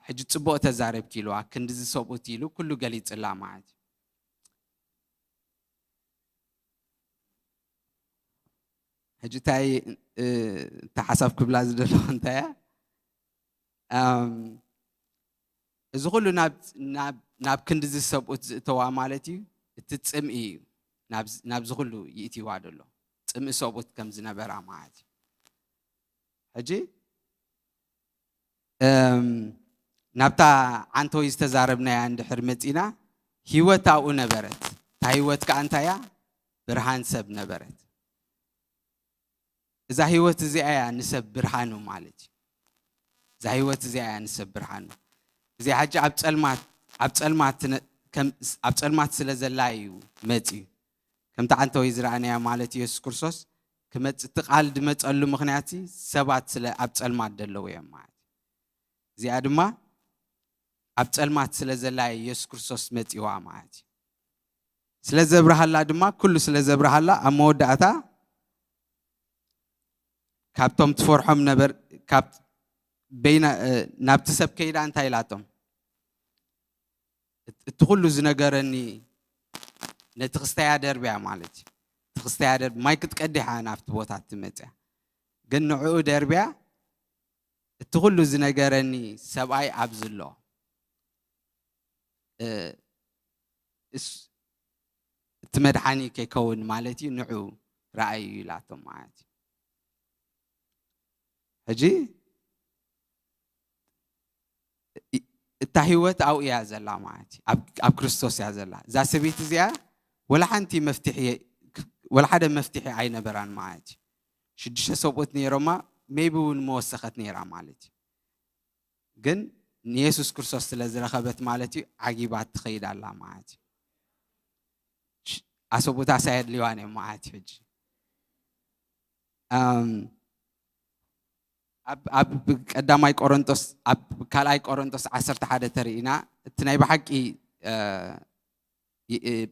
ሕጂ ጽቡቕ ተዛረብኪ ኢልዋ። ክንድዚ ሰብኡት ኢሉ ኩሉ ገሊጽላ ማለት እዩ። ሕጂ እንታይ እታ ሓሳብ ክብላ ዝደለኹ እንታይ እያ? እዚ ኩሉ ናብ ክንድዚ ሰብኡት ዝእተዋ ማለት እዩ፣ እቲ ጽምኢ እዩ ናብዚ ኩሉ ይእትዋ ደሎ። ጽምኢ ሰብኡት ከም ዝነበራ ማለት እዩ። ሕጂ ናብታ ዓንተወይ ዝተዛረብናያ እንድሕር መጺና፣ ህይወት ኣብኡ ነበረት። እታ ህይወት ከኣ እንታይ እያ? ብርሃን ሰብ ነበረት። እዛ ህይወት እዚኣ እያ ንሰብ ብርሃኑ ማለት እዩ። እዛ ህይወት እዚኣ እያ ንሰብ ብርሃኑ። እዚኣ ሕጂ ኣብ ጸልማት ኣብ ጸልማት ኣብ ጸልማት ስለ ዘላ እዩ መጺኡ። ከምቲ ዓንተወይ ዝረኣናያ ማለት ኢየሱስ ክርስቶስ ክመጽእ እቲ ቃል ዝመጸሉ ምኽንያት ሰባት ስለ ኣብ ጸልማት ዘለዉ እዮም ማለት እዩ። እዚኣ ድማ ኣብ ጸልማት ስለ ዘላ ኢየሱስ ክርስቶስ መጺዋ ማለት እዩ። ስለ ዘብርሃላ ድማ ኩሉ ስለ ዘብርሃላ ኣብ መወዳእታ ካብቶም ትፈርሖም ነበር ካብ በይና ናብቲ ሰብ ከይዳ እንታይ ኢላቶም? እቲ ኩሉ ዝነገረኒ ነቲ ክስተያ ደርብያ ማለት እዩ። እቲ ክስተያ ደርብ ማይ ክትቀድሕ እያ ናብቲ ቦታ እትመጽያ። ግን ንዕኡ ደርብያ እቲ ኩሉ ዝነገረኒ ሰብኣይ ኣብዚ ኣሎ። እቲ መድሓኒ ከይከውን ማለት እዩ፣ ንዑ ረኣዩ ኢላቶም ማለት እዩ። ሕጂ እታ ህይወት ኣብኡ እያ ዘላ ማለት እዩ። ኣብ ክርስቶስ እያ ዘላ። እዛ ሰበይቲ እዚኣ ወላ ሓንቲ መፍትሒ ወላ ሓደ መፍትሒ ኣይነበራን ማለት እዩ። ሽዱሽተ ሰብኡት ነይሮማ፣ maybe እውን መወሰኸት ነይራ ማለት እዩ። ግን ንየሱስ ክርስቶስ ስለ ዝረኸበት ማለት እዩ፣ ዓጊባት ትኸይድ ኣላ ማለት እዩ። ኣሰቡታት ኣየድልዋን እዮም ማለት እዩ። ሕጂ ኣብ ቀዳማይ ቆሮንቶስ ኣብ ካልኣይ ቆሮንቶስ ዓሰርተ ሓደ ተርኢና እቲ ናይ ብሓቂ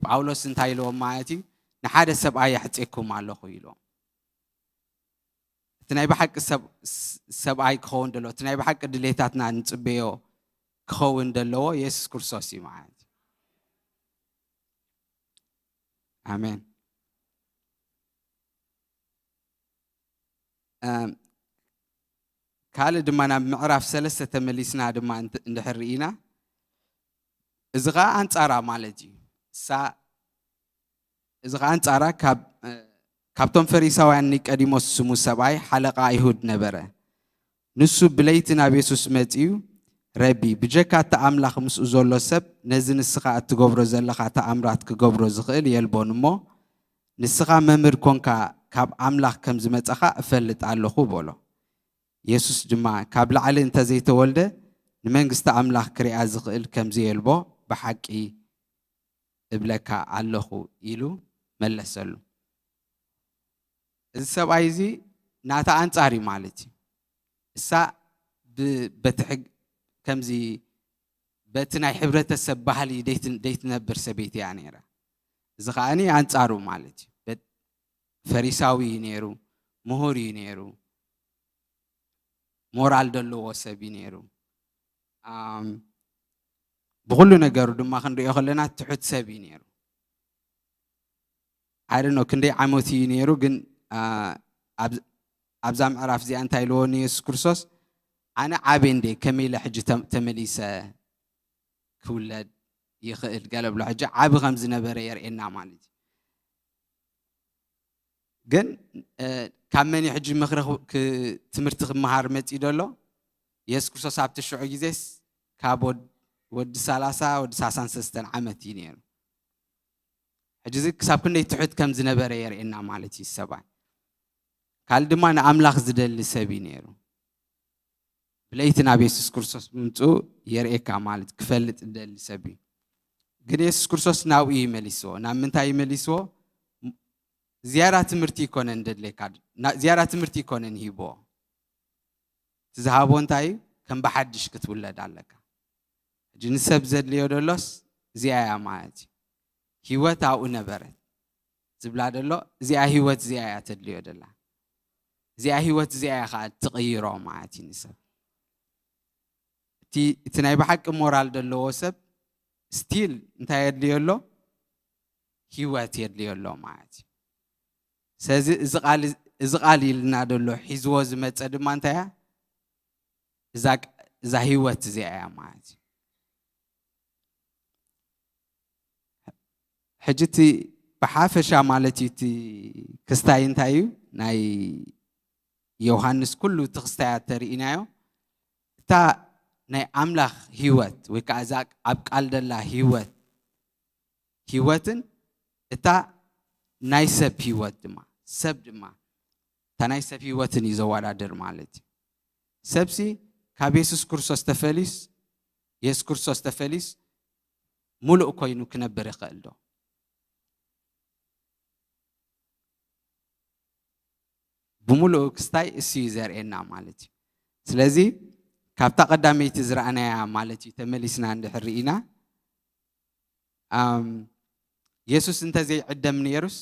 ጳውሎስ እንታይ ኢልዎም ማለት እዩ? ንሓደ ሰብኣይ ኣሕፅኩም ኣለኹ ኢልዎም። እቲ ናይ ብሓቂ ሰብኣይ ክኸውን ደሎ እቲ ናይ ብሓቂ ድሌታትና ንፅበዮ ክኸውን ደለዎ የሱስ ክርስቶስ እዩ ማለት እዩ። ኣሜን። ካልእ ድማ ናብ ምዕራፍ ሰለስተ ተመሊስና ድማ እንድሕር ርኢና፣ እዚ ኸዓ ኣንጻራ ማለት እዩ። እሳ እዚ ኸዓ ኣንጻራ ካብ ካብቶም ፈሪሳውያን ኒቀዲሞስ ስሙ ሰብኣይ ሓለቓ ኣይሁድ ነበረ። ንሱ ብለይቲ ናብ የሱስ መጺኡ፣ ረቢ፣ ብጀካ እቲ ኣምላኽ ምስኡ ዘሎ ሰብ ነዚ ንስኻ እትገብሮ ዘለኻ ተኣምራት ክገብሮ ዝኽእል የልቦን እሞ፣ ንስኻ መምህር ኮንካ ካብ ኣምላኽ ከም ዝመጻኻ እፈልጥ ኣለኹ በሎ። የሱስ ድማ፣ ካብ ላዕሊ እንተዘይተወልደ ንመንግስቲ ኣምላኽ ክሪኣ ዝኽእል ከም ዘየልቦ ብሓቂ እብለካ ኣለኹ ኢሉ መለሰሉ። እዚ ሰብኣይ እዚ ናታ ኣንጻር እዩ ማለት እዩ። እሳ በቲ ሕግ ከምዚ በቲ ናይ ሕብረተሰብ ባህሊ ደይትነብር ሰበይቲ እያ ነይራ። እዚ ከዓኒ ኣንጻሩ ማለት እዩ። ፈሪሳዊ እዩ ነይሩ፣ ምሁር እዩ ነይሩ፣ ሞራል ዘለዎ ሰብ እዩ ነይሩ። ብኩሉ ነገሩ ድማ ክንሪኦ ከለና ትሑት ሰብ እዩ ነይሩ። ኣይደኖ ክንደይ ዓመት እዩ ነይሩ፣ ግን ኣብዛ ምዕራፍ እዚኣ እንታይ ኢልዎ ንየሱስ ክርስቶስ፣ ኣነ ዓብየ እንደ ከመይ ኢለ ሕጂ ተመሊሰ ክውለድ ይኽእል ገለ ብሎ፣ ሕጂ ዓቢ ከም ዝነበረ የርእየና ማለት እዩ። ግን ካብ መን እዩ ሕጂ ምኽሪ ትምህርቲ ክመሃር መፂኡ ደሎ? የሱስ ክርስቶስ ኣብቲ ሽዑ ግዜስ ካብ ወዲ ሰላሳ ወዲ ሰላሳን ሰለስተን ዓመት እዩ ነይሩ። ሕጂ እዚ ክሳብ ክንደይ ትሑት ከም ዝነበረ የርእየና ማለት እዩ ሰብኣይ። ካልእ ድማ ንኣምላኽ ዝደሊ ሰብ እዩ ነይሩ። ብለይቲ ናብ የሱስ ክርስቶስ ምምፅኡ የርእየካ ማለት ክፈልጥ ዝደሊ ሰብ እዩ። ግን የሱስ ክርስቶስ ናብኡ እዩ መሊስዎ። ናብ ምንታይ እዩ መሊስዎ? ዝያዳ ትምህርቲ ይኮነን ደድለካ፣ ዝያዳ ትምህርቲ ይኮነን ሂብዎ። እቲ ዝሃቦ እንታይ እዩ? ከም ብሓድሽ ክትውለድ ኣለካ። ሕጂ ንሰብ ዘድልዮ ደሎስ እዚኣ እያ ማለት እዩ። ህይወት ኣብኡ ነበረት ዝብላ ደሎ እዚኣ ህይወት እዚኣ እያ ተድልዮ ደላ። እዚኣ ህይወት እዚኣ እያ ከዓ ትቕይሮ ማለት እዩ ንሰብ። እቲ ናይ ብሓቂ ሞራል ዘለዎ ሰብ ስቲል እንታይ የድልዮ ኣሎ? ህይወት የድልዮ ኣሎ ማለት እዩ። ስለዚ እዚ ቃል ኢልና ደሎ ሒዝዎ ዝመፀ ድማ እንታይ እያ? እዛ ህይወት እዚኣ እያ ማለት እዩ። ሕጂ እቲ ብሓፈሻ ማለት እዩ እቲ ክስታይ እንታይ እዩ? ናይ ዮሃንስ ኩሉ እቲ ክስታያት ተርኢናዮ። እታ ናይ ኣምላኽ ህይወት ወይ ከዓ እዛ ኣብ ቃል ደላ ህይወት ህይወትን እታ ናይ ሰብ ህይወት ድማ ሰብ ድማ እታ ናይ ሰብ ህይወትን እዩ ዘወዳድር ማለት እዩ። ሰብሲ ካብ የሱስ ክርስቶስ ተፈሊዩስ የሱስ ክርስቶስ ተፈሊዩስ ሙሉእ ኮይኑ ክነብር ይኽእል ዶ? ብምሉኡ ክስታይ እሱ እዩ ዘርእየና ማለት እዩ። ስለዚ ካብታ ቀዳመይቲ ዝረኣናያ ማለት እዩ ተመሊስና እንድሕር ርኢና ኣም፣ የሱስ እንተዘይዕደም ነይሩስ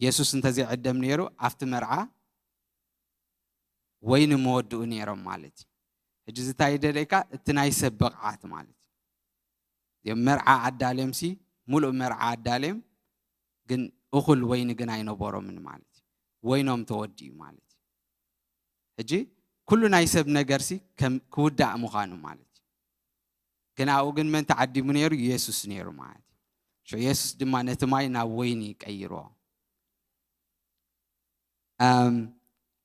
የሱስ እንተዘይዕደም ነይሩ ኣብቲ መርዓ ወይኒ መወድኡ ነይሮም ማለት እዩ። ሕጂ እዚ እንታይ ይደልየካ? እቲ ናይ ሰብ ብቕዓት ማለት እዩ። እዚኦም መርዓ ኣዳልዮምሲ ሙሉእ መርዓ ኣዳልዮም ግን እኹል ወይኒ ግን ኣይነበሮምን ማለት እዩ። ወይኖም ተወዲኡ ማለት እዩ። ሕጂ ኩሉ ናይ ሰብ ነገርሲ ከም ክውዳእ ምዃኑ ማለት እዩ። ግን ኣብኡ ግን መን ተዓዲሙ ነይሩ? የሱስ ነይሩ ማለት እዩ። ሽዑ የሱስ ድማ ነቲ ማይ ናብ ወይኒ ቀይርዎ።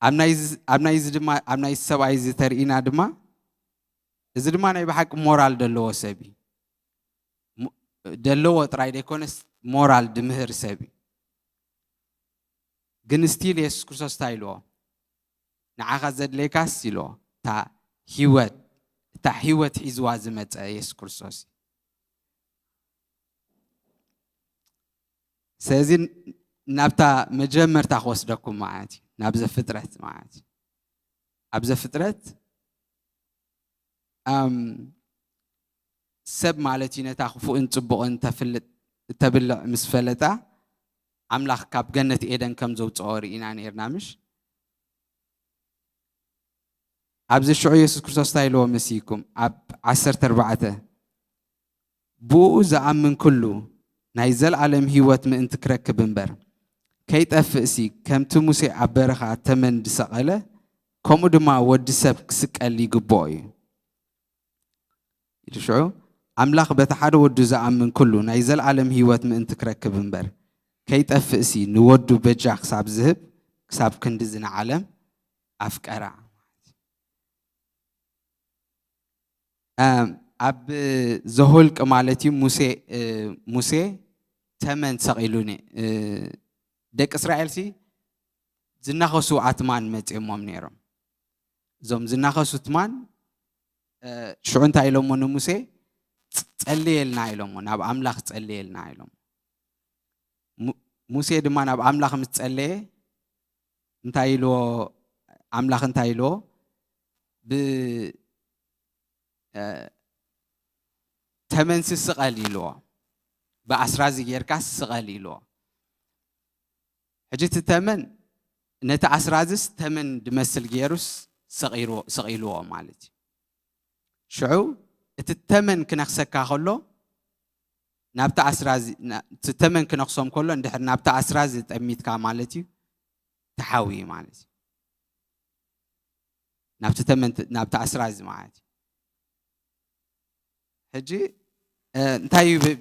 ኣብ ናይዚ ድማ ኣብ ናይ ሰብኣይ እዚ ተርኢና ድማ እዚ ድማ ናይ ብሓቂ ሞራል ደለዎ ሰብ እዩ። ደለዎ ጥራይ ዘይኮነስ ሞራል ድምህር ሰብ እዩ። ግን ስቲል የሱስ ክርስቶስ እንታይ ኢልዎ? ንዓኻ ዘድለየካስ ኢልዎ እታ ህይወት እታ ህይወት ሒዝዋ ዝመፀ የሱስ ክርስቶስ እዩ። ስለዚ ናብታ መጀመርታ ክወስደኩም ማለት እዩ፣ ናብ ዘፍጥረት ማለት እዩ። ኣብ ዘፍጥረት፣ ኣም፣ ሰብ ማለት እዩ ነታ ክፉእን ጽቡቕን ተፍልጥ፣ ተብልዕ ምስ ፈለጣ፣ ኣምላኽ ካብ ገነት ኤደን ከም ዘውጽኦ ርኢና ነይርና፣ ምሽ? ኣብዚ ሽዑ የሱስ ክርስቶስ እንታይ ኢልዎ መሲልኩም? ኣብ ዓሰርተ ኣርባዕተ፣ "ብኡ ዝኣምን ኩሉ ናይ ዘለኣለም ህይወት ምእንቲ ክረክብ እምበር፣ ከይጠፍእሲ፣ ከምቲ ሙሴ ኣብ በረኻ ተመን ዝሰቐለ፣ ከምኡ ድማ ወዲ ሰብ ክስቀል ይግብኦ እዩ" ኢሉ። ሽዑ፣ "ኣምላኽ በቲ ሓደ ወዱ ዝኣምን ኩሉ ናይ ዘለኣለም ህይወት ምእንቲ ክረክብ እምበር፣ ከይጠፍእሲ፣ ንወዱ በጃ ክሳብ ዝህብ፣ ክሳብ ክንድዚ ንዓለም ኣፍቀራ።" እም፣ ኣብ ዘኍልቍ ማለት እዩ፣ ሙሴ፣ እ፣ ሙሴ ተመን ሰቒሉ ነ-፣ እ፣ ደቂ እስራኤልሲ ዝናኸሱ ኣትማን መጺኦሞም ነይሮም። እዞም ዝናኸሱ ትማን፣ እ፣ ሽዑ እንታይ ኢሎሞ ንሙሴ? "ጸ-፣ ጸልየልና" ኢሎሞ፣ "ናብ ኣምላኽ ጸልየልና" ኢሎሞ። mu-፣ ሙሴ ድማ ናብ ኣምላኽ ምስ ጸለየ፣ እንታይ ኢልዎ? ኣምላኽ እንታይ ኢልዎ? ብ-፣ እ፣ "ተመንሲ ስቐል" ኢልዎ። "ብኣስራዚ ጌርካ ስቐል" ኢልዎ። ሕጂ እቲ ተመን፣ ነቲ ኣስራዝስ ተመን ድመስል ገይሩስ ሰቒርዎ-፣ ሰቒልዎ ማለት እዩ። ሽዑ እቲ ተመን ክነኽሰካ ከሎ፣ ናብቲ ኣስራዚ፣ ና-፣ እቲ ተመን ክነኽሶም ከሎ፣ እንድሕር ናብቲ ኣስራዚ ጠሚትካ ማለት እዩ፣ ትሓዊ ማለት እዩ። ናብቲ ተመን ት-፣ ናብቲ ኣስራዚ ማለት እዩ። ሕጂ፣ እ፣ እንታይ እዩ ብ-፣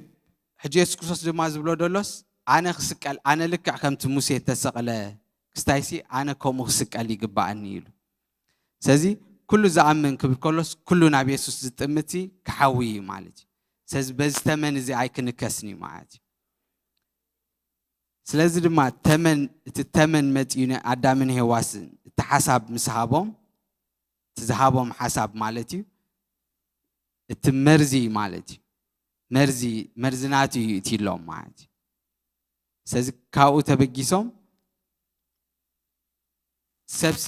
ሕጂ የሱስ ክርስቶስ ድማ ዝብሎ ዘሎስ፣ "ኣነ ክስቀል፣ ኣነ ልክዕ ከምቲ ሙሴ እተሰቕለ ክስታይሲ፣ ኣነ ከምኡ ክስቀል ይግባኣኒ" ኢሉ። ስለዚ፣ "ኩሉ ዝኣምን" ክብል ከሎስ፣ ኩሉ ናብ የሱስ ዝጥምትሲ ክሓዊ እዩ ማለት እዩ። ስለዚ፣ በዚ ተመን እዚ ኣይክንከስን እዩ ማለት እዩ። ስለዚ ድማ ተመን፣ እቲ ተመን መጺኡ ንኣዳምን ሄዋስን እቲ ሓሳብ ምስ ሃቦም፣ እቲ ዝሃቦም ሓሳብ ማለት እዩ፣ እቲ መርዚ ማለት እዩ። መርዚ፣ መርዚ ናቱ እዩ እትይሎም ማለት እዩ። ስለዚ ካብኡ ተበጊሶም ሰብሲ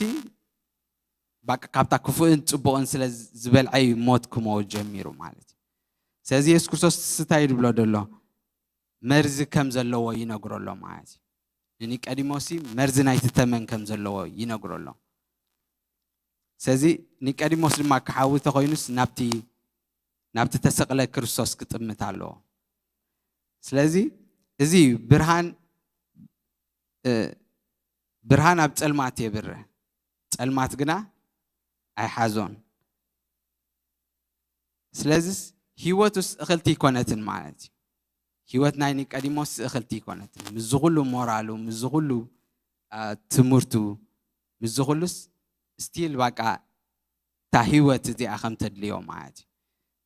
ባቃ ካብታ ክፉእን ጽቡቕን ስለ ዝበልዐ እዩ ሞት ክመውት ጀሚሩ ማለት እዩ። ስለዚ የሱስ ክርስቶስ እንታይ እዩ ዝብሎ ዘሎ? መርዚ ከም ዘለዎ ይነግሮ ኣሎ ማለት እዩ። ንኒቀዲሞስሲ መርዚ ናይቲ ተመን ከም ዘለዎ ይነግሮ ኣሎ። ስለዚ ኒቀዲሞስ ድማ ክሓዊ ተኾይኑስ ናብቲ፣ ናብቲ ተሰቕለ ክርስቶስ ክጥምት ኣለዎ። ስለዚ እዚ ብርሃን፣ እ፣ ብርሃን ኣብ ጸልማት የብርህ፣ ጸልማት ግና ኣይሓዞን። ስለዚስ ህይወቱስ እኽልቲ ኣይኮነትን ማለት እዩ። ህይወት ናይ ኒቀዲሞስ እኽልቲ ኣይኮነትን። ምስዚ ኩሉ ሞራሉ፣ ምስዚ ኩሉ፣ አ፣ ትምህርቱ፣ ምስዚ ኩሉስ ስቲል ባቃ እታ ህይወት እዚኣ ከም ተድልዮ ማለት እዩ።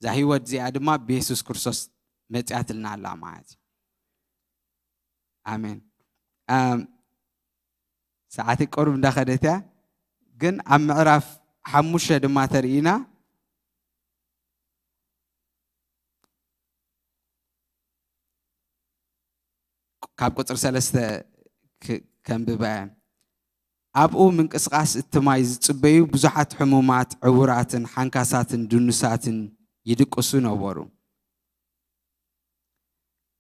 እዛ ህይወት እዚኣ ድማ ብየሱስ ክርስቶስ መጺኣትልና ኣላ ማለት እዩ። ኣሜን። ኣም፣ ሰዓተይ ቁሩብ እንዳኸደት እያ፣ ግን ኣብ ምዕራፍ ሓሙሽተ ድማ ተርእይና፣ ካብ ቁጽሪ ሰለስተ ክ-፣ ከንብባ እየ። ኣብኡ ምንቅስቓስ እቲ ማይ ዝጽበዩ ብዙሓት ሕሙማት፣ ዕዉራትን ሓንካሳትን ድኑሳትን ይድቅሱ ነበሩ።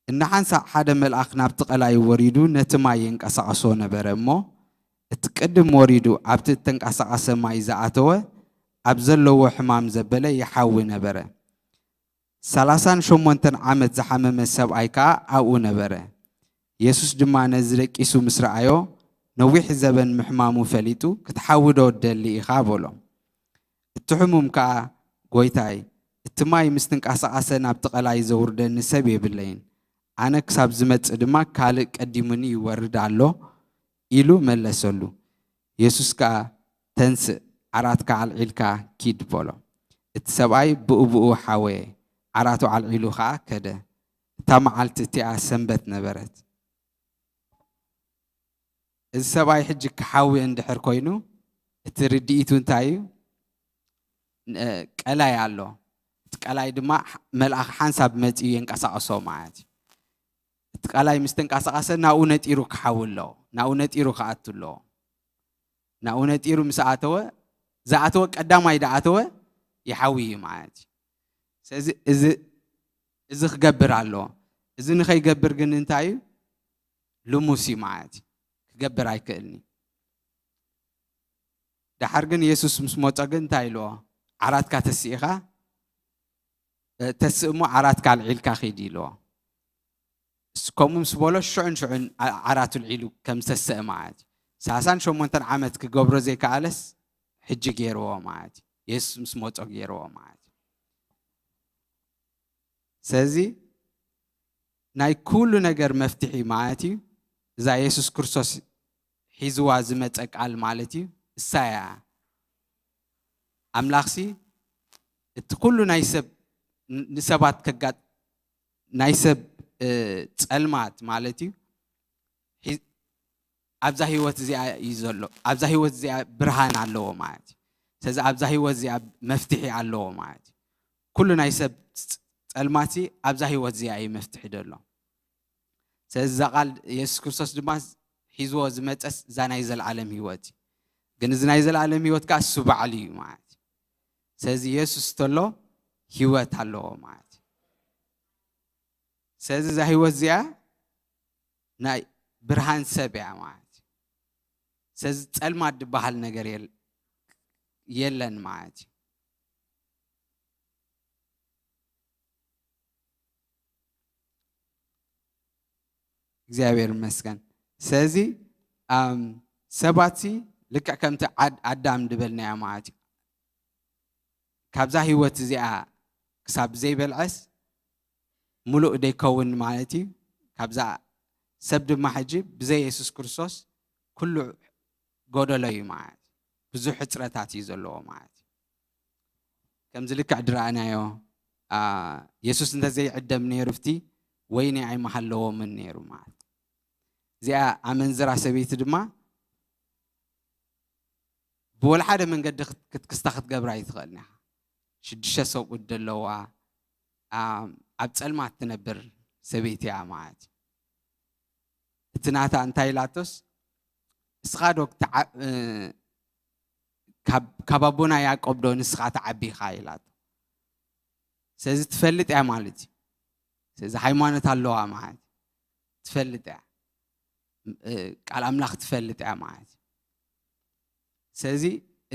እንሓንሳእ ሓደ መልኣኽ ናብቲ ቀላይ ወሪዱ ነቲ ማይ የንቀሳቕሶ ነበረ እሞ፣ እቲ ቅድም ወሪዱ ኣብቲ እተንቀሳቐሰ ማይ ዝኣተወ፣ ኣብ ዘለዎ ሕማም ዘበለ ይሓዊ ነበረ። ሰላሳን ሸሞንተን ዓመት ዝሓመመ ሰብኣይ ከኣ ኣብኡ ነበረ። የሱስ ድማ ነዚ ደቂሱ ምስ ረኣዮ፣ ነዊሕ ዘበን ምሕማሙ ፈሊጡ፣ "ክትሓዊ ዶ ትደሊ ኢኻ?" በሎ። እቲ ሕሙም ከኣ፣ "ጐይታይ፣ እቲ ማይ ምስ ተንቀሳቐሰ ናብቲ ቀላይ ዘውርደኒ ሰብ የብለይን። ኣነ ክሳብ ዝመጽእ ድማ ካልእ ቀዲሙኒ ይወርድ ኣሎ" ኢሉ መለሰሉ። የሱስ ከኣ፣ "ተንስእ፣ ዓራትካ ኣልዒልካ ኪድ" በሎ። እቲ ሰብኣይ ብኡብኡ ሓወየ፣ ዓራቱ ኣልዒሉ ኸኣ ከደ። እታ መዓልቲ እቲኣ ሰንበት ነበረት። እዚ ሰብኣይ ሕጂ ክሓዊ እንድሕር ኮይኑ፣ እቲ ርድኢቱ እንታይ እዩ? ን-፣ ቀላይ ኣሎ። እቲ ቀላይ ድማ ሕ-፣ መልኣኽ ሓንሳብ መጺኡ የንቀሳቕሶ ማለት እዩ። እቲ ቀላይ ምስ ተንቀሳቐሰ ናብኡ ነጢሩ ክሓዊ ኣለዎ። ናብኡ ነጢሩ ክኣቱ ኣለዎ። ናብኡ ነጢሩ ምስ ኣተወ፣ ዝኣተወ ቀዳማይ ዝኣተወ ይሓዊ እዩ ማለት እዩ። ስለዚ እዚ፣ እዚ ክገብር ኣለዎ። እዚ ንኸይገብር ግን እንታይ እዩ? ልሙስ እዩ ማለት እዩ። ክገብር ኣይክእልን እዩ። ደሓር ግን የሱስ ምስ መጾ ግን እንታይ ኢልዎ? ዓራትካ ተስኢኻ፣ እ፣ ተስእ እሞ ዓራትካ ኣልዒልካ ኺድ ኢልዎ። እሱ ከምኡ ምስ በሎ ሽዑን ሽዑን ዓ-፣ ዓራቱ ኣልዒሉ ከም ዝተስአ ማለት እዩ። ሰላሳን ሸሞንተን ዓመት ክገብሮ ዘይከኣለስ ሕጂ ገይርዎ ማለት እዩ። የሱስ ምስ መጾ ገይርዎ ማለት እዩ። ስለዚ ናይ ኩሉ ነገር መፍትሒ ማለት እዩ። እዛ የሱስ ክርስቶስ ሒዝዋ ዝመጸ ቃል ማለት እዩ። እሳ እያ። ኣምላኽሲ እቲ ኩሉ ናይ ሰብ፣ ን-፣ ንሰባት ከጋ-፣ ናይ ሰብ፣ እ፣ ጸልማት ማለት እዩ። ሒ-፣ ኣብዛ ህይወት እዚኣ እዩ ዘሎ። ኣብዛ ህይወት እዚኣ ብርሃን ኣለዎ ማለት እዩ። ስለዚ ኣብዛ ህይወት እዚኣ መፍትሒ ኣለዎ ማለት እዩ። ኩሉ ናይ ሰብ ጸ-፣ ጸልማትሲ ኣብዛ ህይወት እዚኣ እዩ መፍትሒ ዘሎ። ስለዚ እዛ ቃል የሱስ ክርስቶስ ድማ ሒዝዎ ዝመጸስ እዛ ናይ ዘለኣለም ህይወት እዩ። ግን እዚ ናይ ዘለኣለም ህይወት ከኣ እሱ ባዕሉ እዩ ማለት እዩ። ስለዚ የሱስ ተሎ ህይወት ኣለዎ ማለት እዩ። ስለዚ እዛ ህይወት እዚኣ ናይ ብርሃን ሰብ እያ ማለት እዩ። ስለዚ ጸልማት ዝበሃል ነገር የል-፣ የለን ማለት እዩ። እግዚኣብሔር ይመስገን። ስለዚ፣ ኣም፣ ሰባትሲ ልክዕ ከምቲ ዓድ-፣ ኣዳም ዝበልናዮ ማለት እዩ። ካብዛ ህይወት እዚኣ ክሳብ ዘይበልዐስ ምሉእ ደይከውን ማለት እዩ። ካብዛ ሰብ ድማ ሕጂ ብዘይ የሱስ ክርስቶስ ኩሉ ጎደሎ እዩ ማለት እዩ። ብዙሕ ሕጽረታት እዩ ዘለዎ ማለት እዩ። ከምዚ ልክዕ ድረኣናዮ፣ አ፣ የሱስ እንተዘይዕደም ነይሩ፣ ኣብቲ ወይኒ ኣይምሃለዎምን ነይሩ ማለት እዩ። እዚኣ ኣመንዝራ ሰበይቲ ድማ ብወላ ሓደ መንገዲ ክት-፣ ክት-፣ ክስታ ክትገብራ ኣይትኽእልን ኢኻ። ሽዱሽተ ሰብኡት ዘለዋ፣ አ፣ ኣብ ጸልማት ትነብር ሰበይቲ እያ ማለት እዩ። እቲ ናታ እንታይ ኢላቶስ፣ "እስኻ ዶ ትዓ-፣ እ፣ ካብ፣ ካብ ኣቦና ያዕቆብ ዶ ንስኻ ትዓቢ ኢኻ?" ኢላቶ። ስለዚ ትፈልጥ እያ ማለት እዩ። ስለዚ ሃይማኖት ኣለዋ ማለት እዩ። ትፈልጥ እያ። እ፣ ቃል ኣምላኽ ትፈልጥ እያ ማለት እዩ። ስለዚ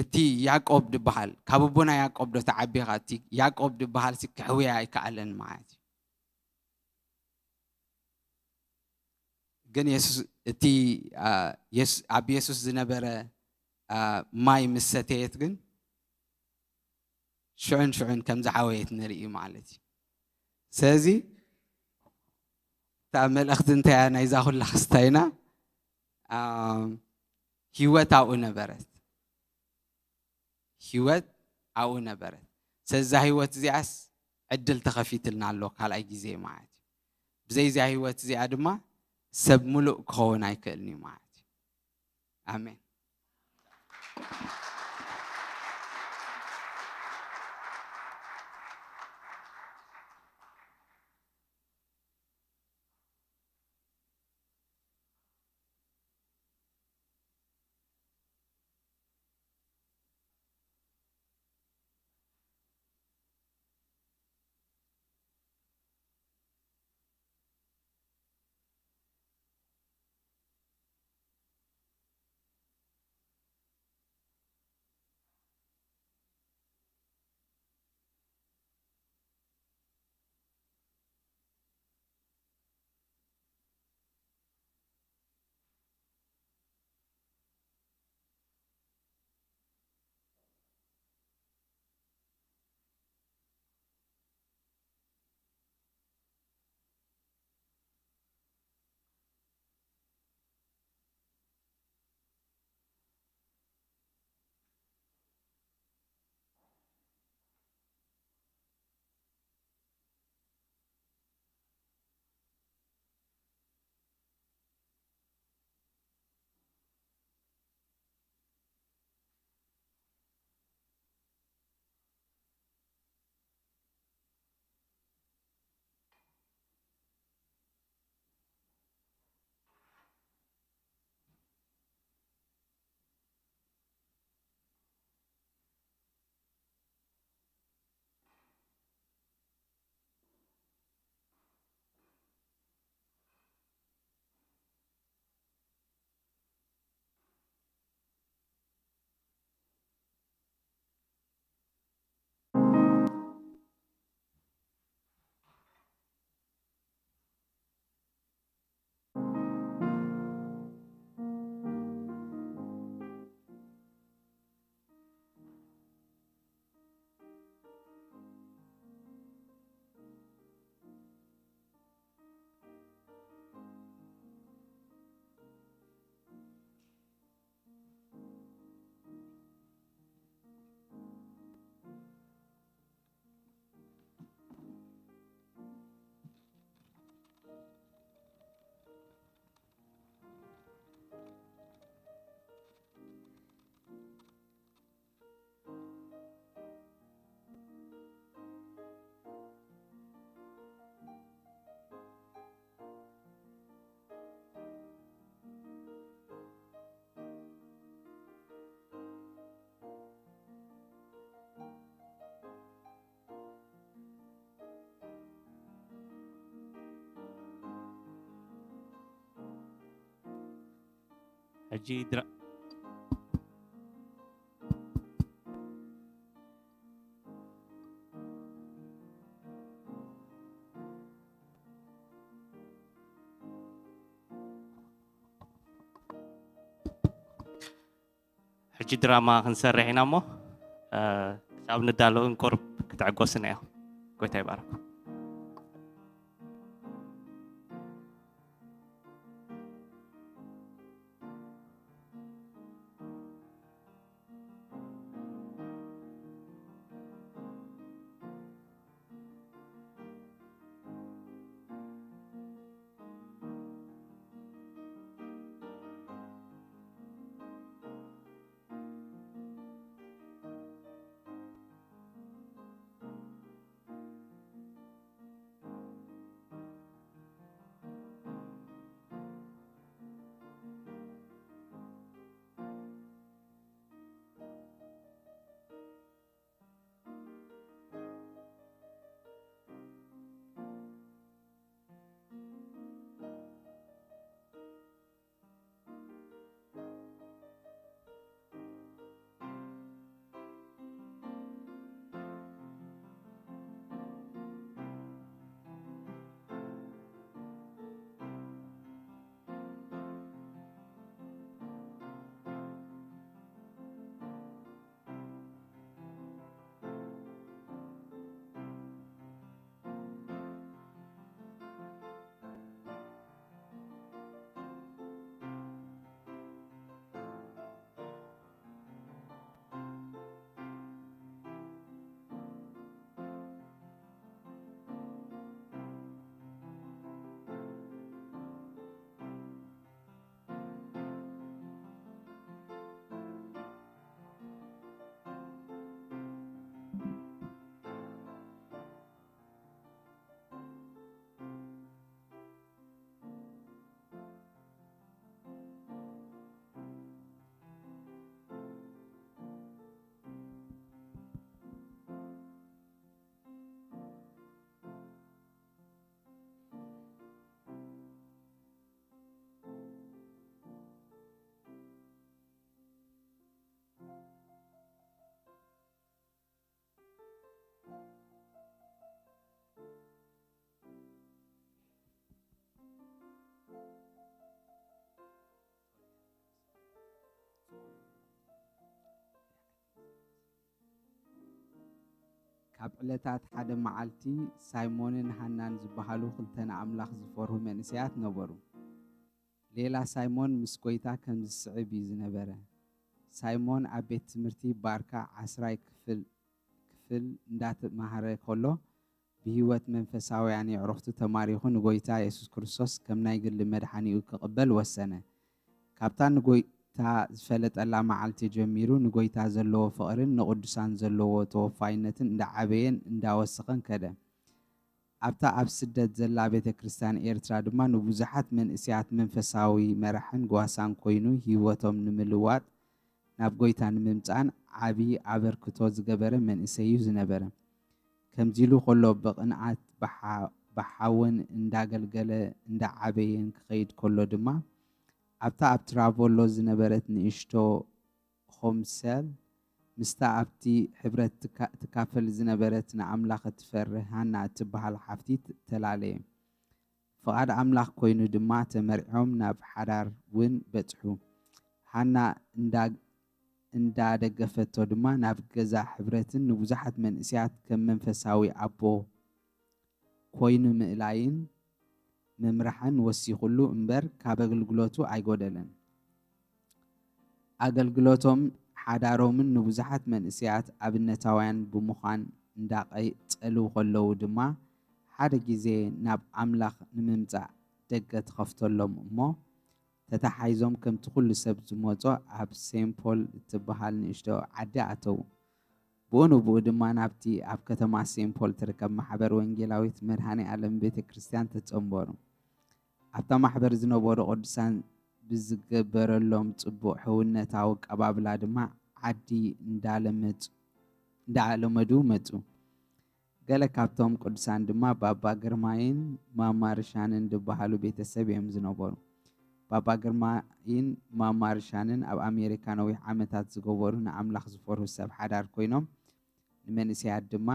እቲ ያዕቆብ ዝበሃል፣ ካብ ኣቦና ያዕቆብ ዶ ትዓቢ ኢኻ? እቲ ያዕቆብ ዝበሃል ሲ ክሕውያ ኣይከኣለን ማለት እዩ። ግን የሱስ፣ እቲ፣ አ፣ የሱ-፣ ኣብ የሱስ ዝነበረ፣ አ፣ ማይ ምስ ሰተየት ግን ሽዑን ሽዑን ከም ዝዓወየት ንርኢ ማለት እዩ። ስለዚ እታ መልእኽቲ እንታይ እያ ናይዛ ኩላ ክስታይና? አ፣ ህይወት ኣብኡ ነበረት። ህይወት ኣብኡ ነበረት። ስለዚ እዛ ህይወት እዚኣስ ዕድል ተኸፊትልና ኣሎ ካልኣይ ግዜ ማለት እዩ። ብዘይ እዚኣ ህይወት እዚኣ ድማ ሰብ ምሉእ ክኸውን ኣይክእልን እዩ ማለት እዩ። ኣሜን። ሕጂ ድራ- ሕጂ ድራማ ክንሰርሕ ኢና እሞ፣ እ፣ ክሳብ ንዳሎ ቁሩብ ክትዕገሱና ኢኹም። ጎይታ ይባርኩም። ካብ ዕለታት ሓደ መዓልቲ፣ ሳይሞንን ሃናን ዝበሃሉ ክልተ ንኣምላኽ ዝፈርሁ መንእሰያት ነበሩ። ሌላ ሳይሞን ምስ ጐይታ ከም ዝስዕብ እዩ ዝነበረ። ሳይሞን ኣብ ቤት ትምህርቲ ባርካ ዓስራይ ክፍል ክፍል እንዳተማህረ ከሎ፣ ብህይወት መንፈሳውያን የዕሩኽቱ ተማሪኹ ንጎይታ የሱስ ክርስቶስ ከም ናይ ግሊ መድሓኒኡ ክቕበል ወሰነ። ካብታ ንጎይታ ዝፈለጠላ መዓልቲ ጀሚሩ ንጎይታ ዘለዎ ፍቕርን ንቕዱሳን ዘለዎ ተወፋይነትን እንዳዓበየን እንዳወሰኸን ከደ። ኣብታ ኣብ ስደት ዘላ ቤተ ክርስቲያን ኤርትራ ድማ ንብዙሓት መንእሰያት መንፈሳዊ መራሕን ጓሳን ኮይኑ ህይወቶም ንምልዋጥ ናብ ጎይታ ንምምጻእን ዓቢ ኣበርክቶ ዝገበረ መንእሰይ እዩ ዝነበረ። ከምዚ ኢሉ ከሎ ብቕንኣት ብሓ-፣ ብሓውን እንዳገልገለ እንዳዓበየን ክኸይድ ከሎ ድማ ኣብታ ኣብ ትራቮሎ ዝነበረት ንእሽቶ ሆምሰል ምስታ ኣብቲ ሕብረት ትካ-፣ ትካፈል ዝነበረት ንኣምላኽ እትፈርህ ሃና እትበሃል ሓፍቲ ት-፣ ተላለየ። ፍቓድ ኣምላኽ ኮይኑ ድማ ተመርዕዮም ናብ ሓዳር እውን በጽሑ። ሃና እንዳ-፣ እንዳደገፈቶ ድማ ናብ ገዛ ሕብረትን ንብዙሓት መንእሰያት ከም መንፈሳዊ ኣቦ ኮይኑ ምእላይን ምምራሕን ወሲኹሉ እምበር ካብ ኣገልግሎቱ ኣይጎደለን። ኣገልግሎቶም ሓዳሮምን ንብዙሓት መንእሰያት ኣብነታውያን ብምዃን እንዳቐጸሉ ከለዉ ድማ ሓደ ግዜ ናብ ኣምላኽ ንምምጻእ ደገ ተኸፍተሎም እሞ ተታሓሒዞም ከምቲ ኩሉ ሰብ ዝመጾ ኣብ ሴንት ፖል እትበሃል ንእሽቶ ዓዲ ኣተዉ። ብኡ ንብኡ ድማ ናብቲ ኣብ ከተማ ሴንት ፖል ትርከብ ማሕበር ወንጌላዊት መድሃኔ ኣለም ቤተ ክርስቲያን ተጸንበሩ። ኣብታ ማሕበር ዝነበሩ ቅዱሳን ብዝገበረሎም ጽቡቕ ሕውነታዊ ኣቀባብላ ድማ ዓዲ እንዳለመጹ-፣ እንዳለመዱ መጹ። ገለ ካብቶም ቅዱሳን ድማ ባባ ግርማይን ማማ ርሻንን ዝበሃሉ ቤተሰብ እዮም ዝነበሩ። ባባ ግርማይን ማማ ርሻንን ኣብ ኣሜሪካ ነዊሕ ዓመታት ዝገበሩ ንኣምላኽ ዝፈርሁ ሰብ ሓዳር ኮይኖም፣ ንመንእሰያት ድማ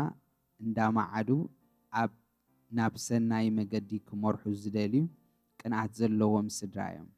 እንዳመዓዱ ኣብ ናብ ሰናይ መገዲ ክመርሑ ዝደልዩ ቅንኣት ዘለዎም ስድራ እዮም።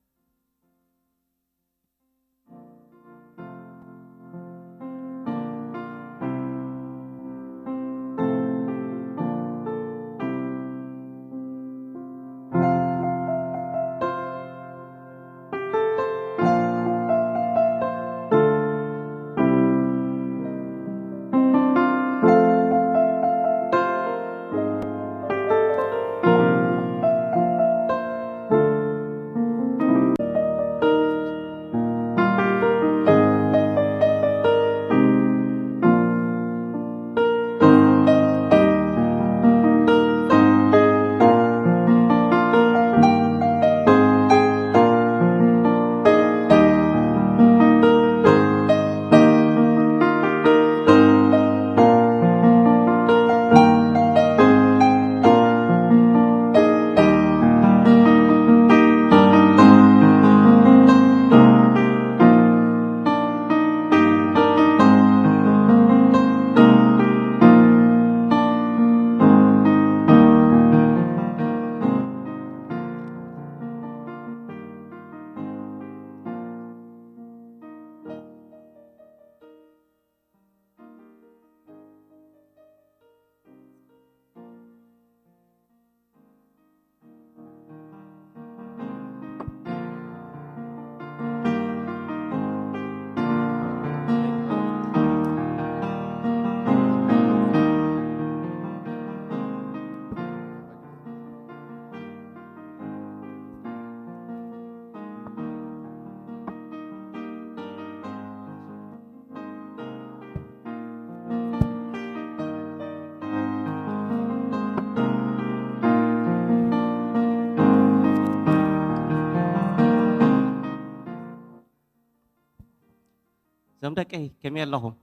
እዞም ደቀይ ከመይ ኣለኹም?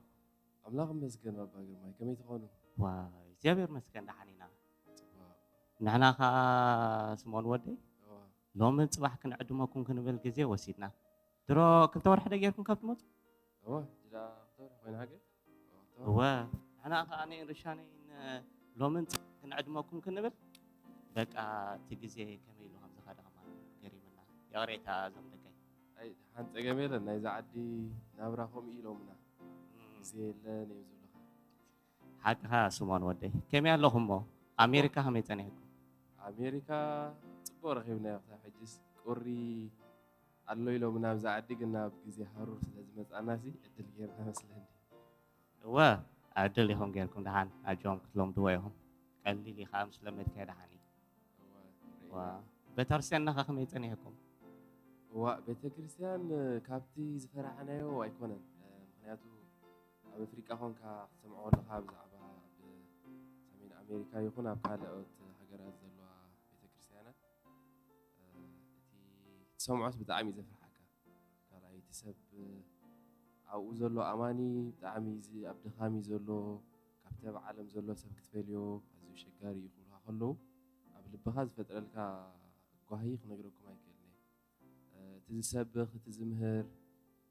ኣምላኽ ይመስገን ባባ ግርማይ፣ ከመይ ትኾኑ? ዋይ እግዚኣብሔር ይመስገን ደሓን ኢና። ጽቡቕ። ንሕና ኸኣ ስምኦን ወደይ እዋ። ሎምን ጽባሕ ክንዕድመኩም ክንብል ግዜ ወሲድና። ድሮ ክልተ ወርሒ ዶ ጌርኩም ካብ ትመጹ? እዋ፣ ጅዳ ክልተ ወርሒ ኮይና ሃገር። እዋ፣ ክልተ ወርሒ። እወ፣ ንሕና ኸኣ ኣነይን ርሻነይን ሎምን ጽባሕ ክንዕድመኩም ክንብል በቃ እቲ ግዜ ከመይ ኢሉ ከም ዝኸደ ከማን ገሪምና። ይቕሬታ እዞም ደቀይ። ኣይ፣ ሓንቲ ጸገም የለን። ናይዛ ዓዲ ናብራ ከምኡ ኢሎምና። እም። ግዜ የለን እዮም ዝብሉኻ። ሓቅኻ ስምኦን ወደይ። ከመይ ኣለኹም እሞ? ኣሜሪካ ከመይ ጸኒሕኩም? ኣሜሪካ ጽቡቕ ረኺብናዮ። ክሳብ ሕጅስ ቁሪ ኣሎ ኢሎምና ኣብዛ ዓዲ፣ ግን ናብ ግዜ ሃሩር ስለ ዝመጻናሲ ዕድል ጌርና መስለኒ። እወ፣ ዕድል ኢኹም ጌርኩም። ደሓን ኣጆም ክትለምድዎ ኢኹም። ቀሊል እዩ ከዓ ምስ ለመድካዮ ደሓን እዩ። እወ፣ ዋ፣ ርኢና። ቤተክርስትያንና ከ ከመይ ጸኒሕኩም? እዋ፣ ቤተክርስትያን፣ እ፣ ካብቲ ዝፈራሕናዮ ኣይኮነን። እ፣ ምኽንያቱ ኣብ ኣፍሪቃ ኾንካ ክትሰምዖ ከለኻ ብዛዕባ ኣብ ሰሜን ኣሜሪካ ይኹን ኣብ ካልኦት ሃገራት ዘለዋ ቤተክርስትያናት፣ እ፣ እቲ ትሰምዖስ ብጣዕሚ እዩ ዘፍርሓካ። ካልኣይ እቲ ሰብ፣ እ፣ ኣብኡ ዘሎ ኣማኒ ብጣዕሚ እዚ ኣብ ድኻም እዩ ዘሎ፣ ካብቲ ኣብ ዓለም ዘሎ ሰብ ክትፈልዮ ኣዝዩ ኣሸጋሪ እዩ ክብሉኻ ከለዉ፣ ኣብ ልብኻ ዝፈጥረልካ ጓሂ ክነግረኩም ኣይክእልን እየ። እ፣ እቲ ዝሰብኽ፣ እቲ ዝምህር፣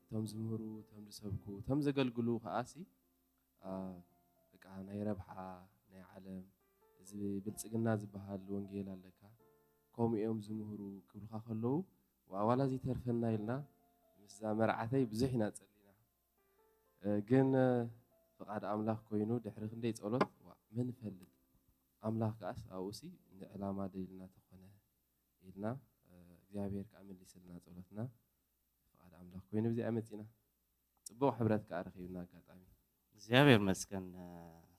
እቶም ዝምህሩ፣ እቶም ዝሰብኩ፣ እቶም ዘገልግሉ ከኣሲ፣ እ፣ በቃ ናይ ረብሓ፣ ናይ ዓለም፣ እዚ ብልጽግና ዝበሃል ወንጌል ኣለካ፣ ከምኡ እዮም ዝምህሩ ክብሉኻ ከለዉ፣ ዋ-፣ ዋላ ዘይተርፈና ኢልና ምስዛ መርዓተይ ብዙሕ ኢና ጸሊና። እ፣ ግን፣ እ፣ ፍቓድ ኣምላኽ ኮይኑ ድሕሪ ክንደይ ጸሎት፣ ዋ፣ መን ይፈልጥ? ኣምላኽ ከኣስ ኣብኡሲ ንዕላማ ደሊልና ተኾነ ኢልና፣ እ፣ እግዚኣብሔር ከኣ መሊስልና ጸሎትና። ፍቓድ ኣምላኽ ኮይኑ ብዚኣ መጺና። ጽቡቕ ሕብረት ከኣ ረኺብና ኣጋጣሚ። እግዚኣብሔር ይመስገን፣ እ፣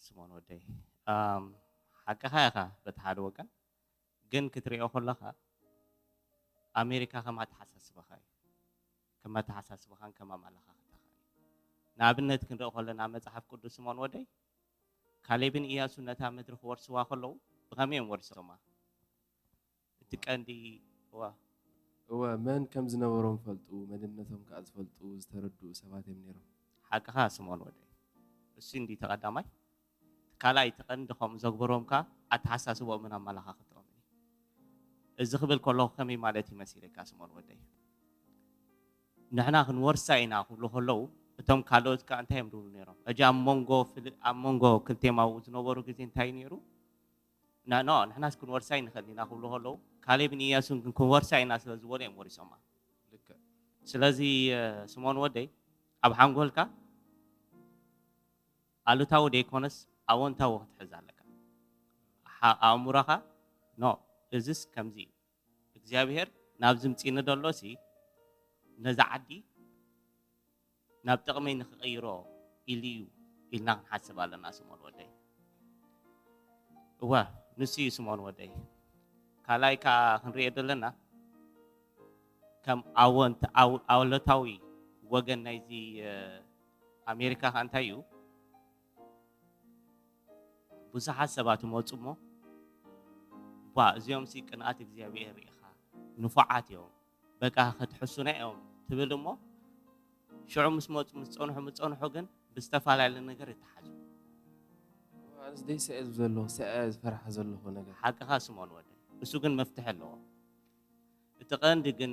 ስምኦን ወደይ። ኣም፣ ሓቅኻ ኢኻ በቲ ሓደ ወገን። ግን ክትሪኦ ከለኻ ኣሜሪካ ከም ኣተሓሳስባኻ እዩ። ከም ኣተሓሳስባኻን ከም ኣመለኻኽታኻን እዩ። ንኣብነት ክንርኢ ከለና መጽሓፍ ቅዱስ ስምኦን ወደይ፣ ካሌብን ኢያሱን ነታ ምድሪ ክወርስዋ ከለዉ ብኸመይ እዮም ወሪሶማ? እቲ ቀንዲ እዋ እወ፣ መን ከም ዝነበሮም ፈልጡ፣ መንነቶም ከኣ ዝፈልጡ፣ ዝተረድኡ ሰባት እዮም ነይሮም። ሓቅኻ ስምኦን ወደይ። እሱ እንዲ ተቐዳማይ። ካልኣይ እቲ ቀንዲ ከምኡ ዘግበሮም ከኣ ኣተሓሳስቦምን ኣመለኻኽትኦምን እዩ። እዚ ክብል ከለኹ ከመይ ማለት እዩ መሲለካ ስምኦን ወደይ? ንሕና ክንወርሳ ኢና ክብሉ ከለዉ፣ እቶም ካልኦት ከኣ እንታይ እዮም ዝብሉ ነይሮም? ሕጂ ኣብ መንጎ ፍል-፣ ኣብ መንጎ ክልቲኦም ኣብኡ ዝነበሩ ግዜ እንታይ ነይሩ? ና-፣ ኖ፣ ንሕናስ ክንወርሳ ኣይንኽእልን ኢና ክብሉ ከለዉ፣ ካሌብን ኢያሱን ግን ክንወርሳ ኢና ስለ ዝበሉ እዮም ወሪሶማ። ልክዕ። ስለዚ፣ እ፣ ስምኦን ወደይ፣ ኣብ ሓንጎልካ ኣሉታዊ ደይኮነስ ኣወንታዊ ክትሕዝ ኣለካ። ሓ-፣ ኣእምሮኻ፣ ኖ፣ እዝስ ከምዚ እዩ። እግዚኣብሔር ናብዚ ምጺእኒ ደሎሲ ነዛ ዓዲ ናብ ጥቕመይ ንኽቕይሮ ኢሉ እዩ ኢልና ክንሓስብ ኣለና። ስምኦን ወደይ፣ እወ፣ ንሱ እዩ ስምኦን ወደይ። ካልኣይ ከኣ ክንሪኦ ዘለና ከም ኣወንት-፣ ኣው-፣ ኣወንታዊ ወገን ናይዚ፣ እ፣ ኣሜሪካ ከኣ እንታይ እዩ? ብዙሓት ሰባት ይመጹ እሞ፣ "ቧ፣ እዚኦምሲ ቅንኣት እግዚኣብሔር ርኢኻ፣ ንፉዓት እዮም፣ በቃ ክትሕሱና እዮም" ትብል እሞ፣ ሽዑ ምስ መጹ፣ ምስ ጸንሑ፣ ምስ ጸንሑ ግን ብዝተፈላለየ ነገር ይተሓዙ። ኣነስ ደይ ስዐ ዝብ ዘለኹ፣ ስዐ ዝፈርሓ ዘለኹ ነገር። ሓቅኻ ስምኦን ወደይ። እሱ ግን መፍትሒ ኣለዎ። እቲ ቀንዲ ግን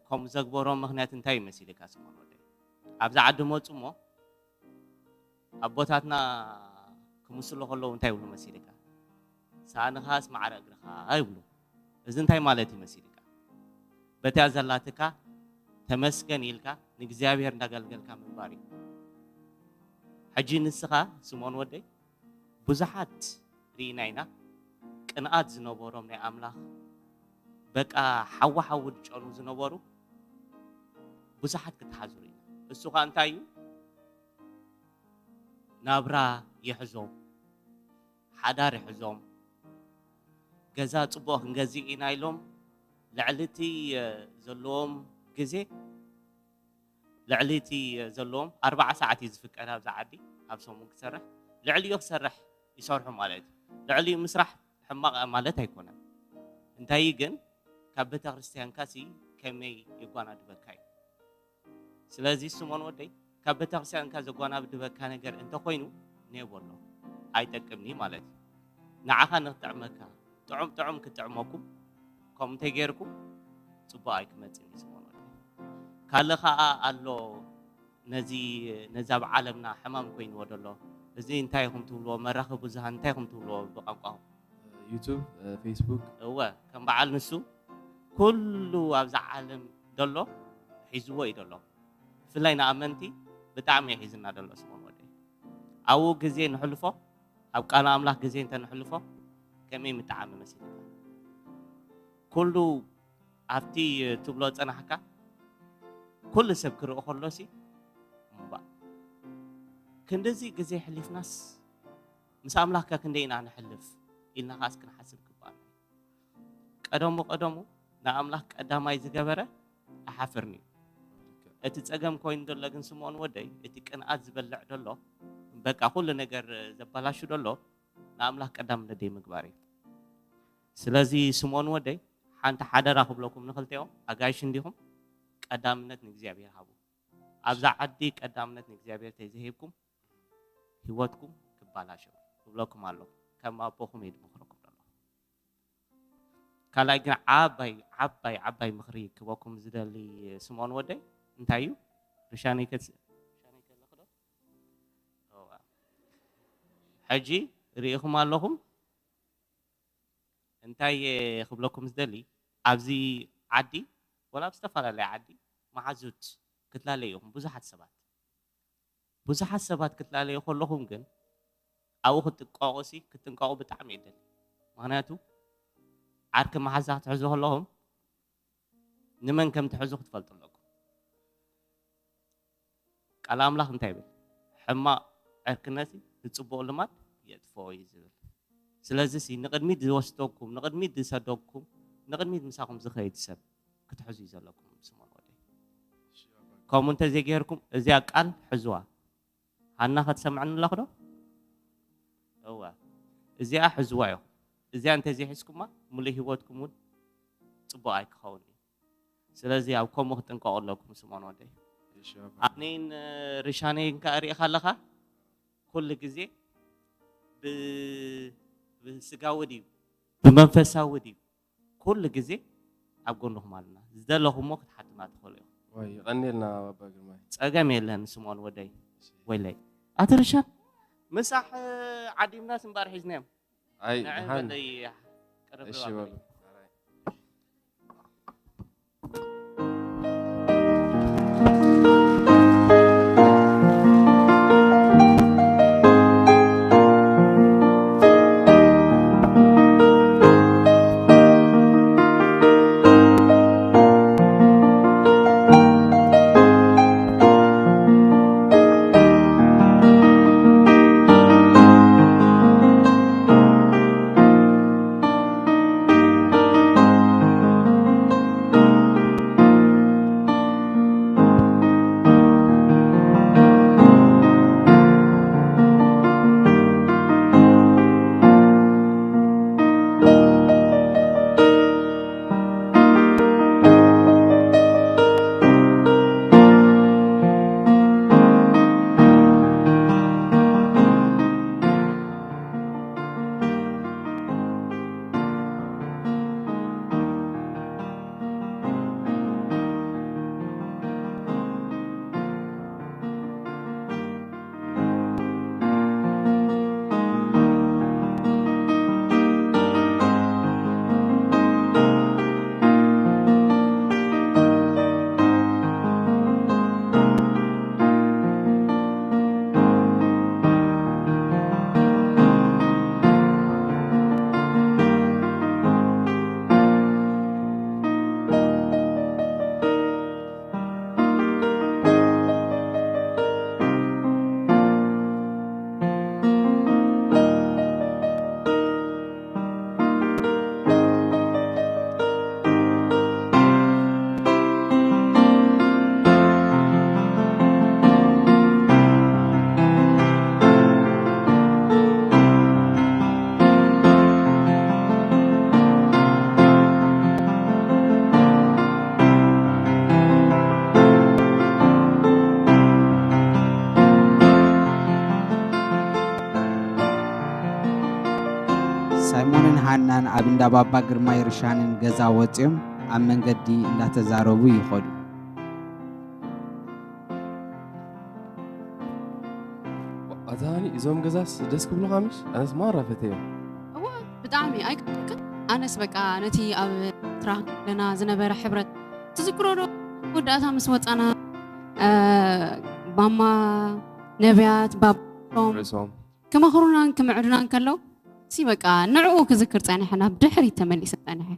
ከምኡ ዘግበሮም ምኽንያት እንታይ እዩ መሲልካ ስምኦን ወደይ? ኣብዚ ዓዲ መጹ እሞ ኣቦታትና ክምስሉ ከለዉ እንታይ ይብሉ መሲልካ? "ሳእንኻስ ማዕረ እግርኻ" ይብሉ። እዚ እንታይ ማለት እዩ መሲልካ? በቲኣ ዘላትካ ተመስገን ኢልካ ንእግዚኣብሔር እንዳገልገልካ ምንባር እዩ። ሕጂ ንስኻ ስምኦን ወደይ ብዙሓት ርኢና ኢና። ቅንኣት ዝነበሮም ናይ ኣምላኽ በቃ ሓዊ ሓዊ ዝጨኑ ዝነበሩ ብዙሓት ክተሓዙ ርኢና። እሱ ኸኣ እንታይ እዩ? ናብራ ይሕዞም፣ ሓዳር ይሕዞም፣ ገዛ ጽቡቕ ክንገዝእ ኢና ኢሎም ልዕሊ እቲ፣ እ፣ ዘለዎም ግዜ ልዕሊ እቲ ዘለዎም ኣርባዓ ሰዓት እዩ ዝፍቀድ ኣብዛ ዓዲ፣ ኣብ ሰሙን ክሰርሕ። ልዕሊኡ ክሰርሕ ይሰርሑ ማለት እዩ። ልዕሊኡ ምስራሕ ሕማቕ ማለት ኣይኮነን። እንታይ ግን ካብ ቤተክርስትያንካሲ ከመይ የጓናድበካ እዩ። ስለዚ ስሞን ወደይ ካብ ቤተክርስትያንካ ዘጓናድበካ ነገር እንተኾይኑ ኔቦሎ ኣይጠቅምኒ ማለት እዩ። ንዓኻ ንክጥዕመካ ጥዑም ጥዑም ክጥዕመኩም ከምኡ እንተጌርኩም ጽቡቕ ኣይክመጽእን እዩ ስሞን ወደይ። ካልእ ኸኣ ኣሎ ነዚ ነዛ ኣብ ዓለምና ሕማም ኮይንዎ ዘሎ እዚ እንታይ ኢኹም ትብልዎ መራኸቢ ብዙሃን እንታይ ኢኹም ትብልዎ ብቋንቋኹም? ዩቱብ፣ ፌስቡክ። እወ ከም በዓል ንሱ ኩሉ ኣብዛ ዓለም ዘሎ ሒዝዎ እዩ ዘሎ። ብፍላይ ንኣመንቲ ብጣዕሚ እዩ ሒዝና ዘሎ ስሞን ወደይ። ኣብኡ ግዜ ንሕልፎ ኣብ ቃል ኣምላኽ ግዜ እንተንሕልፎ ከመይ ምጠዓመ መሲልካ? ኩሉ ኣብቲ ትብሎ ጸናሕካ ኩሉ ሰብ ክርኢ ከሎሲ እምባ ክንድዚ ግዜ ሕሊፍናስ ምስ ኣምላኽካ ክንደይ ኢና ንሕልፍ ኢልና ከኣስ ክንሓስብ ግባኣና። ቀደሙ ቀደሙ ንኣምላኽ ቀዳማይ ዝገበረ ኣይሓፍርን እዩ። እቲ ጸገም ኮይኑ ዘሎ ግን ስምኦን ወደይ እቲ ቅንኣት ዝበልዕ ዘሎ በቃ ኩሉ ነገር ዘባላሹ ዘሎ ንኣምላኽ ቀዳምነት ደይ ምግባር እዩ። ስለዚ ስምኦን ወደይ ሓንቲ ሓደራ ክብለኩም ንኽልቴኦም ኣጋይሽ እንዲኹም ቀዳምነት ንእግዚኣብሔር ሃቡ። ኣብዛ ዓዲ ቀዳምነት ንእግዚኣብሔር ተይዘሂብኩም ህይወትኩም ክባላሸው እብለኩም ኣለኹ። ከም ኣቦኹም እየ ድመኽረኩም ዘለኹ። ካልኣይ ግን ዓባይ ዓባይ ዓባይ ምኽሪ ክበኩም ዝደሊ ስምኦን ወደይ እንታይ እዩ? ርሻነይ ከ ርሻነይ ከለኽዶ? እዋ። ሕጂ ርኢኹም ኣለኹም እንታይ እየ ክብለኩም ዝደሊ ኣብዚ ዓዲ ወላ ኣብ ዝተፈላለየ ዓዲ መሓዙት ክትላለዩ ኢኹም ብዙሓት ሰባት ብዙሓት ሰባት ክትላለዩ ከለኹም ግን ኣብኡ ክትጥቀቑ ሲ ክትጥንቀቑ ብጣዕሚ እየ ደሊ። ምኽንያቱ ዓርኪ መሓዛ ክትሕዙ ከለኹም ንመን ከም ትሕዙ ክትፈልጡ ኣለኩም። ቃል ኣምላኽ እንታይ ይብል? ሕማቕ ዕርክነት ንጽቡቕ ልማድ የጥፍኦ እዩ ዝብል። ስለዚ ሲ ንቕድሚት ዝወስደኩም፣ ንቕድሚት ዝሰደኩም፣ ንቕድሚት ምሳኹም ዝኸይድ ሰብ ክትሕዙ እዩ ዘለኩም ስሞን ወደይ። ከምኡ እንተዘይገይርኩም እዚኣ ቃል ሕዝዋ። ሃና ከትሰምዕኒ ኣለኹ ዶ? እወ። እዚኣ ሕዝዋ ኢኹም። እዚኣ እንተዘይሒዝኩማ ሙሉእ ህይወትኩም እውን ጽቡቕ ኣይክኸውን እዩ። ስለዚ ኣብ ከምኡ ክትጥንቀቑ ኣለኩም ስሞን ወደይ። ኣነይን ርሻነይን ከኣ ርኢኻ ኣለኻ ኩሉ ግዜ ብ- ብስጋዊ ድዩ ብመንፈሳዊ ድዩ ኩሉ ግዜ ኣብ ጎንኹም ኣለና። ዝደለኹሞ ክትሓቱና ትኽእሉ ኢኹም። ወይ ቀኒልና ባባ ግርማይ። ጸገም የለን ስምኦን ወደይ። ወይለይ ኣቲ ርሻን ምሳሕ ዓዲምና ስምባር ሒዝናዮም። ኣይ ንዕን ደሓን። በለይ ቅርብ እሺ ኣበለይ። በሉ። ሳይሞንን ሃናን ኣብ እንዳ ባባ ግርማይ ርሻንን ገዛ ወጺኦም ኣብ መንገዲ እንዳተዛረቡ ይኸዱ። ኣታ ሃኒ እዞም ገዛስ ደስ ክብሉኻ ምሽ? ኣነስ ማራ ፈተዮም። እዋ ብጣዕሚ ኣይቀልክን። ኣነስ በቃ ነቲ ኣብ ኤርትራ ለና ዝነበረ ሕብረት ትዝክሮ ዶ? ወዳእታ ምስ ወፃና እ፣ ማማ ነቢያት ባቦም ርእሶም ክመኽሩናን ክምዕዱናን ከለው ሲ በቃ ንዕኡ ክዝክር ፀኒሐ ናብ ድሕሪት ተመሊሰ ፀኒሐ።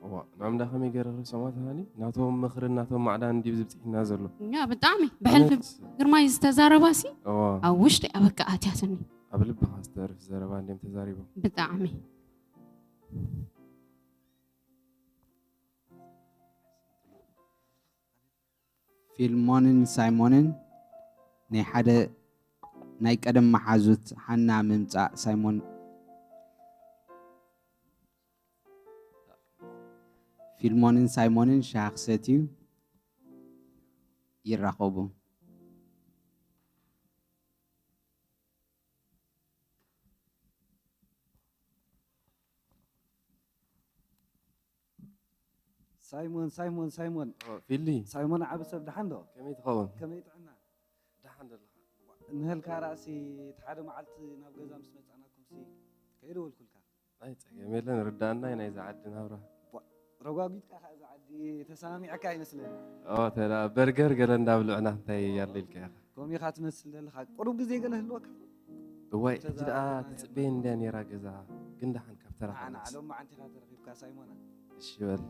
እዋ ናምዳ ከመይ ገይረ ርእሶም ኣታ ሃኒ? ናቶም ምኽርን ናቶም ማዕዳን እንዲዩ ዝብፅሒና ዘሎ። ያ ብጣዕሚ ብሕልፊ ኣነስ- ግርማይ ዝተዛረባ ሲ እዋ ኣብ ውሽጢ በቃ ኣትያትኒ ኣብ ልብኻ ዝተርፍ ዘረባ እንዲዮም ተዛሪቦም። ብጣዕሚ። ፊልሞንን ሳይሞንን ናይ ሓደ ናይ ቀደም መሓዙት ሓና ምምጻእ ሳይሞን ፊልሞንን ሳይሞንን ሻሂ ክሰትዩ ይራኸቡ። ሳይሞን ሳይሞን ሳይሞን ፊሊ ሳይሞን ዓቢ ሰብ ደሓን ዶ? ከመይ ትኸውን? ከመይ ጥዕና? ደሓን ዘለኻ? ንህልካ ራእሲ እቲ ሓደ መዓልቲ ናብ ገዛ ምስ መጻናኩም ሲ ከይደወልኩልካ ኣይ ጸገም የለን ርዳእና እዩ ናይዛ ዓዲ ናብራ። ረጓጊትካ ከ እዛ ዓዲ ተሰማሚዕካ ይመስለኒ። ኦ ተዳ በርገር ገለ እንዳብልዕና እንታይ ያለ ኢልካ ኢኻ? ከምኡ ኢኻ ትመስል ዘለኻ። ቁሩብ ግዜ ገለ ህልወካ እዋይ ሕጂ ደኣ ተዛረብና ትጽበየኒ እንድያ ነይራ ገዛ ግን ደሓን ካብ ተራኸብና ንዓና ሎማዓንቲ ኢኻ ተረኺብካ ሳይሞና። እሺ በል።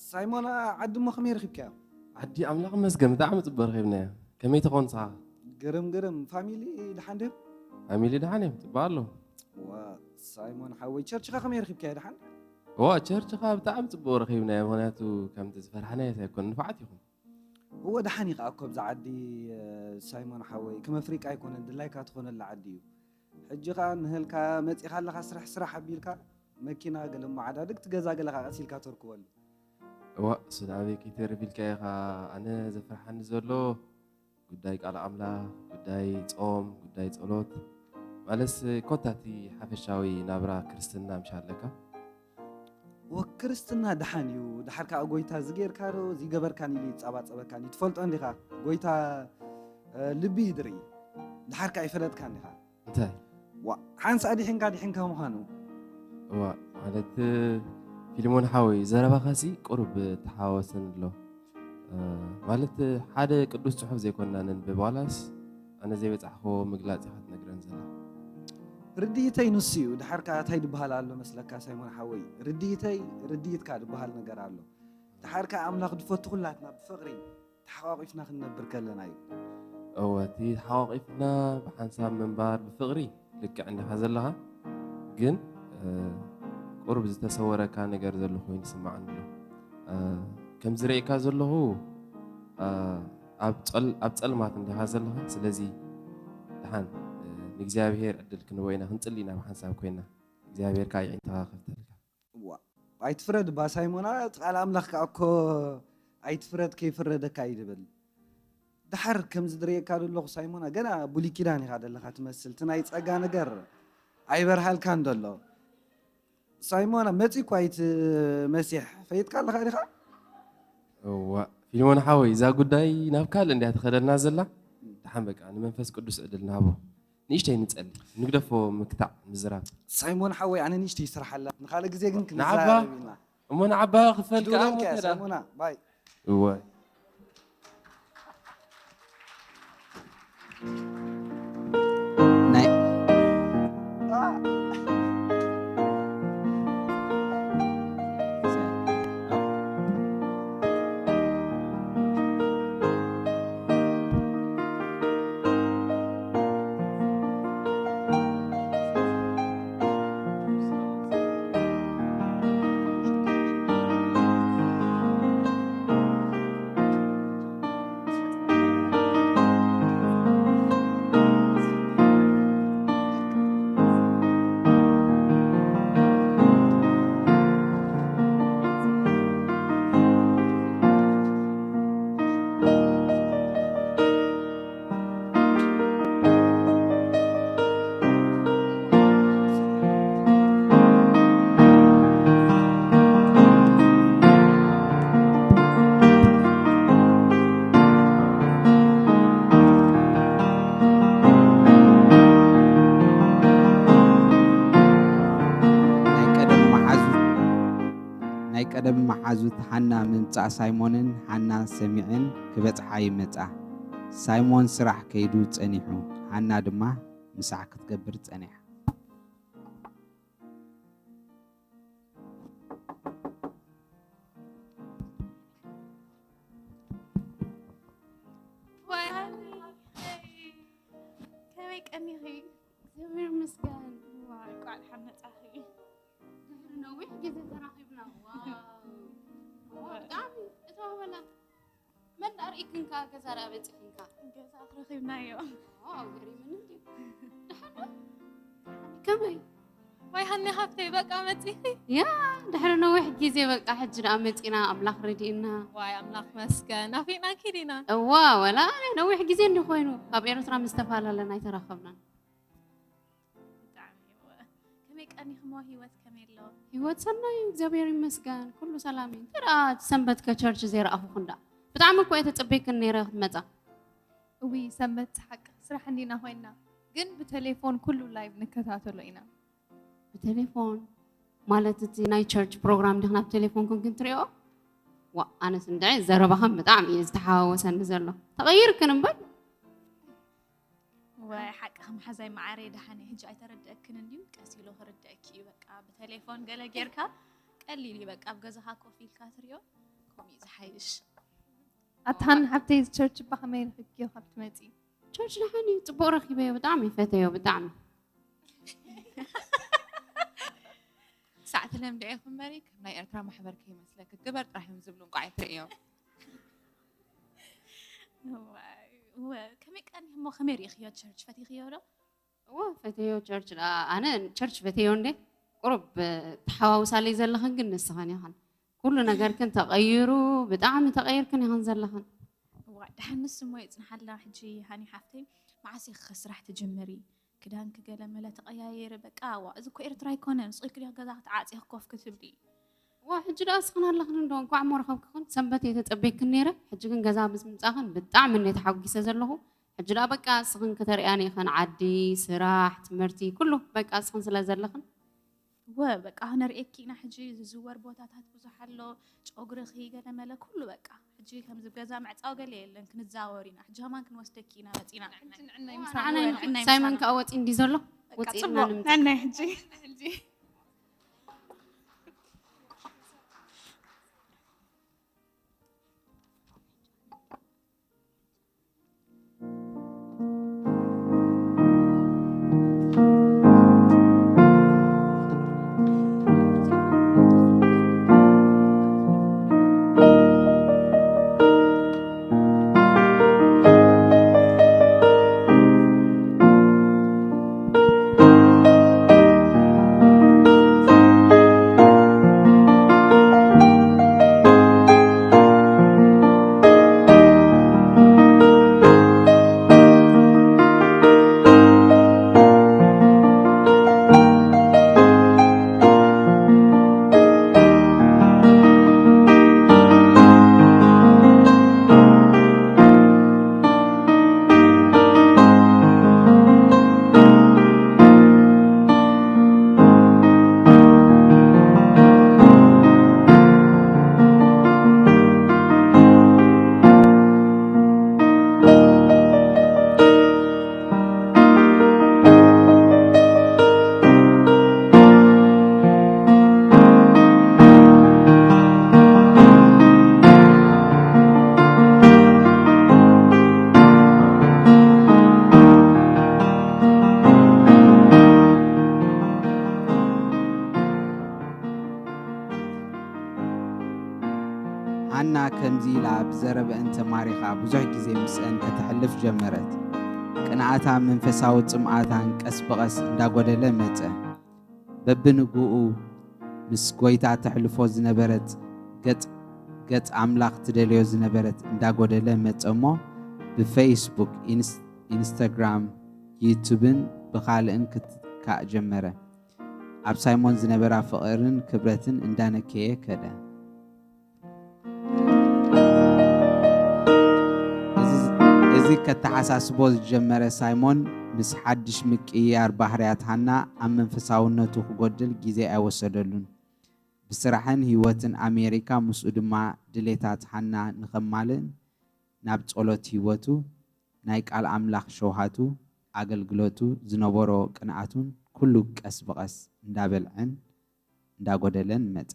ሳይሞና ዓዲ እሞ ከመይ ረኺብካዮ? ዓዲ ኣምላኽ መስገን ብጣዕሚ ጽቡቅ ረኺብናዮ። ከመይ ትኾን ንስኻ? ግርም ግርም ፋሚሊ ደሓን ድዮም? ፋሚሊ ደሓን እዮም ጽቡቅ ኣለዉ። ዋ ሳይሞን ሓወይ ቸርችኻ ከመይ ረኺብካዮ ደሓን? ዋ ቸርችኻ ብጣዕሚ ጽቡቅ ረኺብናዮ ምኽንያቱ ከምቲ ዝፈርሓናዮ ኣይኮን ንፋዓት ኢኹም። እወ ደሓን ኢኻ እኮ ብዛ ዓዲ ሳይሞን ሓወይ ከም ኣፍሪቃ ኣይኮነን ድላይካ ትኾነላ ዓዲ እዩ። ሕጂ ኸኣ ንህልካ መጺኻ ኣለኻ ስራሕ ስራሕ ኣቢልካ መኪና ገለ መዓዳድግ ትገዛ ገለኻ ቀሲልካ ተርክበሉ። እዋ እሱ ንኣበይ ከይተርፍ ኢልካ ኢኻ ኣነ ዘፍርሓኒ ዘሎ ጉዳይ ቃል ኣምላኽ ጉዳይ ጾም ጉዳይ ጸሎት ማለትስ ኮታ እቲ ሓፈሻዊ ናብራ ክርስትና ምሽ ኣለካ? ወ-፣ ክርስትና ደሓን እዩ። ደሓር ከኣ ጎይታ እዚ ጌርካ ዶ፣ እዚ ገበርካን ኢሉ ይጻባጸበካን እዩ። ትፈልጦ እንዲኻ፣ ጎይታ፣ እ፣ ልቢ እዩ ዝርኢ። ደሓር ከኣ ኣይፈለጥካን ዲኻ? እንታይ? ዋ፣ ሓንሳእ ዲሒንካ፣ ዲሒንካ ምዃኑ። ዋ፣ ማለት፣ ፊልሞን ሓወይ፣ ዘረባኻሲ ቁሩብ ተሓዋወሰኒ ኣሎ። እ፣ ማለት፣ ሓደ ቅዱስ ጽሑፍ ዘይኮንና ነንብብ፣ ዋላስ ኣነ ዘይበጻሕክዎ ምግላጽ ኢኻ ትነግረን ዘላ? ርድኢተይ ንሱ እዩ። ደሓር ከኣ እንታይ ዝበሃል ኣሎ መስለካ ሳይሞን ሓወይ? ርድኢተይ፣ ርድኢትካ ዝበሃል ነገር ኣሎ። ደሓር ከኣ ኣምላኽ ዝፈቱ ኩላትና ብፍቕሪ ተሓቋቒፍና ክንነብር ከለና እዩ። እወ፣ እቲ ተሓቋቒፍና ብሓንሳብ ምንባር ብፍቕሪ ልክዕ እንዲኻ ዘለኻ፣ ግን፣ እ፣ ቁሩብ ዝተሰወረካ ነገር ዘሎ ኮይኑ ይስምዓኒ ኣሎ። እ፣ ከም ዝርእየካ ዘለኹ፣ እ፣ ኣብ ጸል-፣ ኣብ ጸልማት እንዲኻ ዘለኻ። ስለዚ ደሓን፣ እ፣ ንእግዚኣብሔር ዕድል ክንህቦ ኢና፣ ክንጽሊ ኢና ብሓንሳብ ኮይና። እግዚኣብሔር ከኣ የዒንትኻ ክፍተልካ። እዋ፣ ኣይትፍረድ እባ ሳይሞና፣ እቲ ቃል ኣምላኽ ከኣ እኮ ኣይትፍረድ ከይፍረደካ እዩ ዝብል። ደሓር ከምዚ ዝርእየካ ዘለኹ ሳይሞና፣ ገና ብሉይ ኪዳን ኢኻ ዘለኻ ትመስል። እቲ ናይ ጸጋ ነገር ኣይበርሃልካን ዘሎ። ሳይሞና፣ መጺ እኳ እዩ እቲ መሲሕ። ፈይጥካ ኣለኻ ዲኻ? እዋ፣ ፊልሞን ሓወይ፣ እዛ ጉዳይ ናብ ካልእ እንድያ ትኸደልና ዘላ። ደሓን በቃ፣ ንመንፈስ ቅዱስ ዕድል ንሃቦ። ንእሽተይ ንጸሊ፣ ንግደፎ ምክታዕ ምዝራብ። ሳይሞን ሓወይ፣ ኣነ ንእሽተይ ስራሕ ኣላ። ንኻልእ ግዜ ግን ንዓባ፣ ክንዛረብ ኢና። እሞ ንዓባ ክፈል ከኣ ትድውለልካ እያ፣ ሞተዳ። ሳይሞና፣ ባይ። እዋይ። ናይ ናይ ቀደም መሓዙት፣ ናይ ቀደም መሓዙት ሃና ምምጻእ ሳይሞንን ሃናን ሰሚዐን ክበጽሓ ይመጻ። ሳይሞን ስራሕ ከይዱ ጸኒሑ፣ ሃና ድማ ምሳሕ ክትገብር ጸኒሓ። ዋይ፣ ሃኒ፣ ከመይ ቀኒኺ? እግዚኣብሔር ይመስገን። ዋይ፣ እንኳዕ ደሓን መጻኺ። ድሕሪ ነዊሕ ግዜ ተራኺብና። ዋው። ዋው፣ ብጣዕሚ እተዋህበና። መን ደኣ ርኢክንካ፣ ገዛ ደኣ በጺኽንካ? ገዛ ረኺብናዮ። ዋው፣ ገሪሙኒ እንድዩ። ደሓን ዶ? ከመይ? ዋይ ሃኒ ሃብተይ፣ በቃ መጺኺ? ያ፣ ድሕሪ ነዊሕ ግዜ በቃ ሕጂ ደኣ መጺና፣ ኣምላኽ ረዲእና። ዋይ ኣምላኽ መስገን፣ ናፊቕናኪ ዲና? እዋ፣ ወላ ነዊሕ ግዜ እንዲ ኮይኑ፣ ካብ ኤርትራ ምስ ተፈላለና ኣይተራኸብናን። ብጣዕሚ እወ። ከመይ ቀኒኽሞ? ህይወት ከመይ ኣሎ? ህይወት ሰናይ እዩ፣ እግዚኣብሔር ይመስገን፣ ኩሉ ሰላም እዩ። እንታይ ደኣ እቲ ሰንበት ከ ቸርች ዘይረኣኹኽን ደኣ? ብጣዕሚ እኮ እየ ተጸቢክን ነይረ ክትመጻ። እውይ ሰንበት ሓቂ ስራሕ እንዲና ኮይና፣ ግን ብቴሌፎን ኩሉ ላይቭ ንከታተሎ ኢና። ብቴሌፎን? ማለት እቲ ናይ ቸርች ፕሮግራም ዲኽና ብቴሌፎን ኮንክን ትሪኦ? ዋ፣ ኣነስ እንድዒ ዘረባኽን ብጣዕሚ እዩ ዝተሓዋወሰኒ ዘሎ። ተቐይርክን እምበር። ወይ ሓቅኺ መሓዛይ መዓረይ፣ ደሓን እየ። ሕጂ ኣይተረድአክን እንድዩ፣ ቀስ ኢሉ ክርድአኪ እዩ። በቃ ብቴሌፎን ገለ ጌርካ ቀሊል እዩ። በቃ ኣብ ገዛኻ ኮፍ ኢልካ ትሪኦ፣ ከምኡ እዩ ዝሓይሽ። ኣታ ሃኒ ሓብተይ፣ ቸርች እባ ከመይ ረኺብክዮ ካብ ትመጺ? ቸርች ደሓን እዩ፣ ጽቡቕ ረኺበዮ፣ ብጣዕሚ እየ ፈተዮ፣ ብጣዕሚ። ክሳዕ ትለምድኦ ኢኺ እምበሪ፣ ከም ናይ ኤርትራ ማሕበር ከይመስለኪ፣ ግበር ጥራሕ እዮም ዝብሉ፣ እንቋዕ ኣይትርእዮ። እዋይ፣ እወ፣ ከመይ ቀኒኺ እሞ ከመይ ርኢኽዮ ቸርች? ፈቲኽዮ ዶ? እወ፣ ፈተዮ ቸርች ደኣ። ኣነ ቸርች ፈተዮ እንዴ? ቁሩብ ተሓዋውሳለይ ዘለኽን ግን ንስኽን ኢኽን። ኩሉ ነገርክን ተቐይሩ፣ ብጣዕሚ ተቐይርክን ኢኽን ዘለኽን። እዋእ፣ ደሓን ንሱ እሞ የጽንሓልና። ሕጂ ሃኒ ሓፍተይ፣ መዓስ ኢኺ ስራሕ ትጅምሪ? ክዳንኪ ገለ መለ ተቐያየሪ፣ በቃ፣ ዋ፣ እዚ እኮ ኤርትራ ኣይኮነን፣ ስቕ ኢልኪ ዲኻ ገዛ ክትዓጽኺ ኮፍ ክትብሊ? ዋ፣ ሕጂ ደኣ ስኽን ኣለኽን እንዶ፣ እንኳዕ እሞ ረኸብክኽን። ሰንበት እየ ተጸበየክን ነይረ። ሕጂ ግን ገዛ ምስ ምጻኽን ብጣዕሚ እየ ተሓጒሰ ዘለኹ። ሕጂ ደኣ በቃ ስኽን ከተርእያኒ ኢኽን፣ ዓዲ፣ ስራሕ፣ ትምህርቲ፣ ኩሉ በቃ ስኽን ስለ ዘለኽን። ወ፣ በቃ፣ ነርእየኪ ኢና። ሕጂ ዝዝወር ቦታታት ብዙሕ ኣሎ፣ ጨጉርኺ ገለ መለ ኩሉ በቃ። ሕጂ ከምዚ ገዛ ምዕጻው ገለ የለን፣ ክንዛወር ኢና። ሕጂ ከማን ክንወስደኪ ኢና መጺና። ንዕናይ ምሳና ንዕናይ ንዕናይ ሳይመን ምሳና። ከኣ ወጺ እንዲ ዘሎ በቃ፣ ወጺእና ጽቡቕ። ንምጻ። ንዕናይ ሕጂ። ሃና ከምዚ ኢላ ብዘረበአን ተማሪኻ ብዙሕ ግዜ ምስአን ከተሕልፍ ጀመረት። ቅንኣታ መንፈሳዊ ጽምኣታን ቀስ ብቐስ እንዳጎደለ መጸ። በብንግኡ ምስ ጎይታ ተሕልፎ ዝነበረት ገጽ ገጽ ኣምላኽ ትደልዮ ዝነበረት እንዳጎደለ መጸ እሞ ብፌስቡክ፣ ኢንስ- ኢንስታግራም፣ ዩቱብን ብኻልእን ክትካእ ጀመረ። ኣብ ሳይሞን ዝነበራ ፍቕርን ክብረትን እንዳነከየ ከደ። እዚ- እዚ ከተሓሳስቦ ዝጀመረ ሳይሞን ምስ ሓድሽ ምቅይያር ባህርያት ሃና ኣብ መንፈሳውነቱ ክጎድል ግዜ ኣይወሰደሉን። ብስራሕን ህይወትን ኣሜሪካ ምስኡ ድማ ድሌታት ሃና ንኸማልእን ናብ ጸሎት ህይወቱ፣ ናይ ቃል ኣምላኽ ሸውሃቱ፣ ኣገልግሎቱ ዝነበሮ ቅንኣቱን ኩሉ ቀስ ብቐስ እንዳበልዐን እንዳጎደለን መጸ።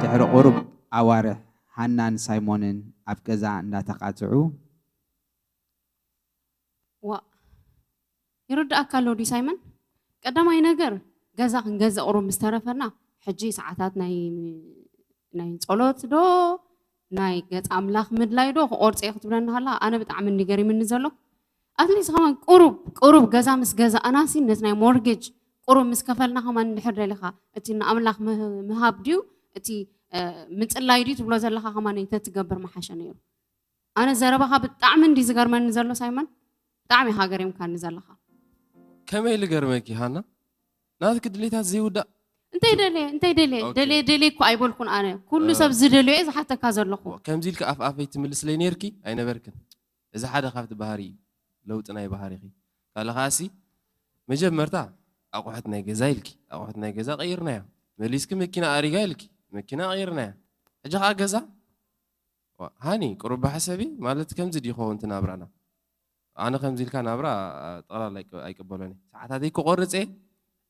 ድሕሪ ቁሩብ ኣዋርሕ ሃናን ሳይሞንን ኣብ ገዛ እንዳተቓትዑ ዋ፣ ይርድኣካ ኣሎ ድዩ ሳይመን? ቀዳማይ ነገር ገዛ ክንገዝእ ቁሩብ ምስ ተረፈና፣ ሕጂ ሰዓታት ናይ ናይ ጸሎት ዶ ናይ ገጽ ኣምላኽ ምድላይ ዶ ክቆርጽ እየ ክትብለኒ ከላ ኣነ ብጣዕሚ እንዲ ገሪምኒ ዘሎ። ኣትሊስት ከማን ቁሩብ ቁሩብ ገዛ ምስ ገዛእናሲ ነቲ ናይ ሞርጌጅ ቁሩብ ምስ ከፈልና ከማን እንድሕር ደሊኻ እቲ ንኣምላኽ ምህ- ምሃብ ድዩ እቲ እ፣ ምጽላይ ድዩ ትብሎ ዘለኻ ከማን እንተትገብር ምሓሸ ነይሩ። ኣነ ዘረባኻ ብጣዕሚ እንዲ ዝገርመኒ ዘሎ ሳይመን፣ ብጣዕሚ ኢኻ ገሪምካኒ ዘለኻ። ከመይ ልገርመኪ ሃና? ናትኪ ድሌታት ዘይውዳእ እንታይ ደልየ እንታይ ደልየ ኦኬ። ደልየ ደልየ እኮ ኣይበልኩን ኣነ ኩሉ እ። ሰብ ዝደልዮ እየ ዝሓተካ ዘለኹ። ከምዚ ኢልካ ኣፍ ኣፈይ ትምልስለይ ነይርኪ ኣይነበርክን። እዚ ሓደ ካብቲ ባህሪ ለውጢ ናይ ባህሪኺ። ካልእ ከኣሲ መጀመርታ ኣቑሑት ናይ ገዛ ኢልኪ ኣቑሑት ናይ ገዛ ቀይርናዮ። መሊስኪ መኪና ኣሪጋ ኢልኪ መኪና ቀይርናያ። ሕጂ ከዓ ገዛ ዋ፣ ሃኒ ቁሩብ ብሓሰቢ ማለት ከምዚ ድዩ ይኸውን እቲ ናብራና? ኣነ ከምዚ ኢልካ ናብራ ጠቕላላ ኣይቅ- ኣይቅበሎን እየ። ሰዓታተይ ክቆርፅ እየ፣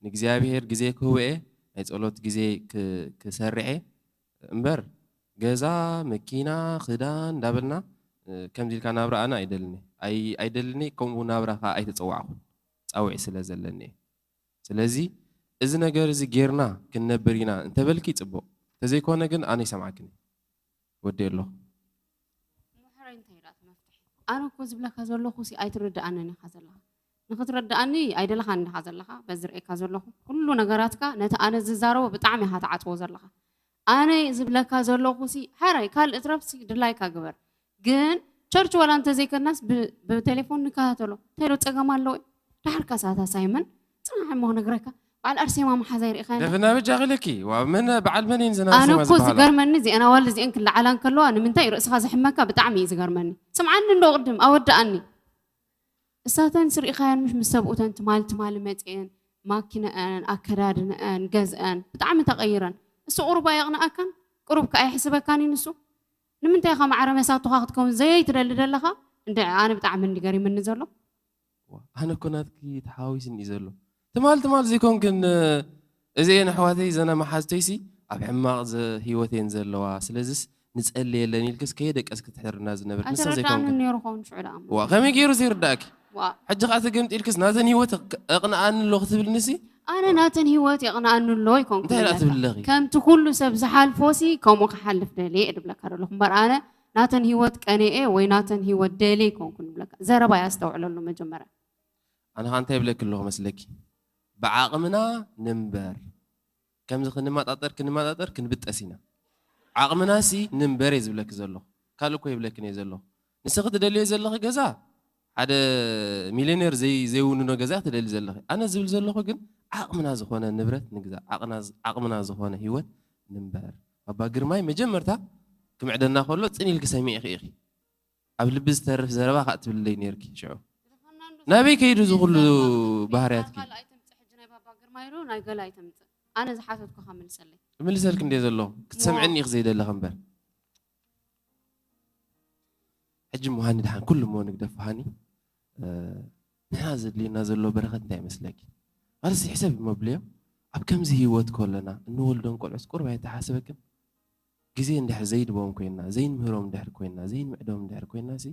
ንእግዚኣብሔር ግዜ ክህቦ እየ፣ ናይ ጸሎት ግዜ ክ- ክሰርሕ እየ እምበር ገዛ መኪና ክዳን እንዳበልና እ፣ ከምዚ ኢልካ ናብራ ኣነ ኣይደልን እየ። ኣይ- ኣይደልን እየ፣ ከምኡ ናብራ ከዓ ኣይተፀዋዕኩን ፃውዒ ስለ ዘለኒ እየ። ስለዚ እዚ ነገር እዚ ጌርና ክንነብር ኢና እንተበልኪ ፅቡቕ፣ እንተዘይኮነ ግን ኣነ ይሰምዓክን እየ። ወዲ ኣለኹ። ምሕረይ እንታይ ኢላ እቲ መፍትሒ? ኣነ እኮ ዝብለካ ዘለኹ ሲ ኣይትርድኣንን ኢኻ ዘለኻ። ንኽትረድኣኒ ኣይደለኻን ኢኻ ዘለኻ። በዚ ርእየካ ዘለኹ ኩሉ ነገራትካ ነቲ ኣነ ዝዛረቦ ብጣዕሚ ኢኻ ትዓጽዎ ዘለኻ። ኣነ ዝብለካ ዘለኹ ሲ ሓራይ ካልእ እትረፍ ሲ ድላይካ ግበር። ግን ቸርች ዋላ እንተዘይከድናስ ብ- ብቴሌፎን ንከታተሎ። እንታይ ዶ ጸገም ኣለዎ? ዳሕርካ ሰዓት ኣሳይመን ጽናሕ እሞ ክነግረካ። በዓል ኣርሴማ መሓዛይ ርኢኻያ? ደፍና በጃኺ ኢለኪ። ዋ፣ መን በዓል መን እየን ዘን ኣነ ኣርሴማ እኮ ዝበሃላ? ዝገርመኒ እዚአን ኣዋልድ እዚአን ክለዓላ እንከለዋ ንምንታይ ርእስኻ ዝሕመካ ብጣዕሚ እዩ ዝገርመኒ። ስምዓኒ እንዶ ቅድም ኣወድኣኒ። እሳተን ስርኢኻየን ምሽ ምስ ሰብኡተን ትማል ትማል መፅኤን ማኪነአን ኣከዳድነአን ገዝአን ብጣዕሚ ተቐይረን። እሱ ቁሩብ ኣየቕንኣካን? ቁሩብ ከኣ ኣይሕስበካን እዩ ንሱ? ንምንታይ ኢኻ ማዕረ መሳቱኻ ክትከውን ዘይትደሊ ደለኻ? እንደ ኣነ ብጣዕሚ እንዲ ገሪምኒ ዘሎ። ዋ፣ ኣነ እኮ ናትኪ ተሓዋዊስኒ እዩ ዘሎ። ትማል ትማል ዘይኮንክን፣ እዚኤን ኣሕዋተይ ዘና መሓዝተይሲ ኣብ ሕማቕ ዘ- ህይወት እየን ዘለዋ። ስለዚስ ንጸልየለን ኢልክስ ከየደቀስክ ትሕርና ዝነበርክ ንስኽ ኣይተረዳእንን ዘይኮንክን። ነይሩ ኸውን ሽዑ ደኣ እሞ። ዋ፣ ከመይ ገይሩ ዘይርዳእኪ? ዋ። ሕጂ ኸኣ ተገምጢ ኢልክስ ናተን ህይወት ክ- ኣቕንኣኒ ኣሎ ክትብልንሲ? ኣነ ናተን ህይወት የቕንኣኒ ኣሎ ኣይኮንኩን እንታይ ደኣ ዝብለካ። ትብሊ ኣለኺ? ከምቲ ኩሉ ሰብ ዝሓልፎሲ ከምኡ ክሓልፍ ደልየ እየ ድብለካ ዘለኹ እምበር ኣነ ናተን ህይወት ቀንኤ ወይ ናተን ህይወት ደልየ ኣይኮንኩን ዝብለካ። ዘረባ እየ ኣስተውዕለሉ መጀመርያ። ኣነ ኸኣ እንታይ ይብለኪ ኣለኹ መስለኪ? ብዓቕምና ንንበር። ከምዚ ክንመጣጠር፣ ክንመጣጠር፣ ክንብጠስ ኢና። ዓቕምናሲ ንንበር እየ ዝብለኪ ዘለኹ። ካልእ እኮ ይብለክን እየ ዘለኹ። ንስኺ ትደልዮ ዘለኺ ገዛ፣ ሓደ ሚልዮኔር ዘይ-፣ ዘይውንኖ ገዛ ትደሊ ዘለኺ። ኣነ ዝብል ዘለኹ ግን ዓቕምና ዝኾነ ንብረት ንግዛእ። ዓቕና-፣ ዓቕምና ዝኾነ ህይወት ንንበር። ኣባ ግርማይ መጀመርታ ክምዕደና ከሎ ጽን ኢልኪ ሰሚዕኺ ኢኺ። ኣብ ልቢ ዝተርፍ ዘረባ ከኣ ትብልለይ ነይርኪ ሽዑ። ናበይ ከይዱ እዚ ኩሉ ባህርያትኪ? ናይ ባባ ግርማ ኢሉ ናይ ገለ ኣይተምጽእ። ኣነ ዝሓተትኩኻ መልሰለይ። እምልሰልኪ እንድየ ዘለኹ። ክትሰምዕኒ ኢኺ ዘይደለኺ እምበር። ሕጂ እሞ ሃኒ ደሓን ኩሉ እሞ ንግደፎ ሃኒ። እ፣ ንሕና ዘድልየና ዘሎ በረኸት እንታይ ይመስለኪ? ማለት ሕሰብ እሞ ብልዮ። ኣብ ከምዚ ህይወት ከለና እንወልዶም ቆልዑስ ቁሩብ ኣይተሓስበክን? ግዜ እንድሕር ዘይንህቦም ኮይንና፣ ዘይንምህሮም እንድሕር ኮይንና፣ ዘይንምዕዶም እንድሕር ኮይንና ሲ፣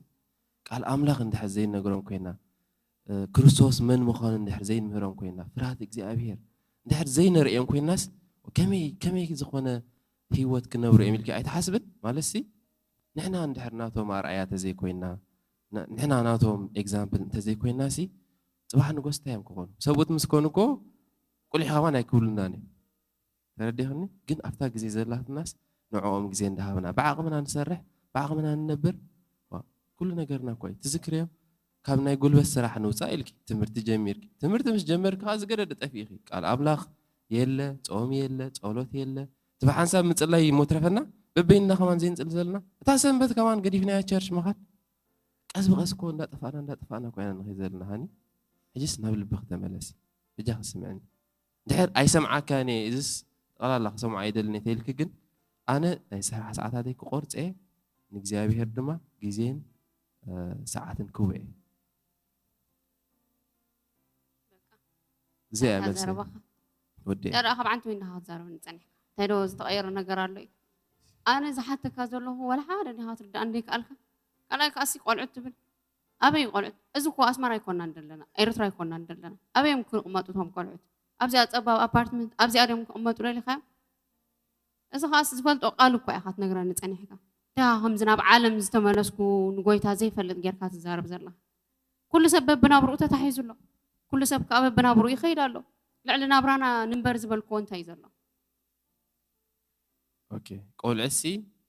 ቃል ኣምላኽ እንድሕር ዘይንነግሮም ኮይንና፣ እ፣ ክርስቶስ መን ምዃኑ እንድሕር ዘይንምህሮም ኮይንና፣ ፍርሃት እግዚኣብሄር እንድሕር ዘይነርእዮም ኮይንናስ፣ ከመይ፣ ከመይ ዝኾነ ህይወት ክነብሩ እዮም ኢልኪ ኣይትሓስብን? ማለት ሲ፣ ንሕና እንድሕር ናቶም ኣርኣያ ተዘይኮይንና፣ ን-፣ ንሕና ናቶም ኤግዛምፕል እንተዘይኮይንና ሲ፣ ጽባሕ ንጎስ እንታይ እዮም ክኾኑ? ሰብኡት ምስ ኮኑ እኮ ቁሊሕ ከማን ኣይክብሉናን እዮም። ተረዲኽኒ? ግን ኣብታ ግዜ ዘላትናስ ንዕኦም ግዜ እንዳሃብና፣ ብዓቕምና ንሰርሕ፣ ብዓቕምና ንነብር። ዋ፣ ኩሉ ነገርና እኮ እዩ። ትዝክርዮ? ካብ ናይ ጉልበት ስራሕ ንውጻእ ኢልኪ፣ ትምህርቲ ጀሚርኪ። ትምህርቲ ምስ ጀመርኪ ከኣ ዝገደደ ጠፊእኺ። ቃል ኣምላኽ የለ፣ ጾም የለ፣ ጸሎት የለ። እቲ ብሓንሳብ ምጽላይ እሞ ትረፈና፣ በበይንና ከማን ዘይንጽሊ ዘለና። እታ ሰንበት ከማን ገዲፍናያ ቸርች ምኻድ። ቀስ ብቐስ እኮ እንዳጠፋእና፣ እንዳጠፋእና እኮ ኢና ንኸይድ ዘለና፣ ሃኒ። ሕጅስ ናብ ልብኺ ተመለሲ። በጃኺ ስምዕኒ። እንድሕር ኣይሰምዓካን እየ፣ እዝስ ጠቕላላ ክሰምዖ ኣይደልን እየ ተይልኪ፣ ግን ኣነ ናይ ስራሕ ሰዓታተይ ክቖርጽ እየ፣ ንእግዚኣብሄር ድማ ግዜን፣ እ፣ ሰዓትን ክህቦ እየ። እዚኣ እያ ናታ መልሰይ። ዘረባኻ። ወዲ እያ። ደኣ ካብ ዓንተ ወይንኻ ክትዛረበኒ ጸኒሕካ። እንታይ ዶ ዝተቐየረ ነገር ኣሎ እዩ? ኣነ ዝሓተካ ዘለኹ ወላ ሓደ ዲኻ ክትርዳእኒ ዘይከኣልካ? ካልኣይ ከኣሲ ቆልዑት ትብል። ኣበይ ቆልዑት? እዚ እኮ ኣስመራ ኣይኮናን ዘለና፣ ኤርትራ ኣይኮናን ዘለና። ኣበይ እዮም ክቕመጡ እቶም ቆልዑት? ኣብዚኣ ጸባብ ኣፓርትመንት፣ ኣብዚኣ ድዮም ክቕመጡ ደሊኻዮም? እዚ ኸኣስ ዝፈልጦ ቃል እኮ ኢኻ ትነግረኒ ጸኒሕካ። ደኣ ከምዚ ናብ ዓለም ዝተመለስኩ ንጎይታ ዘይፈልጥ ጌርካ ትዛረብ ዘለኻ። ኩሉ ሰብ በብናብርኡ ተታሒዙ ኣሎ። ኩሉ ሰብ ከኣ በብናብርኡ ይኸይድ ኣሎ። ልዕሊ ናብራና ንንበር ዝበልክዎ እንታይ እዩ ዘሎ? ኦኬ፣ ቆልዑሲ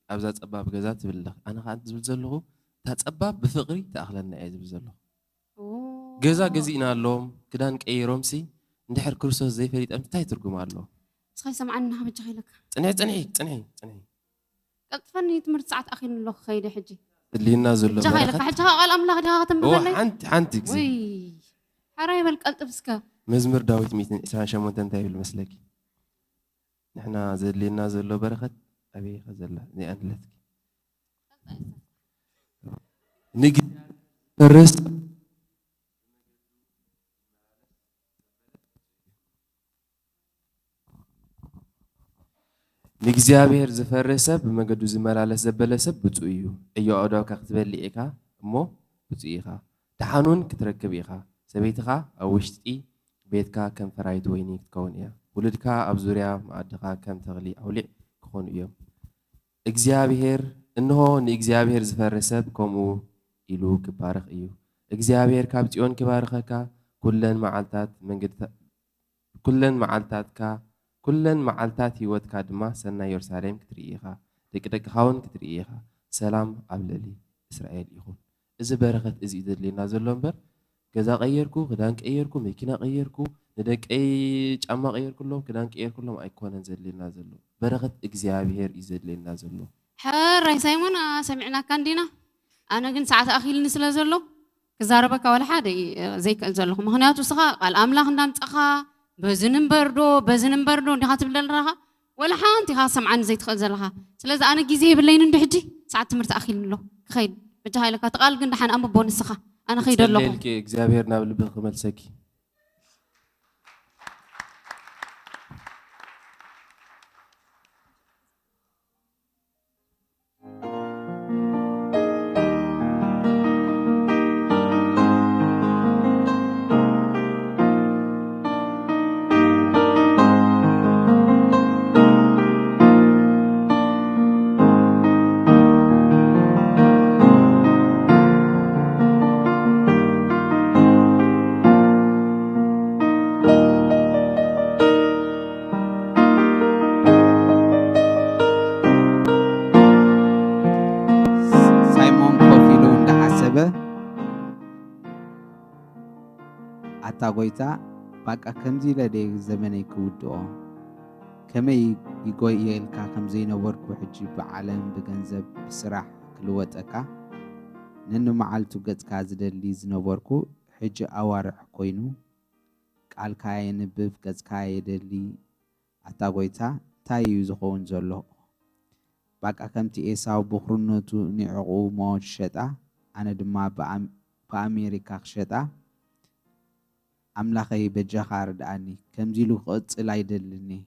ኣብዛ ጸባብ ገዛ ትብል ኣለኺ። ኣነ ኸኣ ዝብል ዘለኹ፣ እታ ጸባብ ብፍቕሪ ትኣኽለና እየ ዝብል ዘለኹ። ኦ። ገዛ ገዚእናሎም፣ ክዳን ቀይሮምሲ፣ እንድሕር ክርስቶስ ዘይፈሊጦም እንታይ ትርጉም ኣለዎ? ንስኻ ይሰምዓኒ፣ ንኻ በጃኻ ኢለካ። ጽንሒ፣ ጽንሒ፣ ጽንሒ፣ ጽንሒ። ቀልጥፈኒ፣ ትምህርቲ ሰዓት ኣኺሉኒ ኣሎ፣ ክኸይደ ሕጂ። ዘድልየና ዘሎ በጃኻ ኢለካ፣ በረኸት። ሕጂ ኸኣ ቃል ኣምላኽ ዲኻ ከተንብበለይ? ኦ፣ ሓንቲ፣ ሓንቲ ግዜ። ውይ፣ ሕራይ በል፣ ቀልጥፍ እስከ። መዝሙር ዳዊት ሚእትን ዕስራን ሸሞንተን እንታይ ይብል መስለኪ? ንሕና ዘድልየና ዘሎ በረኸት ኣበይ ኢኻ ዘላ? እዚኣ ንለትኪ። ንግ-፣ ፈርስ ንእግዚኣብሔር ዝፈርህ ሰብ ብመገዱ ዝመላለስ ዘበለ ሰብ ብፁዕ እዩ። ዕዮ ኣእዳውካ ክትበልዕ ኢኻ እሞ ብፁዕ ኢኻ። ደሓን እውን ክትረክብ ኢኻ። ሰበይትኻ ኣብ ውሽጢ ቤትካ ከም ፈራይት ወይኒ ክትከውን እያ። ውሉድካ ኣብ ዙርያ መኣድኻ ከም ተኽሊ ኣውሊዕ ክኾኑ እዮም። እግዚኣብሔር፣ እንሆ ንእግዚኣብሔር ዝፈርህ ሰብ ከምኡ ኢሉ ክባረኽ እዩ። እግዚኣብሔር ካብ ጽዮን ክባርኸካ፣ ኩለን መዓልታት መንገድታ-፣ ኩለን መዓልታትካ፣ ኩለን መዓልታት ህይወትካ ድማ ሰናይ የሩሳሌም ክትርኢ ኢኻ፣ ደቂ ደቅኻ እውን ክትርኢ ኢኻ። ሰላም ኣብ ልዕሊ ትራኤል ይኹን። እዚ በረኸት እዚ እዩ ዘድልየና ዘሎ እምበር፣ ገዛ ቀየርኩ፣ ክዳን ቀየርኩ፣ መኪና ቀየርኩ፣ ንደቀይ ጫማ ቀየርኩሎም፣ ክዳን ቀየርኩሎም ኣይኮነን ዘድልየና ዘሎ። በረኸት እግዚኣብሔር እዩ ዘድልየና ዘሎ። ሕራይ ሳይሞን፣ ኣ፣ ሰሚዕናካ እንዲና። ኣነ ግን ሰዓት ኣኺልኒ ስለ ዘሎ፣ ክዛረበካ ዋላ ሓደ እየ ዘይክእል ዘለኹ። ምኽንያቱ እስኻ ቃል ኣምላኽ እንዳምጻኻ፣ በዚ ንንበር ዶ፣ በዚ ንንበር ዶ እንዲኻ ትብል ዘለኻ፣ ወላ ሓንቲ ኢኻ ሰምዓኒ ዘይትኽእል ዘለኻ። ስለዚ ኣነ ግዜ የብለይን እንዲ ሕጂ፣ ሰዓት ትምህርቲ ኣኺልኒ ኣሎ። ክኸይድ። በጃኻ ኢለካ፣ እቲ ቃል ግን ደሓን ኣንብቦ ንስኻ። ኣነ ኸይደ ኣለኹ። ክጸልየልኪ፣ እግዚኣብሔር ናብ ልብኺ ክመልሰኪ። ሳይሞን ኮፍ ኢሉ እንዳሓሰበ፣ ኣታ ጎይታ፣ ባቃ ከምዚ ኢለ ድየ ዘመነይ ክውድኦ? ከመይ ይጎየልካ ከም ዘይነበርኩ፣ ሕጂ ብዓለም፣ ብገንዘብ፣ ብስራሕ ክልወጠካ፣ ነንመዓልቱ ገጽካ ዝደሊ ዝነበርኩ፣ ሕጂ ኣዋርሕ ኮይኑ፣ ቃልካ የንብብ፣ ገጽካ የደሊ። ኣታ ጎይታ፣ እንታይ እዩ ዝኸውን ዘሎ? ባቃ ከምቲ ኤሳው ብኹርነቱ ንዕቑ ሞት ሸጣ፣ ኣነ ድማ ብኣም-፣ ብኣሜሪካ ክሸጣ። ኣምላኸይ በጃኻ ርድኣኒ፣ ከምዚ ኢሉ ክቕጽል ኣይደልን እየ።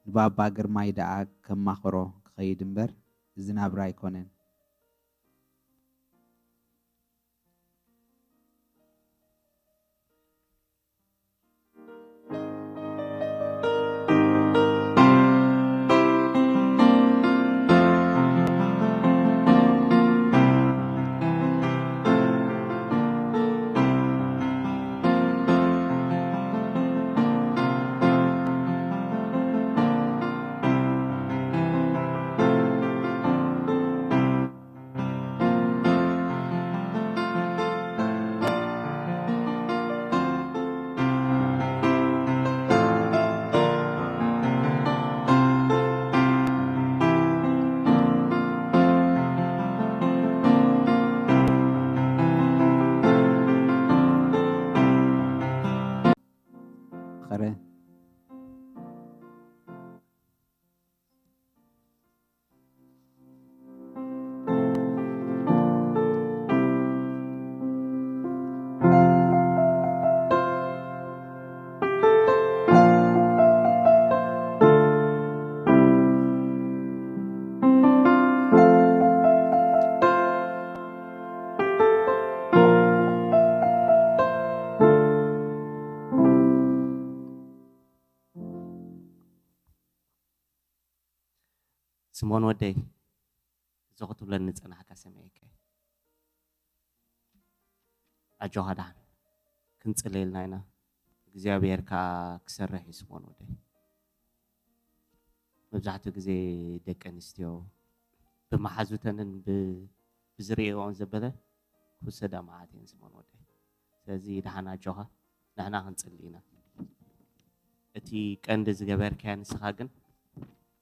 ንባባ ግርማይ ደኣ ከማኽሮ ክኸይድ እምበር፣ እዚ ናብራ ኣይኮነን። ኸረ ስምኦን ወደይ፣ እዚ ክትብለኒ ዝጸናሕካ ሰሚዐካ እየ። ኣጆኻ ደሓን ክንጽለየልና ኢና። እግዚኣብሔር ከኣ ክሰርሕ እዩ ስምኦን ወደይ። መብዛሕትኡ ግዜ ደቂ ኣንስትዮ ብመሓዙተንን ብ-፣ ብዝርእየኦን ዘበለ ክውሰዳ መዓት እየን ስምኦን ወደይ። ስለዚ ደሓን ኣጆኻ፣ ንሕና ክንጽሊ ኢና። እቲ ቀንዲ ዝገበርካዮ ንስኻ ግን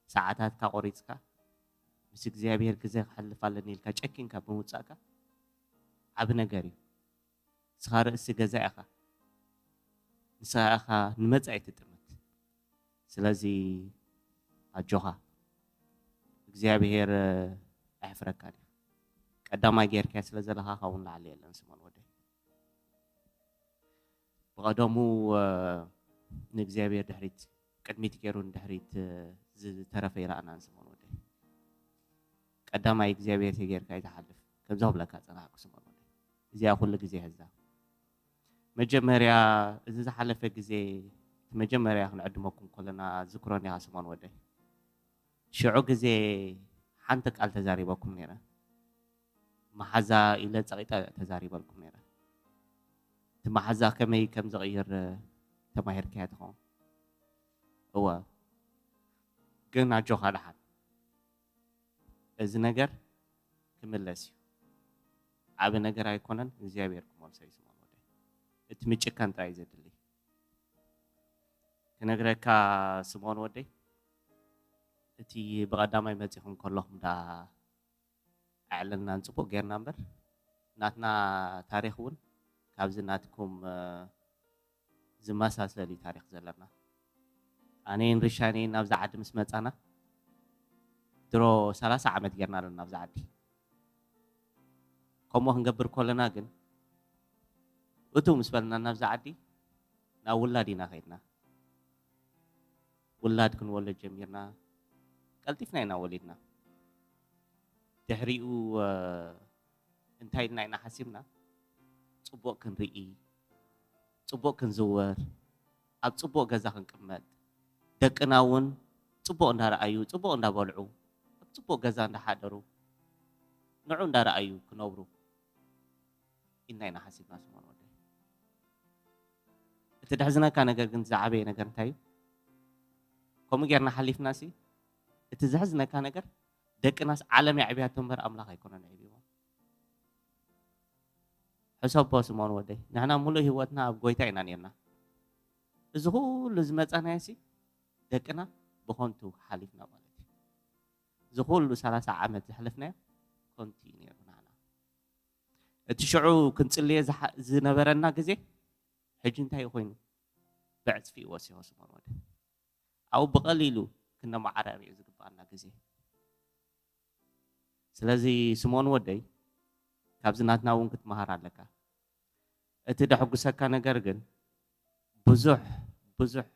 ሰዓታትካ ቆሪጽካ ምስ እግዚኣብሔር ግዜ ክሕልፍ ኣለኒ ኢልካ ጨኪንካ ብምውጻእካ ዓቢ ነገር እዩ። ንስኻ ርእሲ ገዛ ኢኻ። ንስኻ ኢኻ ንመጻኢ ትጥምት። ስለዚ ኣጆኻ፣ እግዚኣብሔር ኣየሕፍረካን እዩ። ቀዳማይ ጌርካዮ ስለ ዘለኻ ካብኡ ንላዕሊ የለን ስምኦን ወደይ። ብቐደሙ፣ እ፣ ንእግዚኣብሔር ድሕሪት፣ ቅድሚት ገይሩ ንድሕሪት፣ እ፣ ዝተረፈ ይረኣናን ስምኦን ወደይ። ቀዳማይ እግዚኣብሔር ተጌርካ ኣይትሓልፍ። ከምዚ ክብለካ ጸናሕኩ ስምኦን ወደይ። እዚኣ ኩሉ ግዜ ሕዛ። መጀመርያ፣ እዚ ዝሓለፈ ግዜ፣ እቲ መጀመርያ ክንዕድመኩም ከለና ዝክሮን ኢኻ ስምኦን ወደይ። ሽዑ ግዜ ሓንቲ ቃል ተዛሪበኩም ነይረ። መሓዛ ኢለ ጸቒጠ ተዛሪበልኩም ነይረ። እቲ መሓዛ ከመይ ከም ዝቕይር ተማሂርካዮ ትኸውን። እወ። ግን ኣጆኻ ደሓን። እዚ ነገር ክምለስ እዩ። ዓቢ ነገር ኣይኮነን። እግዚኣብሔር ክመልሶ እዩ ስምኦን ወደይ። እቲ ምጭካን ጥራይ ዘድሊ። ክነግረካ ስምኦን ወደይ፣ እቲ ብቐዳማይ መጺኹም ከለኹም ደኣ ኣዕለልናን ጽቡቕ ጌርና እምበር፣ ናትና ታሪኽ እውን ካብዚ ናትኩም፣ እ፣ ዝመሳሰል እዩ ታሪኽ ዘለና። ኣነን ርሻነይን ናብዛ ዓዲ ምስ መጻና፣ ድሮ ሰላሳ ዓመት ጌርና ኣለና ናብዛ ዓዲ። ከምኡ ክንገብር ከለና ግን፣ እቱ ምስ በልና ናብዛ ዓዲ፣ ናብ ውላድ ኢና ከይድና። ውላድ ክንወልድ ጀሚርና። ቀልጢፍና ኢና ወሊድና። ድሕሪኡ፣ እ፣ እንታይ ኢልና ኢና ሓሲብና? ጽቡቕ ክንርኢ፣ ጽቡቕ ክንዝወር፣ ኣብ ጽቡቕ ገዛ ክንቅመጥ፣ ደቅና እውን ጽቡቕ እንዳረኣዩ፣ ጽቡቕ እንዳበልዑ፣ ኣብ ጽቡቕ ገዛ እንዳሓደሩ፣ ንዑ እንዳረኣዩ ክነብሩ ኢልና ኢና ሓሲብና ስምኦን ወደይ። እቲ ደሕዝነካ ነገር ግን ዝዓበየ ነገር እንታይ እዩ? ከምኡ ጌርና ሓሊፍናሲ፣ እቲ ዘሕዝነካ ነገር ደቅናስ ዓለም የዕብያቶ እምበር ኣምላኽ ኣይኮነን የዕብይዎ። ሕሰቦ ስምኦን ወደይ፣ ንሕና ሙሉእ ህይወትና ኣብ ጎይታ ኢና ኔርና። እዚ ኩሉ ዝመጻናዮሲ ደቅና ብኸንቱ ሓሊፍና ማለት እዩ። እዚ ኩሉ ሰላሳ ዓመት ዘሕለፍናዮ ከንቱ እዩ ነይሩ ንዓና። እቲ ሽዑ ክንጽልየ ዝሓ-፣ ዝነበረና ግዜ ሕጂ እንታይ እዩ ኮይኑ? ብዕጽፊ እዩ ወሲኹ ስምኦን ወደይ። ኣብኡ ብቐሊሉ ክነመዓራርዮ ዝግብኣና ግዜ። ስለዚ ስምኦን ወደይ፣ ካብዚ ናትና እውን ክትመሃር ኣለካ። እቲ ደሕጉሰካ ነገር ግን ብዙሕ፣ ብዙሕ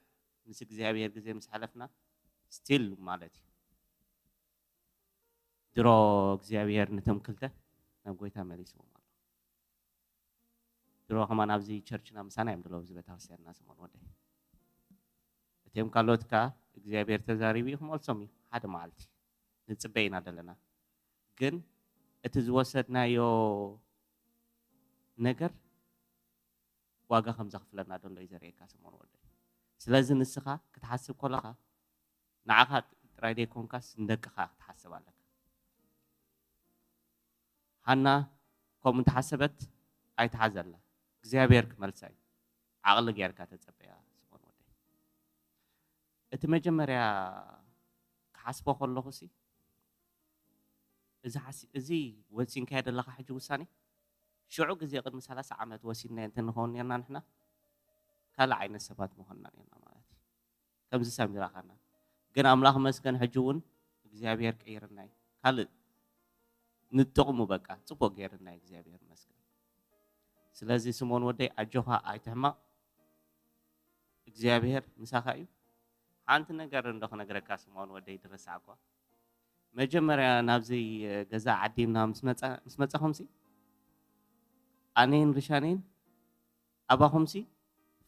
ምስ እግዚኣብሔር ግዜ ምስ ሓለፍና ስቲል ማለት እዩ። ድሮ እግዚኣብሔር ነቶም ክልተ ናብ ጎይታ መሊስዎም ኣሎ። ድሮ ከማን ኣብዚ ቸርችና ምሳና እዮም ዘለዉ፣ ኣብዚ ቤተክርስትያንና ስምኦን ወደይ። እቲኦም ካልኦት ከኣ እግዚኣብሔር ተዛሪቡ እዩ ክመልሶም እዩ ሓደ መዓልቲ። ንጽበ ኢና ዘለና። ግን እቲ ዝወሰድናዮ ነገር ዋጋ ከም ዘኽፍለና ዘሎ እዩ ዘርእየካ ስምኦን ወደይ። ስለዚ ንስኻ ክትሓስብ ከለኻ ንዓኻ ጥራይ ዘይኮንካስ ንደቅኻ ክትሓስብ ኣለካ። ሃና ከምኡ እንተሓሰበት ኣይትሓዘላ። እግዚኣብሔር ክመልሳ እዩ። ዓቕሊ ጌርካ ተጸበያ ስምኦን ወደይ። እቲ መጀመርያ ክሓስቦ ከለኹሲ፣ እዚ ሓሲ-፣ እዚ ወሲንካዮ ዘለኻ ሕጂ ውሳኔ፣ ሽዑ ግዜ ቅድሚ ሰላሳ ዓመት ወሲንናዮ እንተንኸውን ኔርና ንሕና፣ ካልእ ዓይነት ሰባት ምኾንና ኔርና ማለት እዩ። ከምዚ ሰብ ይረኻና። ግን ኣምላኽ መስገን ሕጂ እውን እግዚኣብሔር ቀይርና እዩ። ካልእ ንጥቕሙ በቃ ጽቡቕ ገይርና እዩ እግዚኣብሔር መስገን። ስለዚ ስምኦን ወደይ ኣጆኻ ኣይትሕመቕ። እግዚኣብሔር ምሳኻ እዩ። ሓንቲ ነገር እንዶ ክነግረካ ስምኦን ወደይ ድረሳዕኳ። መጀመርያ ናብዚ ገዛ ዓዲምና ምስ መጻ-፣ ምስ መጻኹምሲ ኣነይን ርሻነይን ኣባኹምሲ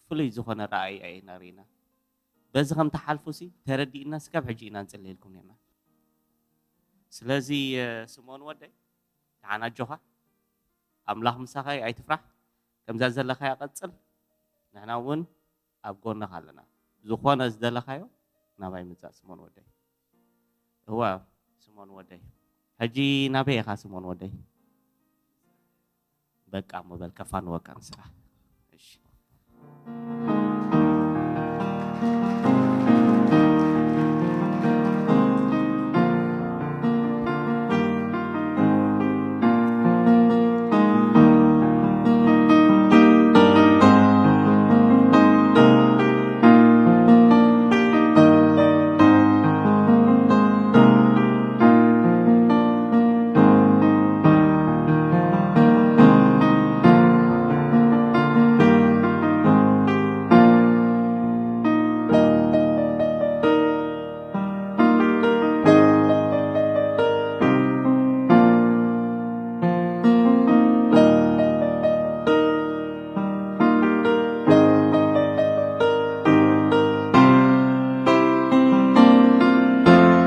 ፍሉይ ዝኾነ ራእይ ኢና ርኢና። በዚ ከም ትሓልፉሲ ተረዲእና ስጋብ ሕጂ ኢና ንጽልየልኩም ኔርና። ስለዚ፣ እ፣ ስምኦን ወደይ፣ ደሓን ኣጆኻ። ኣምላኽ ምሳኻ እዩ፣ ኣይትፍራሕ። ከምዛ ዘለኻያ ቀጽል። ንሕና እውን ኣብ ጎንኻ ኣለና። ዝኾነ ዝደለኻዮ ናባይ ምጻእ ስምኦን ወደይ። እዋ፣ ስምኦን ወደይ። ሕጂ ናበይ ኢኻ ስምኦን ወደይ? በቃ እሞ በል ከፋንወካ ንስኻ። እሺ።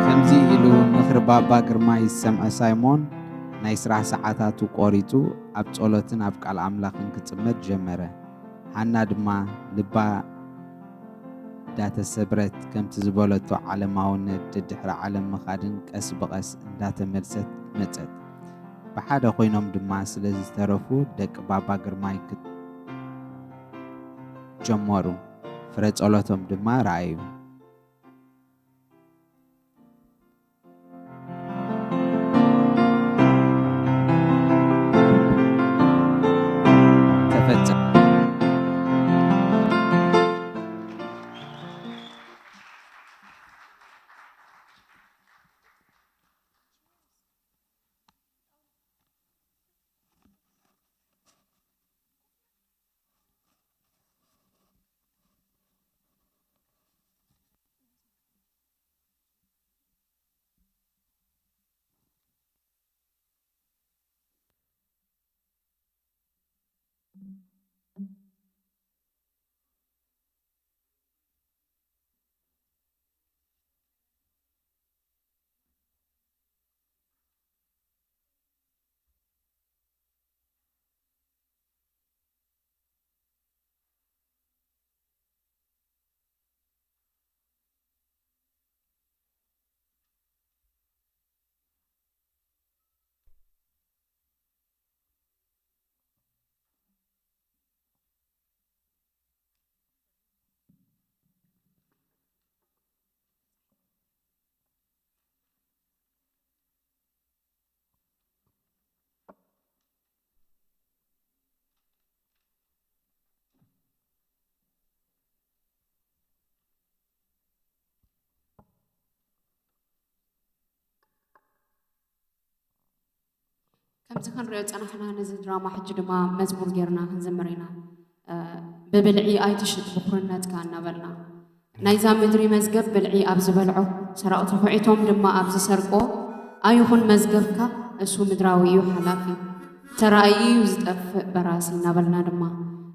ከምዚ ኢሉ ምኽሪ ባባ ግርማይ ዝሰምዐ ሳይሞን፣ ናይ ስራሕ ሰዓታቱ ቆሪጹ ኣብ ጸሎትን ኣብ ቃል ኣምላኽን ክጽመድ ጀመረ። ሃና ድማ ልባ እንዳተሰብረት፣ ከምቲ ዝበለቶ ዓለማውነት ደድሕሪ ዓለም ምኻድን ቀስ ብቐስ እንዳተመልሰት መጸት። ብሓደ ኮይኖም ድማ ስለ ዝተረፉ ደቂ ባባ ግርማይ ክት-፣ ጀመሩ። ፍረ ጸሎቶም ድማ ረኣዩ። ተፈጸመ። ከምዚ ክንሪኦ ዝጸናሕና፣ ነዚ ድራማ ሕጂ ድማ መዝሙር ጌርና ክንዝምር ኢና። እ፣ ብብልዒ ኣይትሽጥ ብኹርነትካ እናበልና፣ ናይዛ ምድሪ መዝገብ ብልዒ ኣብ ዝበልዖ፣ ሰረቕቲ ኹዒቶም ድማ ኣብ ዝሰርቆ ኣይኹን መዝገብካ፣ እሱ ምድራዊ እዩ ሓላፊ፣ ተራእዩ እዩ ዝጠፍእ በራሲ እናበልና ድማ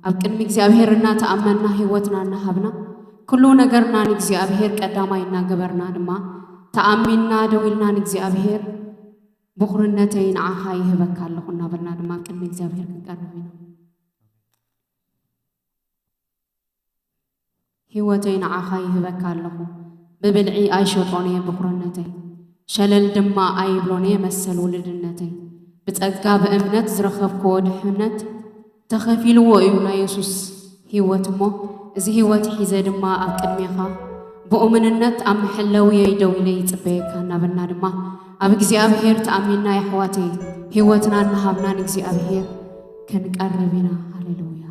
ኣብ ቅድሚ እግዚኣብሔር እናተኣመንና ህይወትና እናሃብና፣ ኩሉ ነገርና ንእግዚኣብሔር ቀዳማይ እናገበርና ድማ፣ ተኣሚንና ደው ኢልና ንእግዚኣብሔር፣ ብኹርነተይ ንዓኻ ይህበካ ኣለኹ እናበልና ድማ ቅድሚ እግዚኣብሔር ክንቀርብ ኢና። ህይወተይ ንዓኻ ይህበካ ኣለኹ። ብብልዒ ኣይሸጦን እየ ብኹርነተይ፣ ሸለል ድማ ኣይብሎን እየ መሰል ውልድነተይ። ብጸጋ ብእምነት ዝረኸብክዎ ድሕነት፣ ተኸፊልዎ እዩ ናይ የሱስ ህይወት እሞ፣ እዚ ህይወት ሒዘ ድማ ኣብ ቅድሜኻ ብእሙንነት ኣብ መሐለውየይ ደው ኢለ ይጽበየካ እናበልና ድማ፣ ኣብ እግዚኣብሔር ተኣሚንና የሕዋተይ፣ ህይወትና እናሃብና ንእግዚኣብሔር ክንቀርብ ኢና። ሃሌሉያ።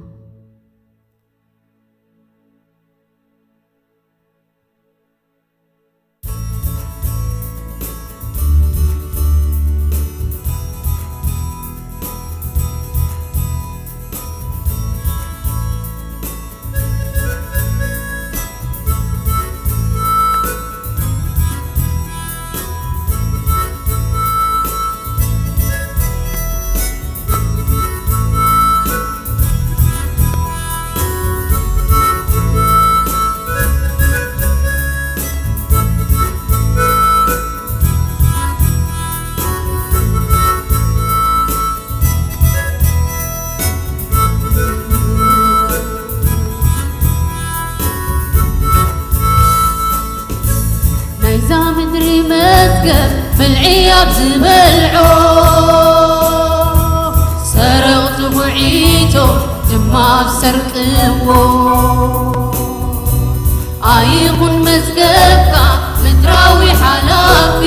ናይዛ ምድሪ መዝገብ ብልዒ ኣብ ዝበልዖ፣ ሰረቕቲ ኹዒቶ ድማ ኣብ ዝሰርቅዎ፣ ኣይኹን መዝገብካ ምድራዊ ሓላፊ፣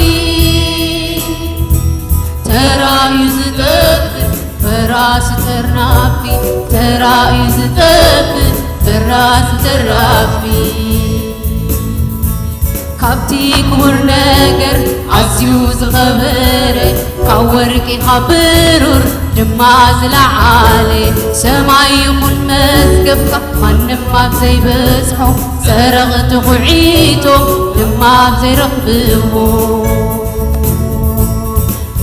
ተራእዩ ዝጠፍእ በራሲ ተራፊ፣ ተራእዩ ዝጠፍእ በራሲ ተራፊ። ካብቲ ክቡር ነገር ኣዝዩ ዝኸበረ፣ ካብ ወርቂ ካብ ብሩር ድማ ዝለዓለ፣ ሰማይ ይኹን መዝገብካ ማንም ኣብ ዘይበጽሖ፣ ሰረቕቲ ኹዒቶ ድማ ኣብ ዘይረኽብዎ።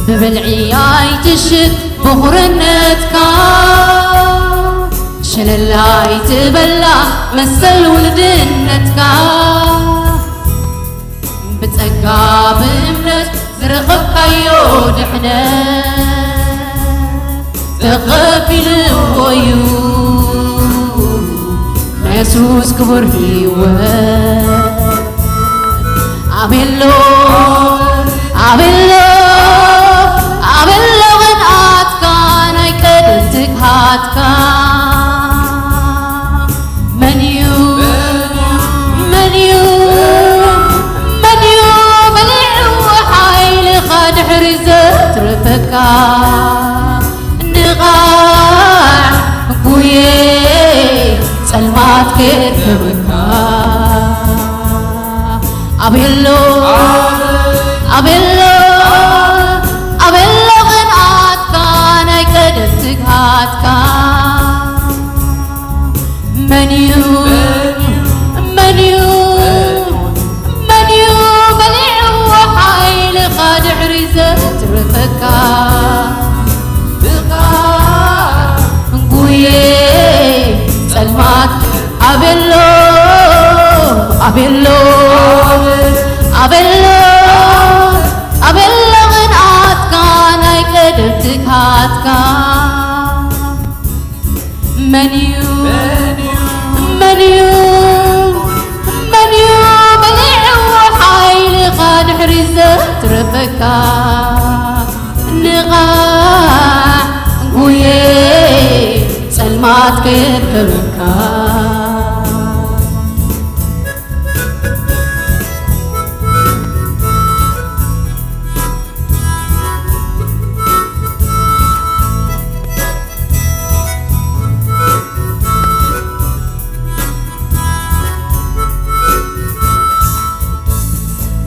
ብብልዒ ኣይትሽጥ ብኹርነትካ፣ ሸለል ኣይትበላ መሰል ውልድነትካ። ብጸጋ ብእምነት ዝረኸብካዮ ድሕነት ተኸፊልዎ እዩ ናይ የሱስ ክቡር ህይወት። ኣቤሎ፣ ኣቤሎ፣ ኣቤሎ ግን ፈካ ንቓዕ ጉየ ጸልማት ከርከበካ ኣቤሎ ኣቤሎ ኣቤሎ ቅንኣትካ ናይ ቀደም ትግሃትካ መን እዩ መን እዩ መን እዩ በሊዕዎ ሓይልኻ ድሕሪ ዘትርፈካ ብቓ ጉየ ጸልማት ኣቤሎ ኣቤሎ ኣቤሎ ኣቤሎ ቅንኣትካ ናይ ቀደም ትግሃትካ መን እዩ መን እዩ መን እዩ በሊዕዎ ሓይልኻ ድሕሪ ዘትረፈካ ንቓዕ ጉየ ጸልማት ከርከበካ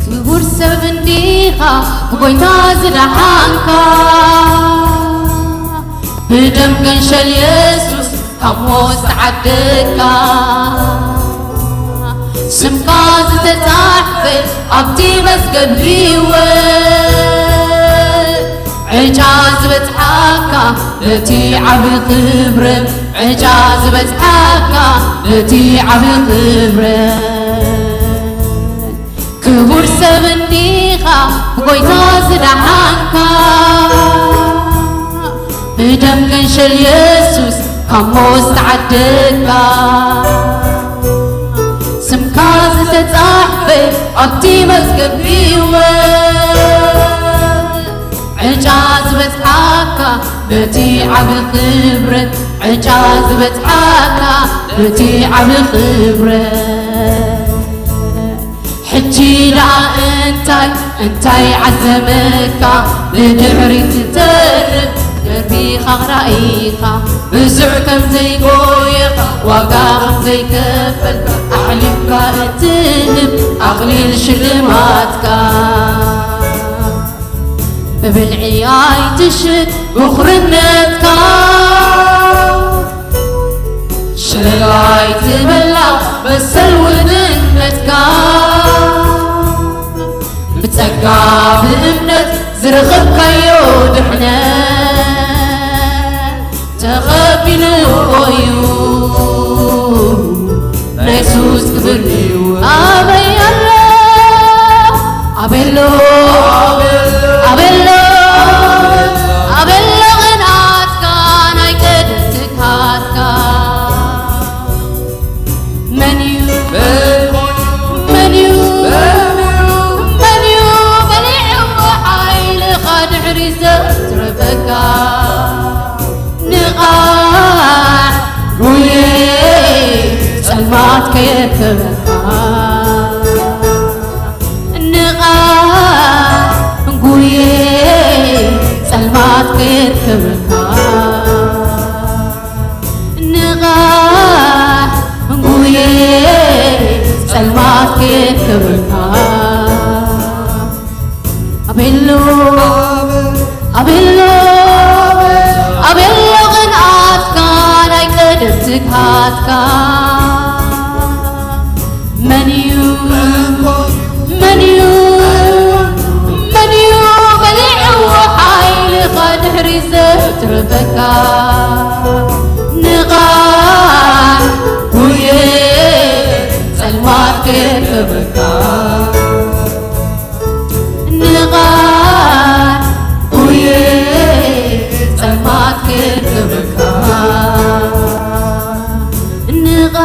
ክቡር ሰብ እንዲኻ ብጎይታ ዝደሓንካ ብደም ገንሸል የሱስ ካብ ሞት ዝዓደግካ ስምካ ዝተጻሕፈ ኣብቲ መዝገብ ህይወት ዕጫ ዝበጽሓካ ነቲ ዓቢ ክብረት ዕጫ ዝበጽሓካ ነቲ ዓቢ ክብረት ክቡር ሰብ እንዲኻ ብጎይታ ዝደሓንካ ብደም ገንሸል የሱስ ካብ ሞት ዝተዓደግካ ስምካ ዝተጻሕፈ ኣብቲ መዝገብ ህይወት ዕጫ ዝበጽሓካ በቲ ዓቢ ክብረት ዕጫ ዝበጽሓካ በቲ ዓቢ ክብረት ሕጂ ደኣ እንታይ እንታይ ዓዘመካ ንድሕሪት ትተርፍ ደርቢኻ ራኢኻ ብዙሕ ከም ዘይጎየኻ ዋጋ ከም ዘይከፈልካ ኣሕሊፍካ እትህብ ኣኽሊል ሽልማትካ ብብልዒ ኣይትሽት ብኹርነትካ ሽለላ ኣይትበላ መሰል ውድነትካ ብጸጋ ብእምነት ዝረኸብካዮ ድሕነት ተቐቢልዎ እዩ ናይ የሱስ ክብር እዩ ኣበይ ኣሎ ኣበሎ ኣበሎ ኣበሎ ቅንኣትካ ናይ ቀደም ትግሃትካ መን እዩ መን እዩ መን እዩ በሊዕዎ ሓይልኻ ድሕሪ ዘትረፈካ ንቓሕ ጉየ ጸልማት ከየርከበካ ንቓሕ ጉየ ጸልማት ከየርከበካ ንቓሕ ጉየ ጸልማት ከየርከበካ ኣቤሎ ኣቤሎ ኣቤሎ ቅንኣትካ ናይ ቀደም ትግሃትካ መን እዩ መን እዩ መን እዩ በሊዕዎ ሓይልኻ ድሕሪ ዘትርፈካ ንቓሕ ጉየ ጸልማት ከየርከበካ ንቓሕ ጉየ ጸልማት ከየርከበካ ንቓሕ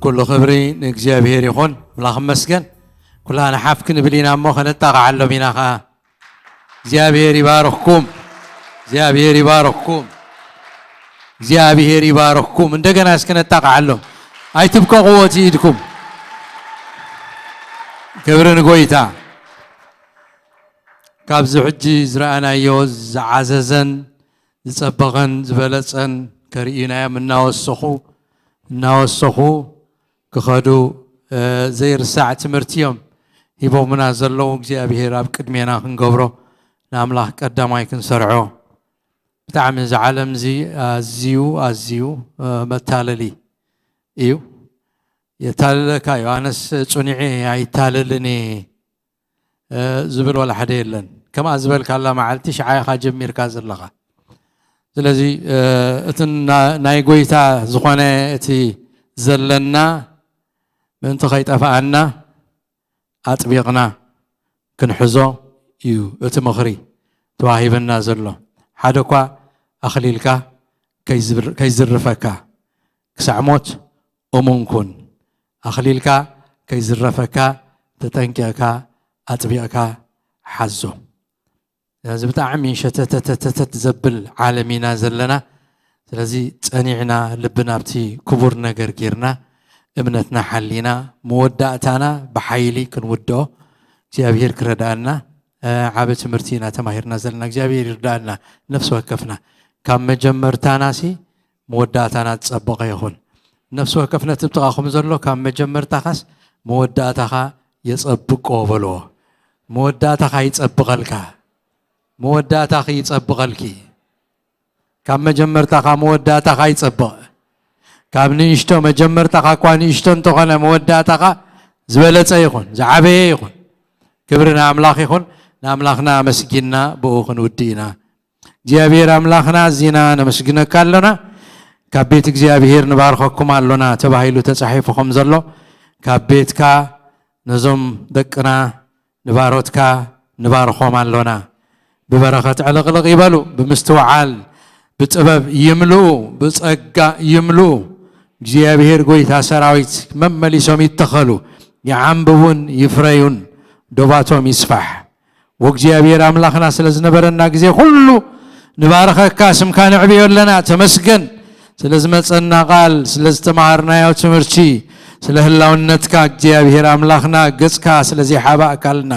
ኩሉ ክብሪ ንእግዚኣብሔር ይኹን። ኣምላኽ ይመስገን። ኩላ ንሓፍ ክንብል ኢና እሞ ከነጣቕዓሎም ኢና ኸዓ። እግዚኣብሔር ይባርኽኩም። እግዚኣብሔር ይባርኽኩም። እግዚኣብሔር ይባርኽኩም። እንደገና እስኪ ነጣቕዓሎም። ኣይትብቀቕዎ እቲ ኢድኩም። ክብሪ ንጎይታ። ካብዚ ሕጂ ዝረኣናዮ ዝዓዘዘን ዝጸበቐን ዝበለጸን ከርእዩና እዮም። እናወሰኹ እናወሰኹ ክኸዱ ዘይርሳዕ ትምህርቲ እዮም ሂቦምና ዘለዉ። እግዚኣብሔር ኣብ ቅድሜና ክንገብሮ ንኣምላኽ ቀዳማይ ክንሰርዖ። ብጣዕሚ እዚ ዓለም እዚ ኣዝዩ ኣዝዩ መታለሊ እዩ። የታልለካ እዩ። ኣነስ ጽኒዐ ኣይታለልን እየ ዝብል ዋላ ሓደ የለን። ከምኣ ዝበልካላ መዓልቲ ሽዓ ኢኻ ጀሚርካ ዘለኻ። ስለዚ እቲ ናይ ጎይታ ዝኾነ እቲ ዘለና ምእንቲ ከይጠፍኣና ኣጥቢቕና ክንሕዞ እዩ እቲ ምኽሪ ተዋሂበና ዘሎ። ሓደ እኳ ኣኽሊልካ ከይዝርፈካ ክሳዕ ሞት እሙን ኩን። ኣኽሊልካ ከይዝረፈካ ተጠንቂቕካ ኣጥቢቕካ ሓዞ። እዚ ብጣዕሚ ሸተተተተተት ዘብል ዓለም ኢና ዘለና። ስለዚ ጸኒዕና ልብና ኣብቲ ክቡር ነገር ጌርና እምነትና ሓሊና መወዳእታና ብሓይሊ ክንውድኦ እግዚኣብሔር ክረዳኣና። ዓበ ትምህርቲ ኢና ተማሂርና ዘለና። እግዚኣብሔር ይርዳኣና። ነፍሲ ወከፍና ካብ መጀመርታናሲ መወዳእታና ዝጸበቐ ይኹን። ነፍሲ ወከፍ ነቲ ብጥቓኹም ዘሎ ካብ መጀመርታኻስ መወዳእታኻ የጸብቆ በልዎ። መወዳእታኻ ይጸብቐልካ። መወዳእታኺ ይጸብቐልኪ። ካብ መጀመርታኻ መወዳእታኻ ይጸብቕ። ካብ ንእሽቶ መጀመርታኻ እኳ ንእሽቶ እንተኾነ መወዳእታኻ ዝበለጸ ይኹን ዝዓበየ ይኹን። ክብሪ ንኣምላኽ ይኹን። ንኣምላኽና ኣመስጊንና ብኡ ክንውድእ ኢና። እግዚኣብሔር ኣምላኽና ኣዚና ነመስግነካ ኣሎና። ካብ ቤት እግዚኣብሔር ንባርኸኩም ኣሎና ተባሂሉ ተጻሒፉ ከም ዘሎ ካብ ቤትካ ነዞም ደቅና ንባሮትካ ንባርኾም ኣሎና። ብበረኸት ዕልቕልቕ ይበሉ፣ ብምስትውዓል ብጥበብ ይምልኡ፣ ብጸጋ ይምልኡ። እግዚኣብሔር ጎይታ ሰራዊት መመሊሶም ይተኸሉ፣ ይዓንብቡን ይፍረዩን፣ ዶባቶም ይስፋሕ። ወእግዚኣብሔር ኣምላኽና ስለ ዝነበረና ግዜ ኩሉ ንባርኸካ፣ ስምካ ነዕብዮ ኣለና። ተመስገን ስለ ዝመጸና ቃል፣ ስለ ዝተማሃርናዮ ትምህርቲ፣ ስለ ህላውነትካ እግዚኣብሔር ኣምላኽና ገጽካ ስለ ዘይሓባእካልና፣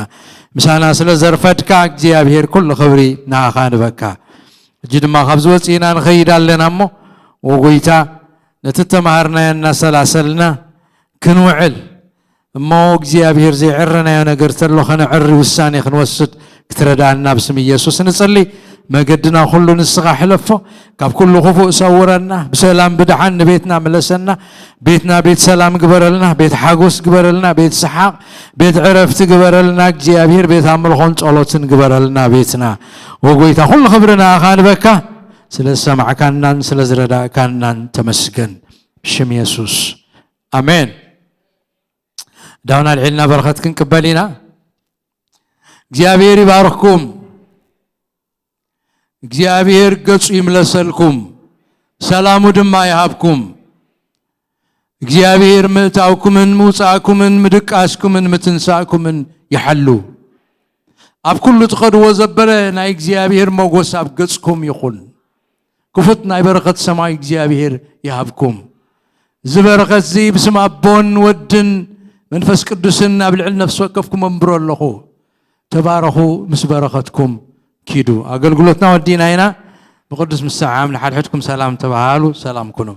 ምሳና ስለ ዘርፈድካ እግዚኣብሔር ኩሉ ክብሪ ንዓኻ ንበካ። ሕጂ ድማ ካብዚ ወጺእና ንኸይድ ኣለና እሞ፣ ወጎይታ ነቲ ተማሃርናዮ እናሰላሰልና ክንውዕል እሞ እግዚኣብሔር ዘይዕረናዮ ነገር ተሎ ከነዕሪ ውሳኔ ክንወስድ ክትረዳና ብስም ኢየሱስ ንጽሊ። መገድና ኩሉ ንስኻ ሕለፎ፣ ካብ ኩሉ ክፉእ ሰውረና፣ ብሰላም ብድሓን ንቤትና ምለሰና። ቤትና ቤት ሰላም ግበረልና፣ ቤት ሓጎስ ግበረልና፣ ቤት ሰሓቕ፣ ቤት ዕረፍቲ ግበረልና። እግዚኣብሔር ቤት ኣምልኾን ጸሎትን ግበረልና ቤትና። ወጎይታ ኩሉ ክብሪ ንኣኻ ንበካ፣ ስለ ዝሰማዕካናን ስለ ዝረዳእካናን ተመስገን። ብሽም የሱስ ኣሜን። ዳውና ኣልዒልና በረኸት ክንቅበል ኢና። እግዚኣብሔር ይባርኽኩም። እግዚኣብሔር ገጹ ይምለሰልኩም፣ ሰላሙ ድማ ይሃብኩም። እግዚኣብሔር ምእታውኩምን ምውጻእኩምን ምድቃስኩምን ምትንሳእኩምን ይሓሉ። ኣብ ኩሉ ትኸድዎ ዘበለ ናይ እግዚኣብሔር ሞጎስ ኣብ ገጽኩም ይኹን። ክፉት ናይ በረኸት ሰማይ እግዚኣብሔር ይሃብኩም። እዚ በረኸት እዚ ብስም ኣቦን ወድን መንፈስ ቅዱስን ኣብ ልዕሊ ነፍሲ ወከፍኩም ኣንብሮ ኣለኹ። ተባረኹ፣ ምስ በረኸትኩም ኪዱ። ኣገልግሎትና ወዲእና ኢና። ብቅዱስ ምሰዓም ንሓድሕድኩም ሰላም ተባሃሉ፣ ሰላም ኩኑ።